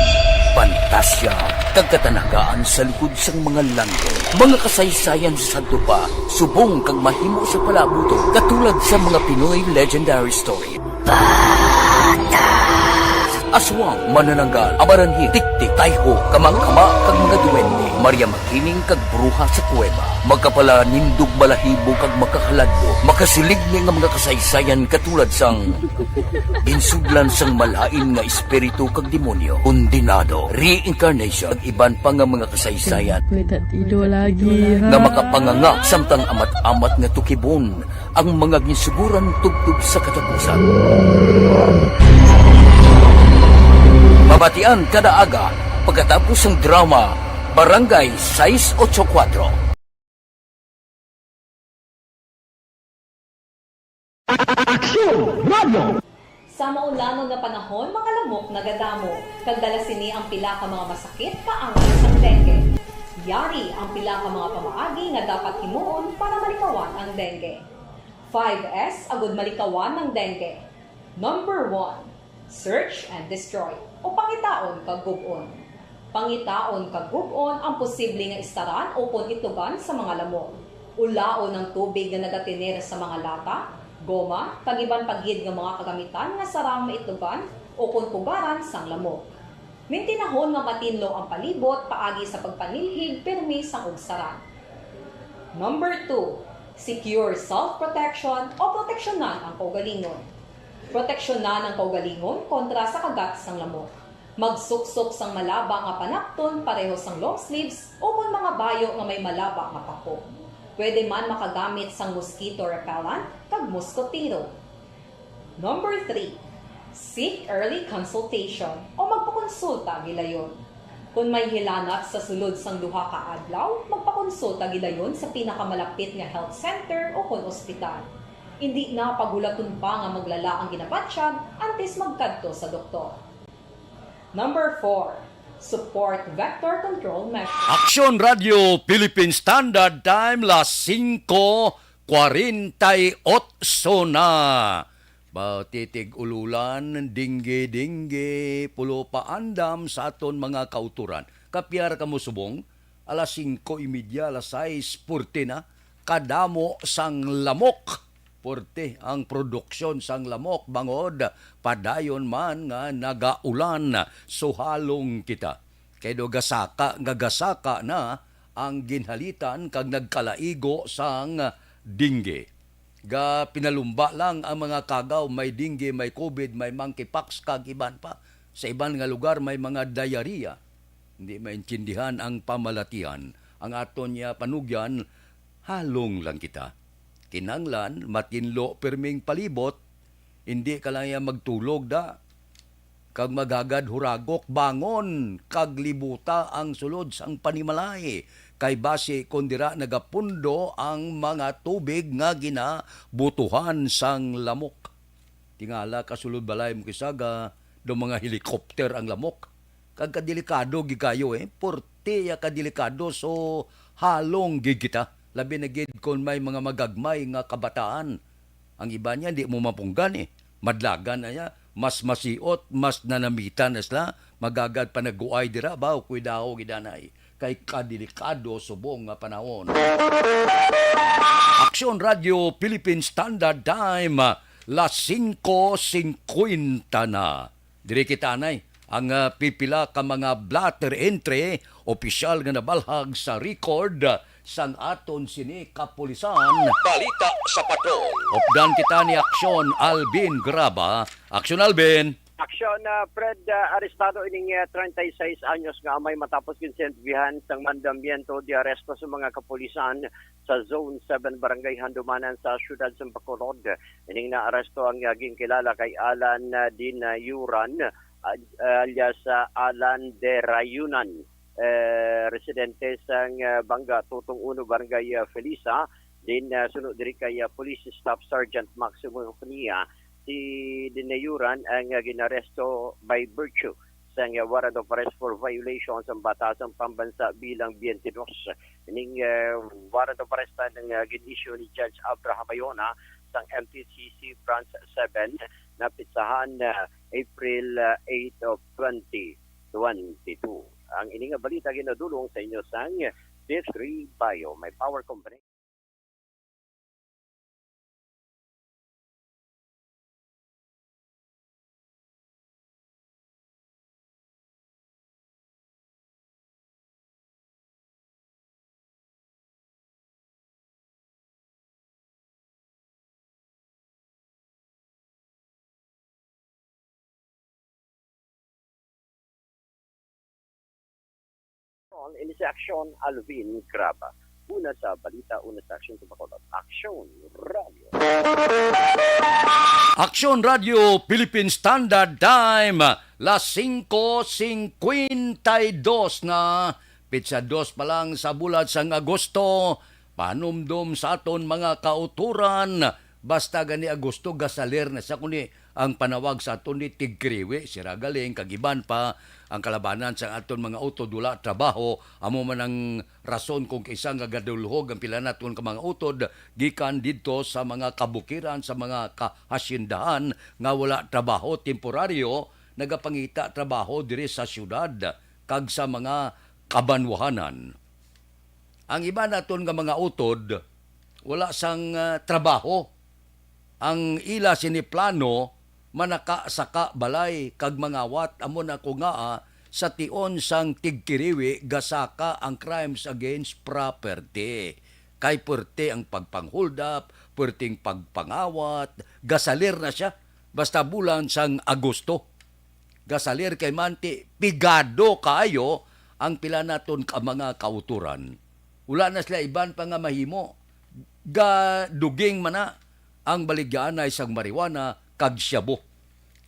pantasya, kag katanagaan sa likod sang mga langgam. Mga kasaysayan sa sadto pa, subong kag mahimo sa palabuton, katulad sa mga Pinoy legendary story. Aswang, manananggal, amaranhit, tiktik, tayho, kamakama, kag mga duwende, Maria Makiling, kag bruha sa kuweba. Makapalanindog, balahibo, kag makahaladlo, makasilig ni nga mga kasaysayan katulad sang ginsudlan sang malain nga espiritu kag demonyo, kondenado, reincarnation, kag iban pa nga mga kasaysayan May tatido lagi, ha? nga makapanganga samtang amat-amat nga tukibon ang mga ginsuguran tubtob sa katapusan. Mabatian kada aga pagkatapos sang drama Barangay sais ocho kuwatro. Aksyon Radio. Sa maulanon nga panahon, mga lamok nagadamo, kag dala sini ang pila ka mga masakit kaangay sang dengue. Yari ang pila ka mga pamaagi nga dapat himuon para malikawan ang dengue. Five S agud malikawan ang dengue. Number one, search and destroy, o pangitaon kag gub-on. Pangitaon kag gub-on ang posible nga istaran ukon itlogan sa mga lamok. Ulaon ang tubig nga nagatener sa mga lata, goma, kag iban pa gid nga mga kagamitan nga sarang maitlogan ukon pugaran sang lamok. Mintinahon nga matinlo ang palibot paagi sa pagpanilhig pirmi sang ugsaran. Number two, secure self-protection o proteksyonan ang kaugalingon. Proteksyonan ang kaugalingon kontra sa kagat sang lamok. Magsuksok sang malaba nga panapton pareho sang long sleeves ukon mga bayo nga may malaba nga pako. Pwede man makagamit sang mosquito repellent kag moskotero. Number three, seek early consultation o magpakonsulta gilayon. Kon may hilanat sa sulod sang duha ka adlaw, magpakonsulta gilayon sa pinakamalapit nga health center ukon ospital. Indi na paghulaton pa nga maglala ang ginabatyag antes magkadto sa doktor. Number four, support vector control measures. Aksyon Radio Philippine Standard Time, las singko kwarenta y otso na. Ba, titig ululan, dingge-dingge, pulo pa andam sa aton mga kauturan. Kapiyar kamo subong? Alas singko y media, alas sais, purti na. Kadamo sang lamok. Purti ang produksyon sang lamok bangod padayon man nga nagaulan. Suhalong kita. Kay do gasaka nga gasaka na ang ginhalitan kag nagkalaigo sang dingge. Ga pinalumba lang ang mga kagaw, may dengue, may covid, may monkeypox, kag iban pa. Sa iban nga lugar, may mga diarrhea. Hindi maintindihan ang pamalatian. Ang aton niya panugyan, halong lang kita. Kinanglan, matinlo pirming palibot, hindi ka lang iya magtulog da. Kag maghagad huragok, bangon, kag libuta ang sulod sang panimalay, kay basi kon dira nagapundo ang mga tubig nga ginabutuhan sang lamok. Tingala ka sulod balay mo kisaga do mga helicopter ang lamok. Kag kadelikado gid kayo, eh. Porte ya kadelikado, so halong gid kita. Labi na gid kon may mga magagmay nga kabataan. Ang iba niya, di mo mapunggan, eh. Madlagan na niya, mas masiot, mas nanamitan na sila, magagad pa naguay dira, ba, o kuidaho gidanay. Kay kadelikado subong nga panahon. Aksyon Radyo Philippine Standard Time, las singko singkwenta na. Diri kita, anay, ang, ah, pipila ka mga blotter entry, opisyal nga nabalhag sa record, ah, sang aton sini kapulisan. Balita sa Patrol. Updan kita ni Aksyon Alvin Graba. Aksyon Alvin. Aksyon, ah, Fred, ah, arestado ining, ah, treinta y seis anyos nga amay matapos ginsentbihan sang mandamiento de arresto sa mga kapulisan sa Zone seven, Barangay Handumanan sa siyudad sa Bacolod. Ining naaresto ang, ah, ginkilala kay Alan, ah, Dinayuran, ah, alias, ah, Alan Derayunan, eh, residente sang, ah, Banga Tutong Uno, Barangay, ah, Felisa. Din, ah, suno diri kay, ah, Police Staff Sergeant Maximo Cunha, si Dinayuran ang, ah, ginaresto by virtue sang, ah, warrant of arrest for violation sang Batasang Pambansa bilang twenty-two. Ining, ah, warrant of arrest ang, ah, gin-issue ni Judge Abraham Ayona sang M T C C Branch seven, na pitsahan, ah, April, ah, eight of twenty twenty-two. Ang ini nga balita ginadulong sa inyo sang P three Bio, may power company. Ini si Aksyon Alvin Graba. Una sa balita, una sa Aksyon sa Bacolod. Aksyon Radio. Aksyon Radio Philippine Standard Time, las singko singkwenta y dos na, pitsa dos pa lang sa bulan sang Agosto. Panumdom sa aton mga kautoran, basta gani Agosto, gasalir na sa kuni ang panawag sa aton ni tigkiriwi, sira galing, kag iban pa, ang kalabanan sa aton mga utod wala trabaho, amo man ang rason kung kaisa nga gadulhog ang pila naton ka mga utod gikan didto sa mga kabukiran, sa mga kahasyendaan nga wala trabaho temporaryo, nagapangita trabaho diri sa siyudad kag sa mga kabanwahanan. Ang iban naton nga mga utod, wala sang, ah, trabaho. Ang ila sini plano, manaka-saka balay kag mangawat, amo na ko nga, ah, sa tion sang tigkiriwi, gasaka ang crimes against property. Kay puwerte ang pagpanghuldap, puwerteng pagpangawat, gasalir na siya, basta bulan sang Agosto. Gasalir kay manti, pigado kaayo ang pila naton ka mga kautoran. Wala na sila iban pa nga mahimo. Gaduging man na ang baligyaanay sang marijuana kag shabu.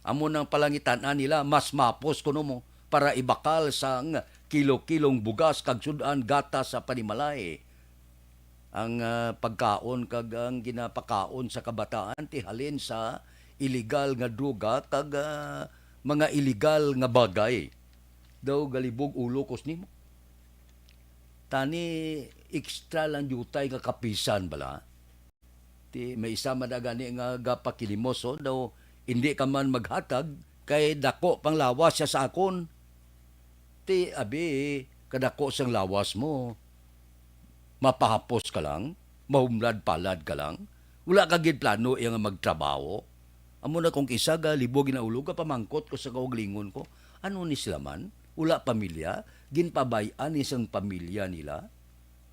Amo nang palangitan-an nila, mas mapos kuno mo para ibakal sang kilo-kilong bugas kag sud-an gatas sa panimalay. Ang, ah, pagkaon kag ang ginapakaon sa kabataan ti halin sa iligal nga droga kag, ah, mga iligal nga bagay. Daw galibog ulo ko sa nimo. Tani extra lang diutay nga kapisan bala. Ti may isa man na gani nga gapakilimos, oh, daw, "Indi ka man maghatag, kay dako pang lawas siya sa akon." Ti, abi, kadako sang lawas mo, mapahapos ka lang, mahumlad-palad ka lang, wala ka gid plano iya nga magtrabaho. Amo na kung isa ga libog na ulo, gapamangkot ko sa kaugalingon ko, "Ano ni sila man? Wala pamilya? Ginpabay-an ni sang pamilya nila?"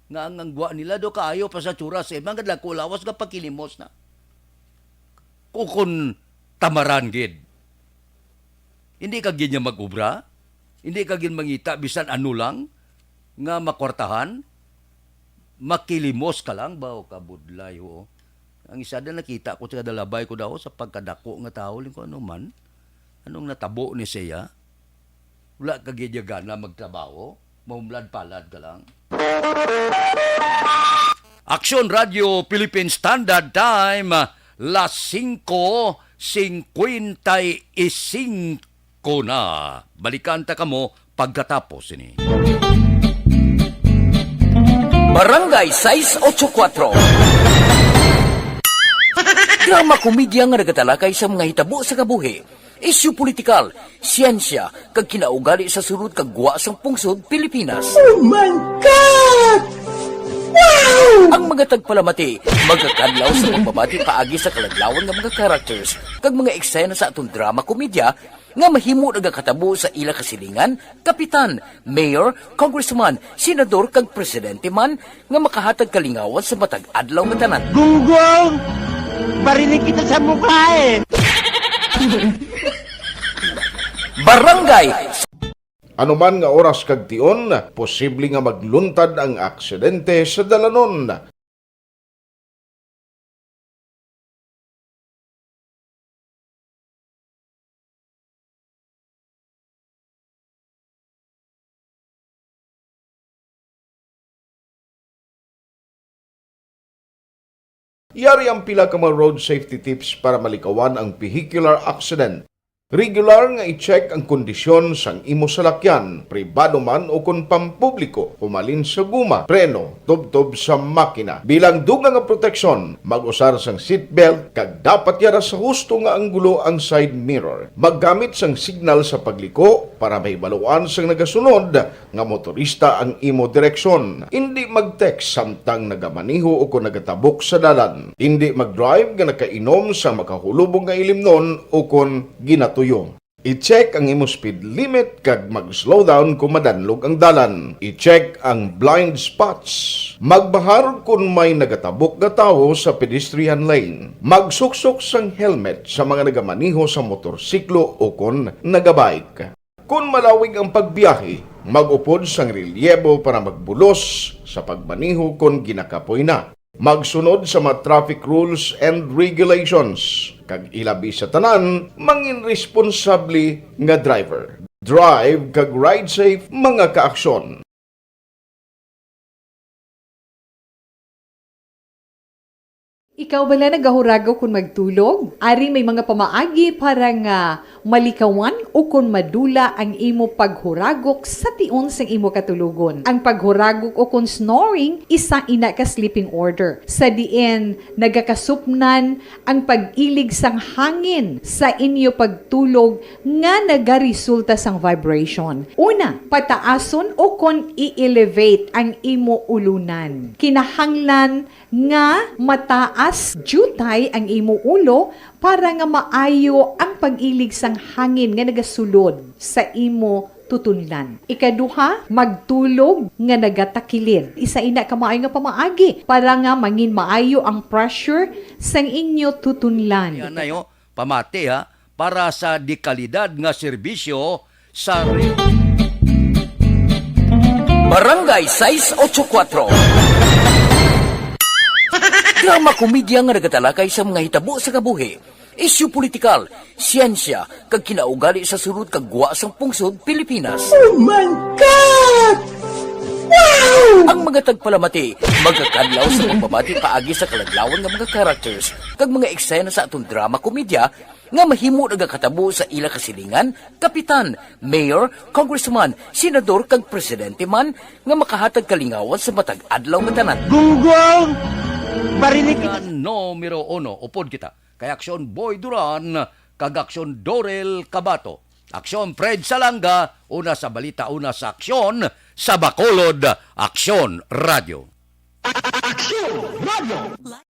Nga ang, ang gwa nila do kaayo pa sa tsura sa iba, nga dako lawas nga pakilimos na. Ukon tamaran gid. Hindi ka gid niya mag-obra, hindi ka gid mangita bisan ano lang nga makwartahan, makilimos ka lang ba o kabudlay ho. Ang isa na nakita ko sa kadalabay ko daw sa pagkadako nga tao, ling ko, "Ano man? Anong natabo ni siya?" Wala ka gid gana magtrabaho, mahumlad-palad ka lang. Aksyon Radio Philippine Standard Time, las singko singkwenta y singko na. Balikan ta kamo pagkatapos ini. Barangay sais ocho kuatro. Drama komedya nga nagatalakay sa mga hitabo sa kabuhi, isyu politikal, siyensya, kag kinaugali sa sulod kag gwa sang pungsod Pilipinas. Oh my God! Wow! Ang mga tagpalamati magakadlaw sa pagbabati paagi sa kaladlawan nga mga characters kag mga eksena sa aton drama komedya nga mahimo nagakatabo sa ila kasilingan, kapitan, mayor, congressman, senador, kag presidente man nga makahatag kalingawan sa matag adlaw nga tanan. Gunggong! Barinig kita sa mukha eh! Barangay. Anuman nga oras kag tion, posible nga magluntad ang aksidente sa dalanon. Yari ang pila ka mga road safety tips para malikawan ang vehicular accident. Regular nga i-check ang kondisyon sang imo salakyan, pribado man o kon pampubliko, humalin sa guma, preno, tubtob sa makina. Bilang dugang nga proteksyon, mag-usar sang seatbelt kag dapat yara sa husto nga anggulo ang side mirror. Maggamit sang signal sa pagliko para mahibaluan sang nagasunod nga motorista ang imo direksyon. Indi mag-text samtang nagamaneho o kon nagatabok sa dalan. Indi mag-drive nga nakainom sa makahulubong nga ilimnon o kon ginatuyo. I-check ang imo speed limit kag mag-slow down kon madanlog ang dalan. I-check ang blind spots. Magbahar kon may nagatabok nga tawo sa pedestrian lane. Magsuksok sang helmet sa mga nagamaneho sa motorsiklo o kon nagabike. Kon malawig ang pagbiyahe, mag-upod sang relyebo para magbulos sa pagmaneho kon ginakapoy na. Magsunod sa mga traffic rules and regulations, kag ilabi sa tanan, mangin responsable nga driver. Drive kag ride safe, mga kaaksyon. Ikaw bala nagahuragok kon magtulog? Ari may mga pamaagi para nga malikawan ukon madula ang imo paghuragok sa tion sang imo katulogon. Ang paghuragok ukon snoring isa ina ka sleeping order, sa diin nagakasupnan ang pag-ilig sang hangin sa inyo pagtulog nga nagaresulta sang vibration. Una, pataason ukon i-elevate ang imo ulunan. Kinahanglan nga mataas diutay ang imo ulo para nga maayo ang pag-ilig sang hangin nga nagasulod sa imo tutunlan. Ikaduha, magtulog nga nagatakilid. Isa ina ka maayo nga pamaagi para nga mangin maayo ang pressure sang inyo tutunlan. Yan na, yo. Pamati, ha, para sa dekalidad nga serbisyo sa re- Barangay sais ocho kuatro. Drama komedya nga nagatalakay sa mga hitabo sa kabuhi, isyu politikal, siyensya, kag kinaugali sa sulod kag gwa sang pungsod Pilipinas. Oh my God! Wow! Ang mga tagpalamati magakadlaw sa pagbabati paagi sa kaladlawan nga mga characters kag mga eksena sa aton drama komedya nga mahimo nagakatabo sa ila kasilingan, kapitan, mayor, congressman, senador, kag presidente man nga makahatag kalingawan sa matag adlaw nga tanan. Gunggong! Barinig kita. Numero uno, upod kita. Kay Aksyon Boy Duran kag Aksyon Dorel Cabato. Aksyon Fred Salanga, una sa balita, una sa aksyon, sa Bacolod, Aksyon Radio. Aksyon Radio.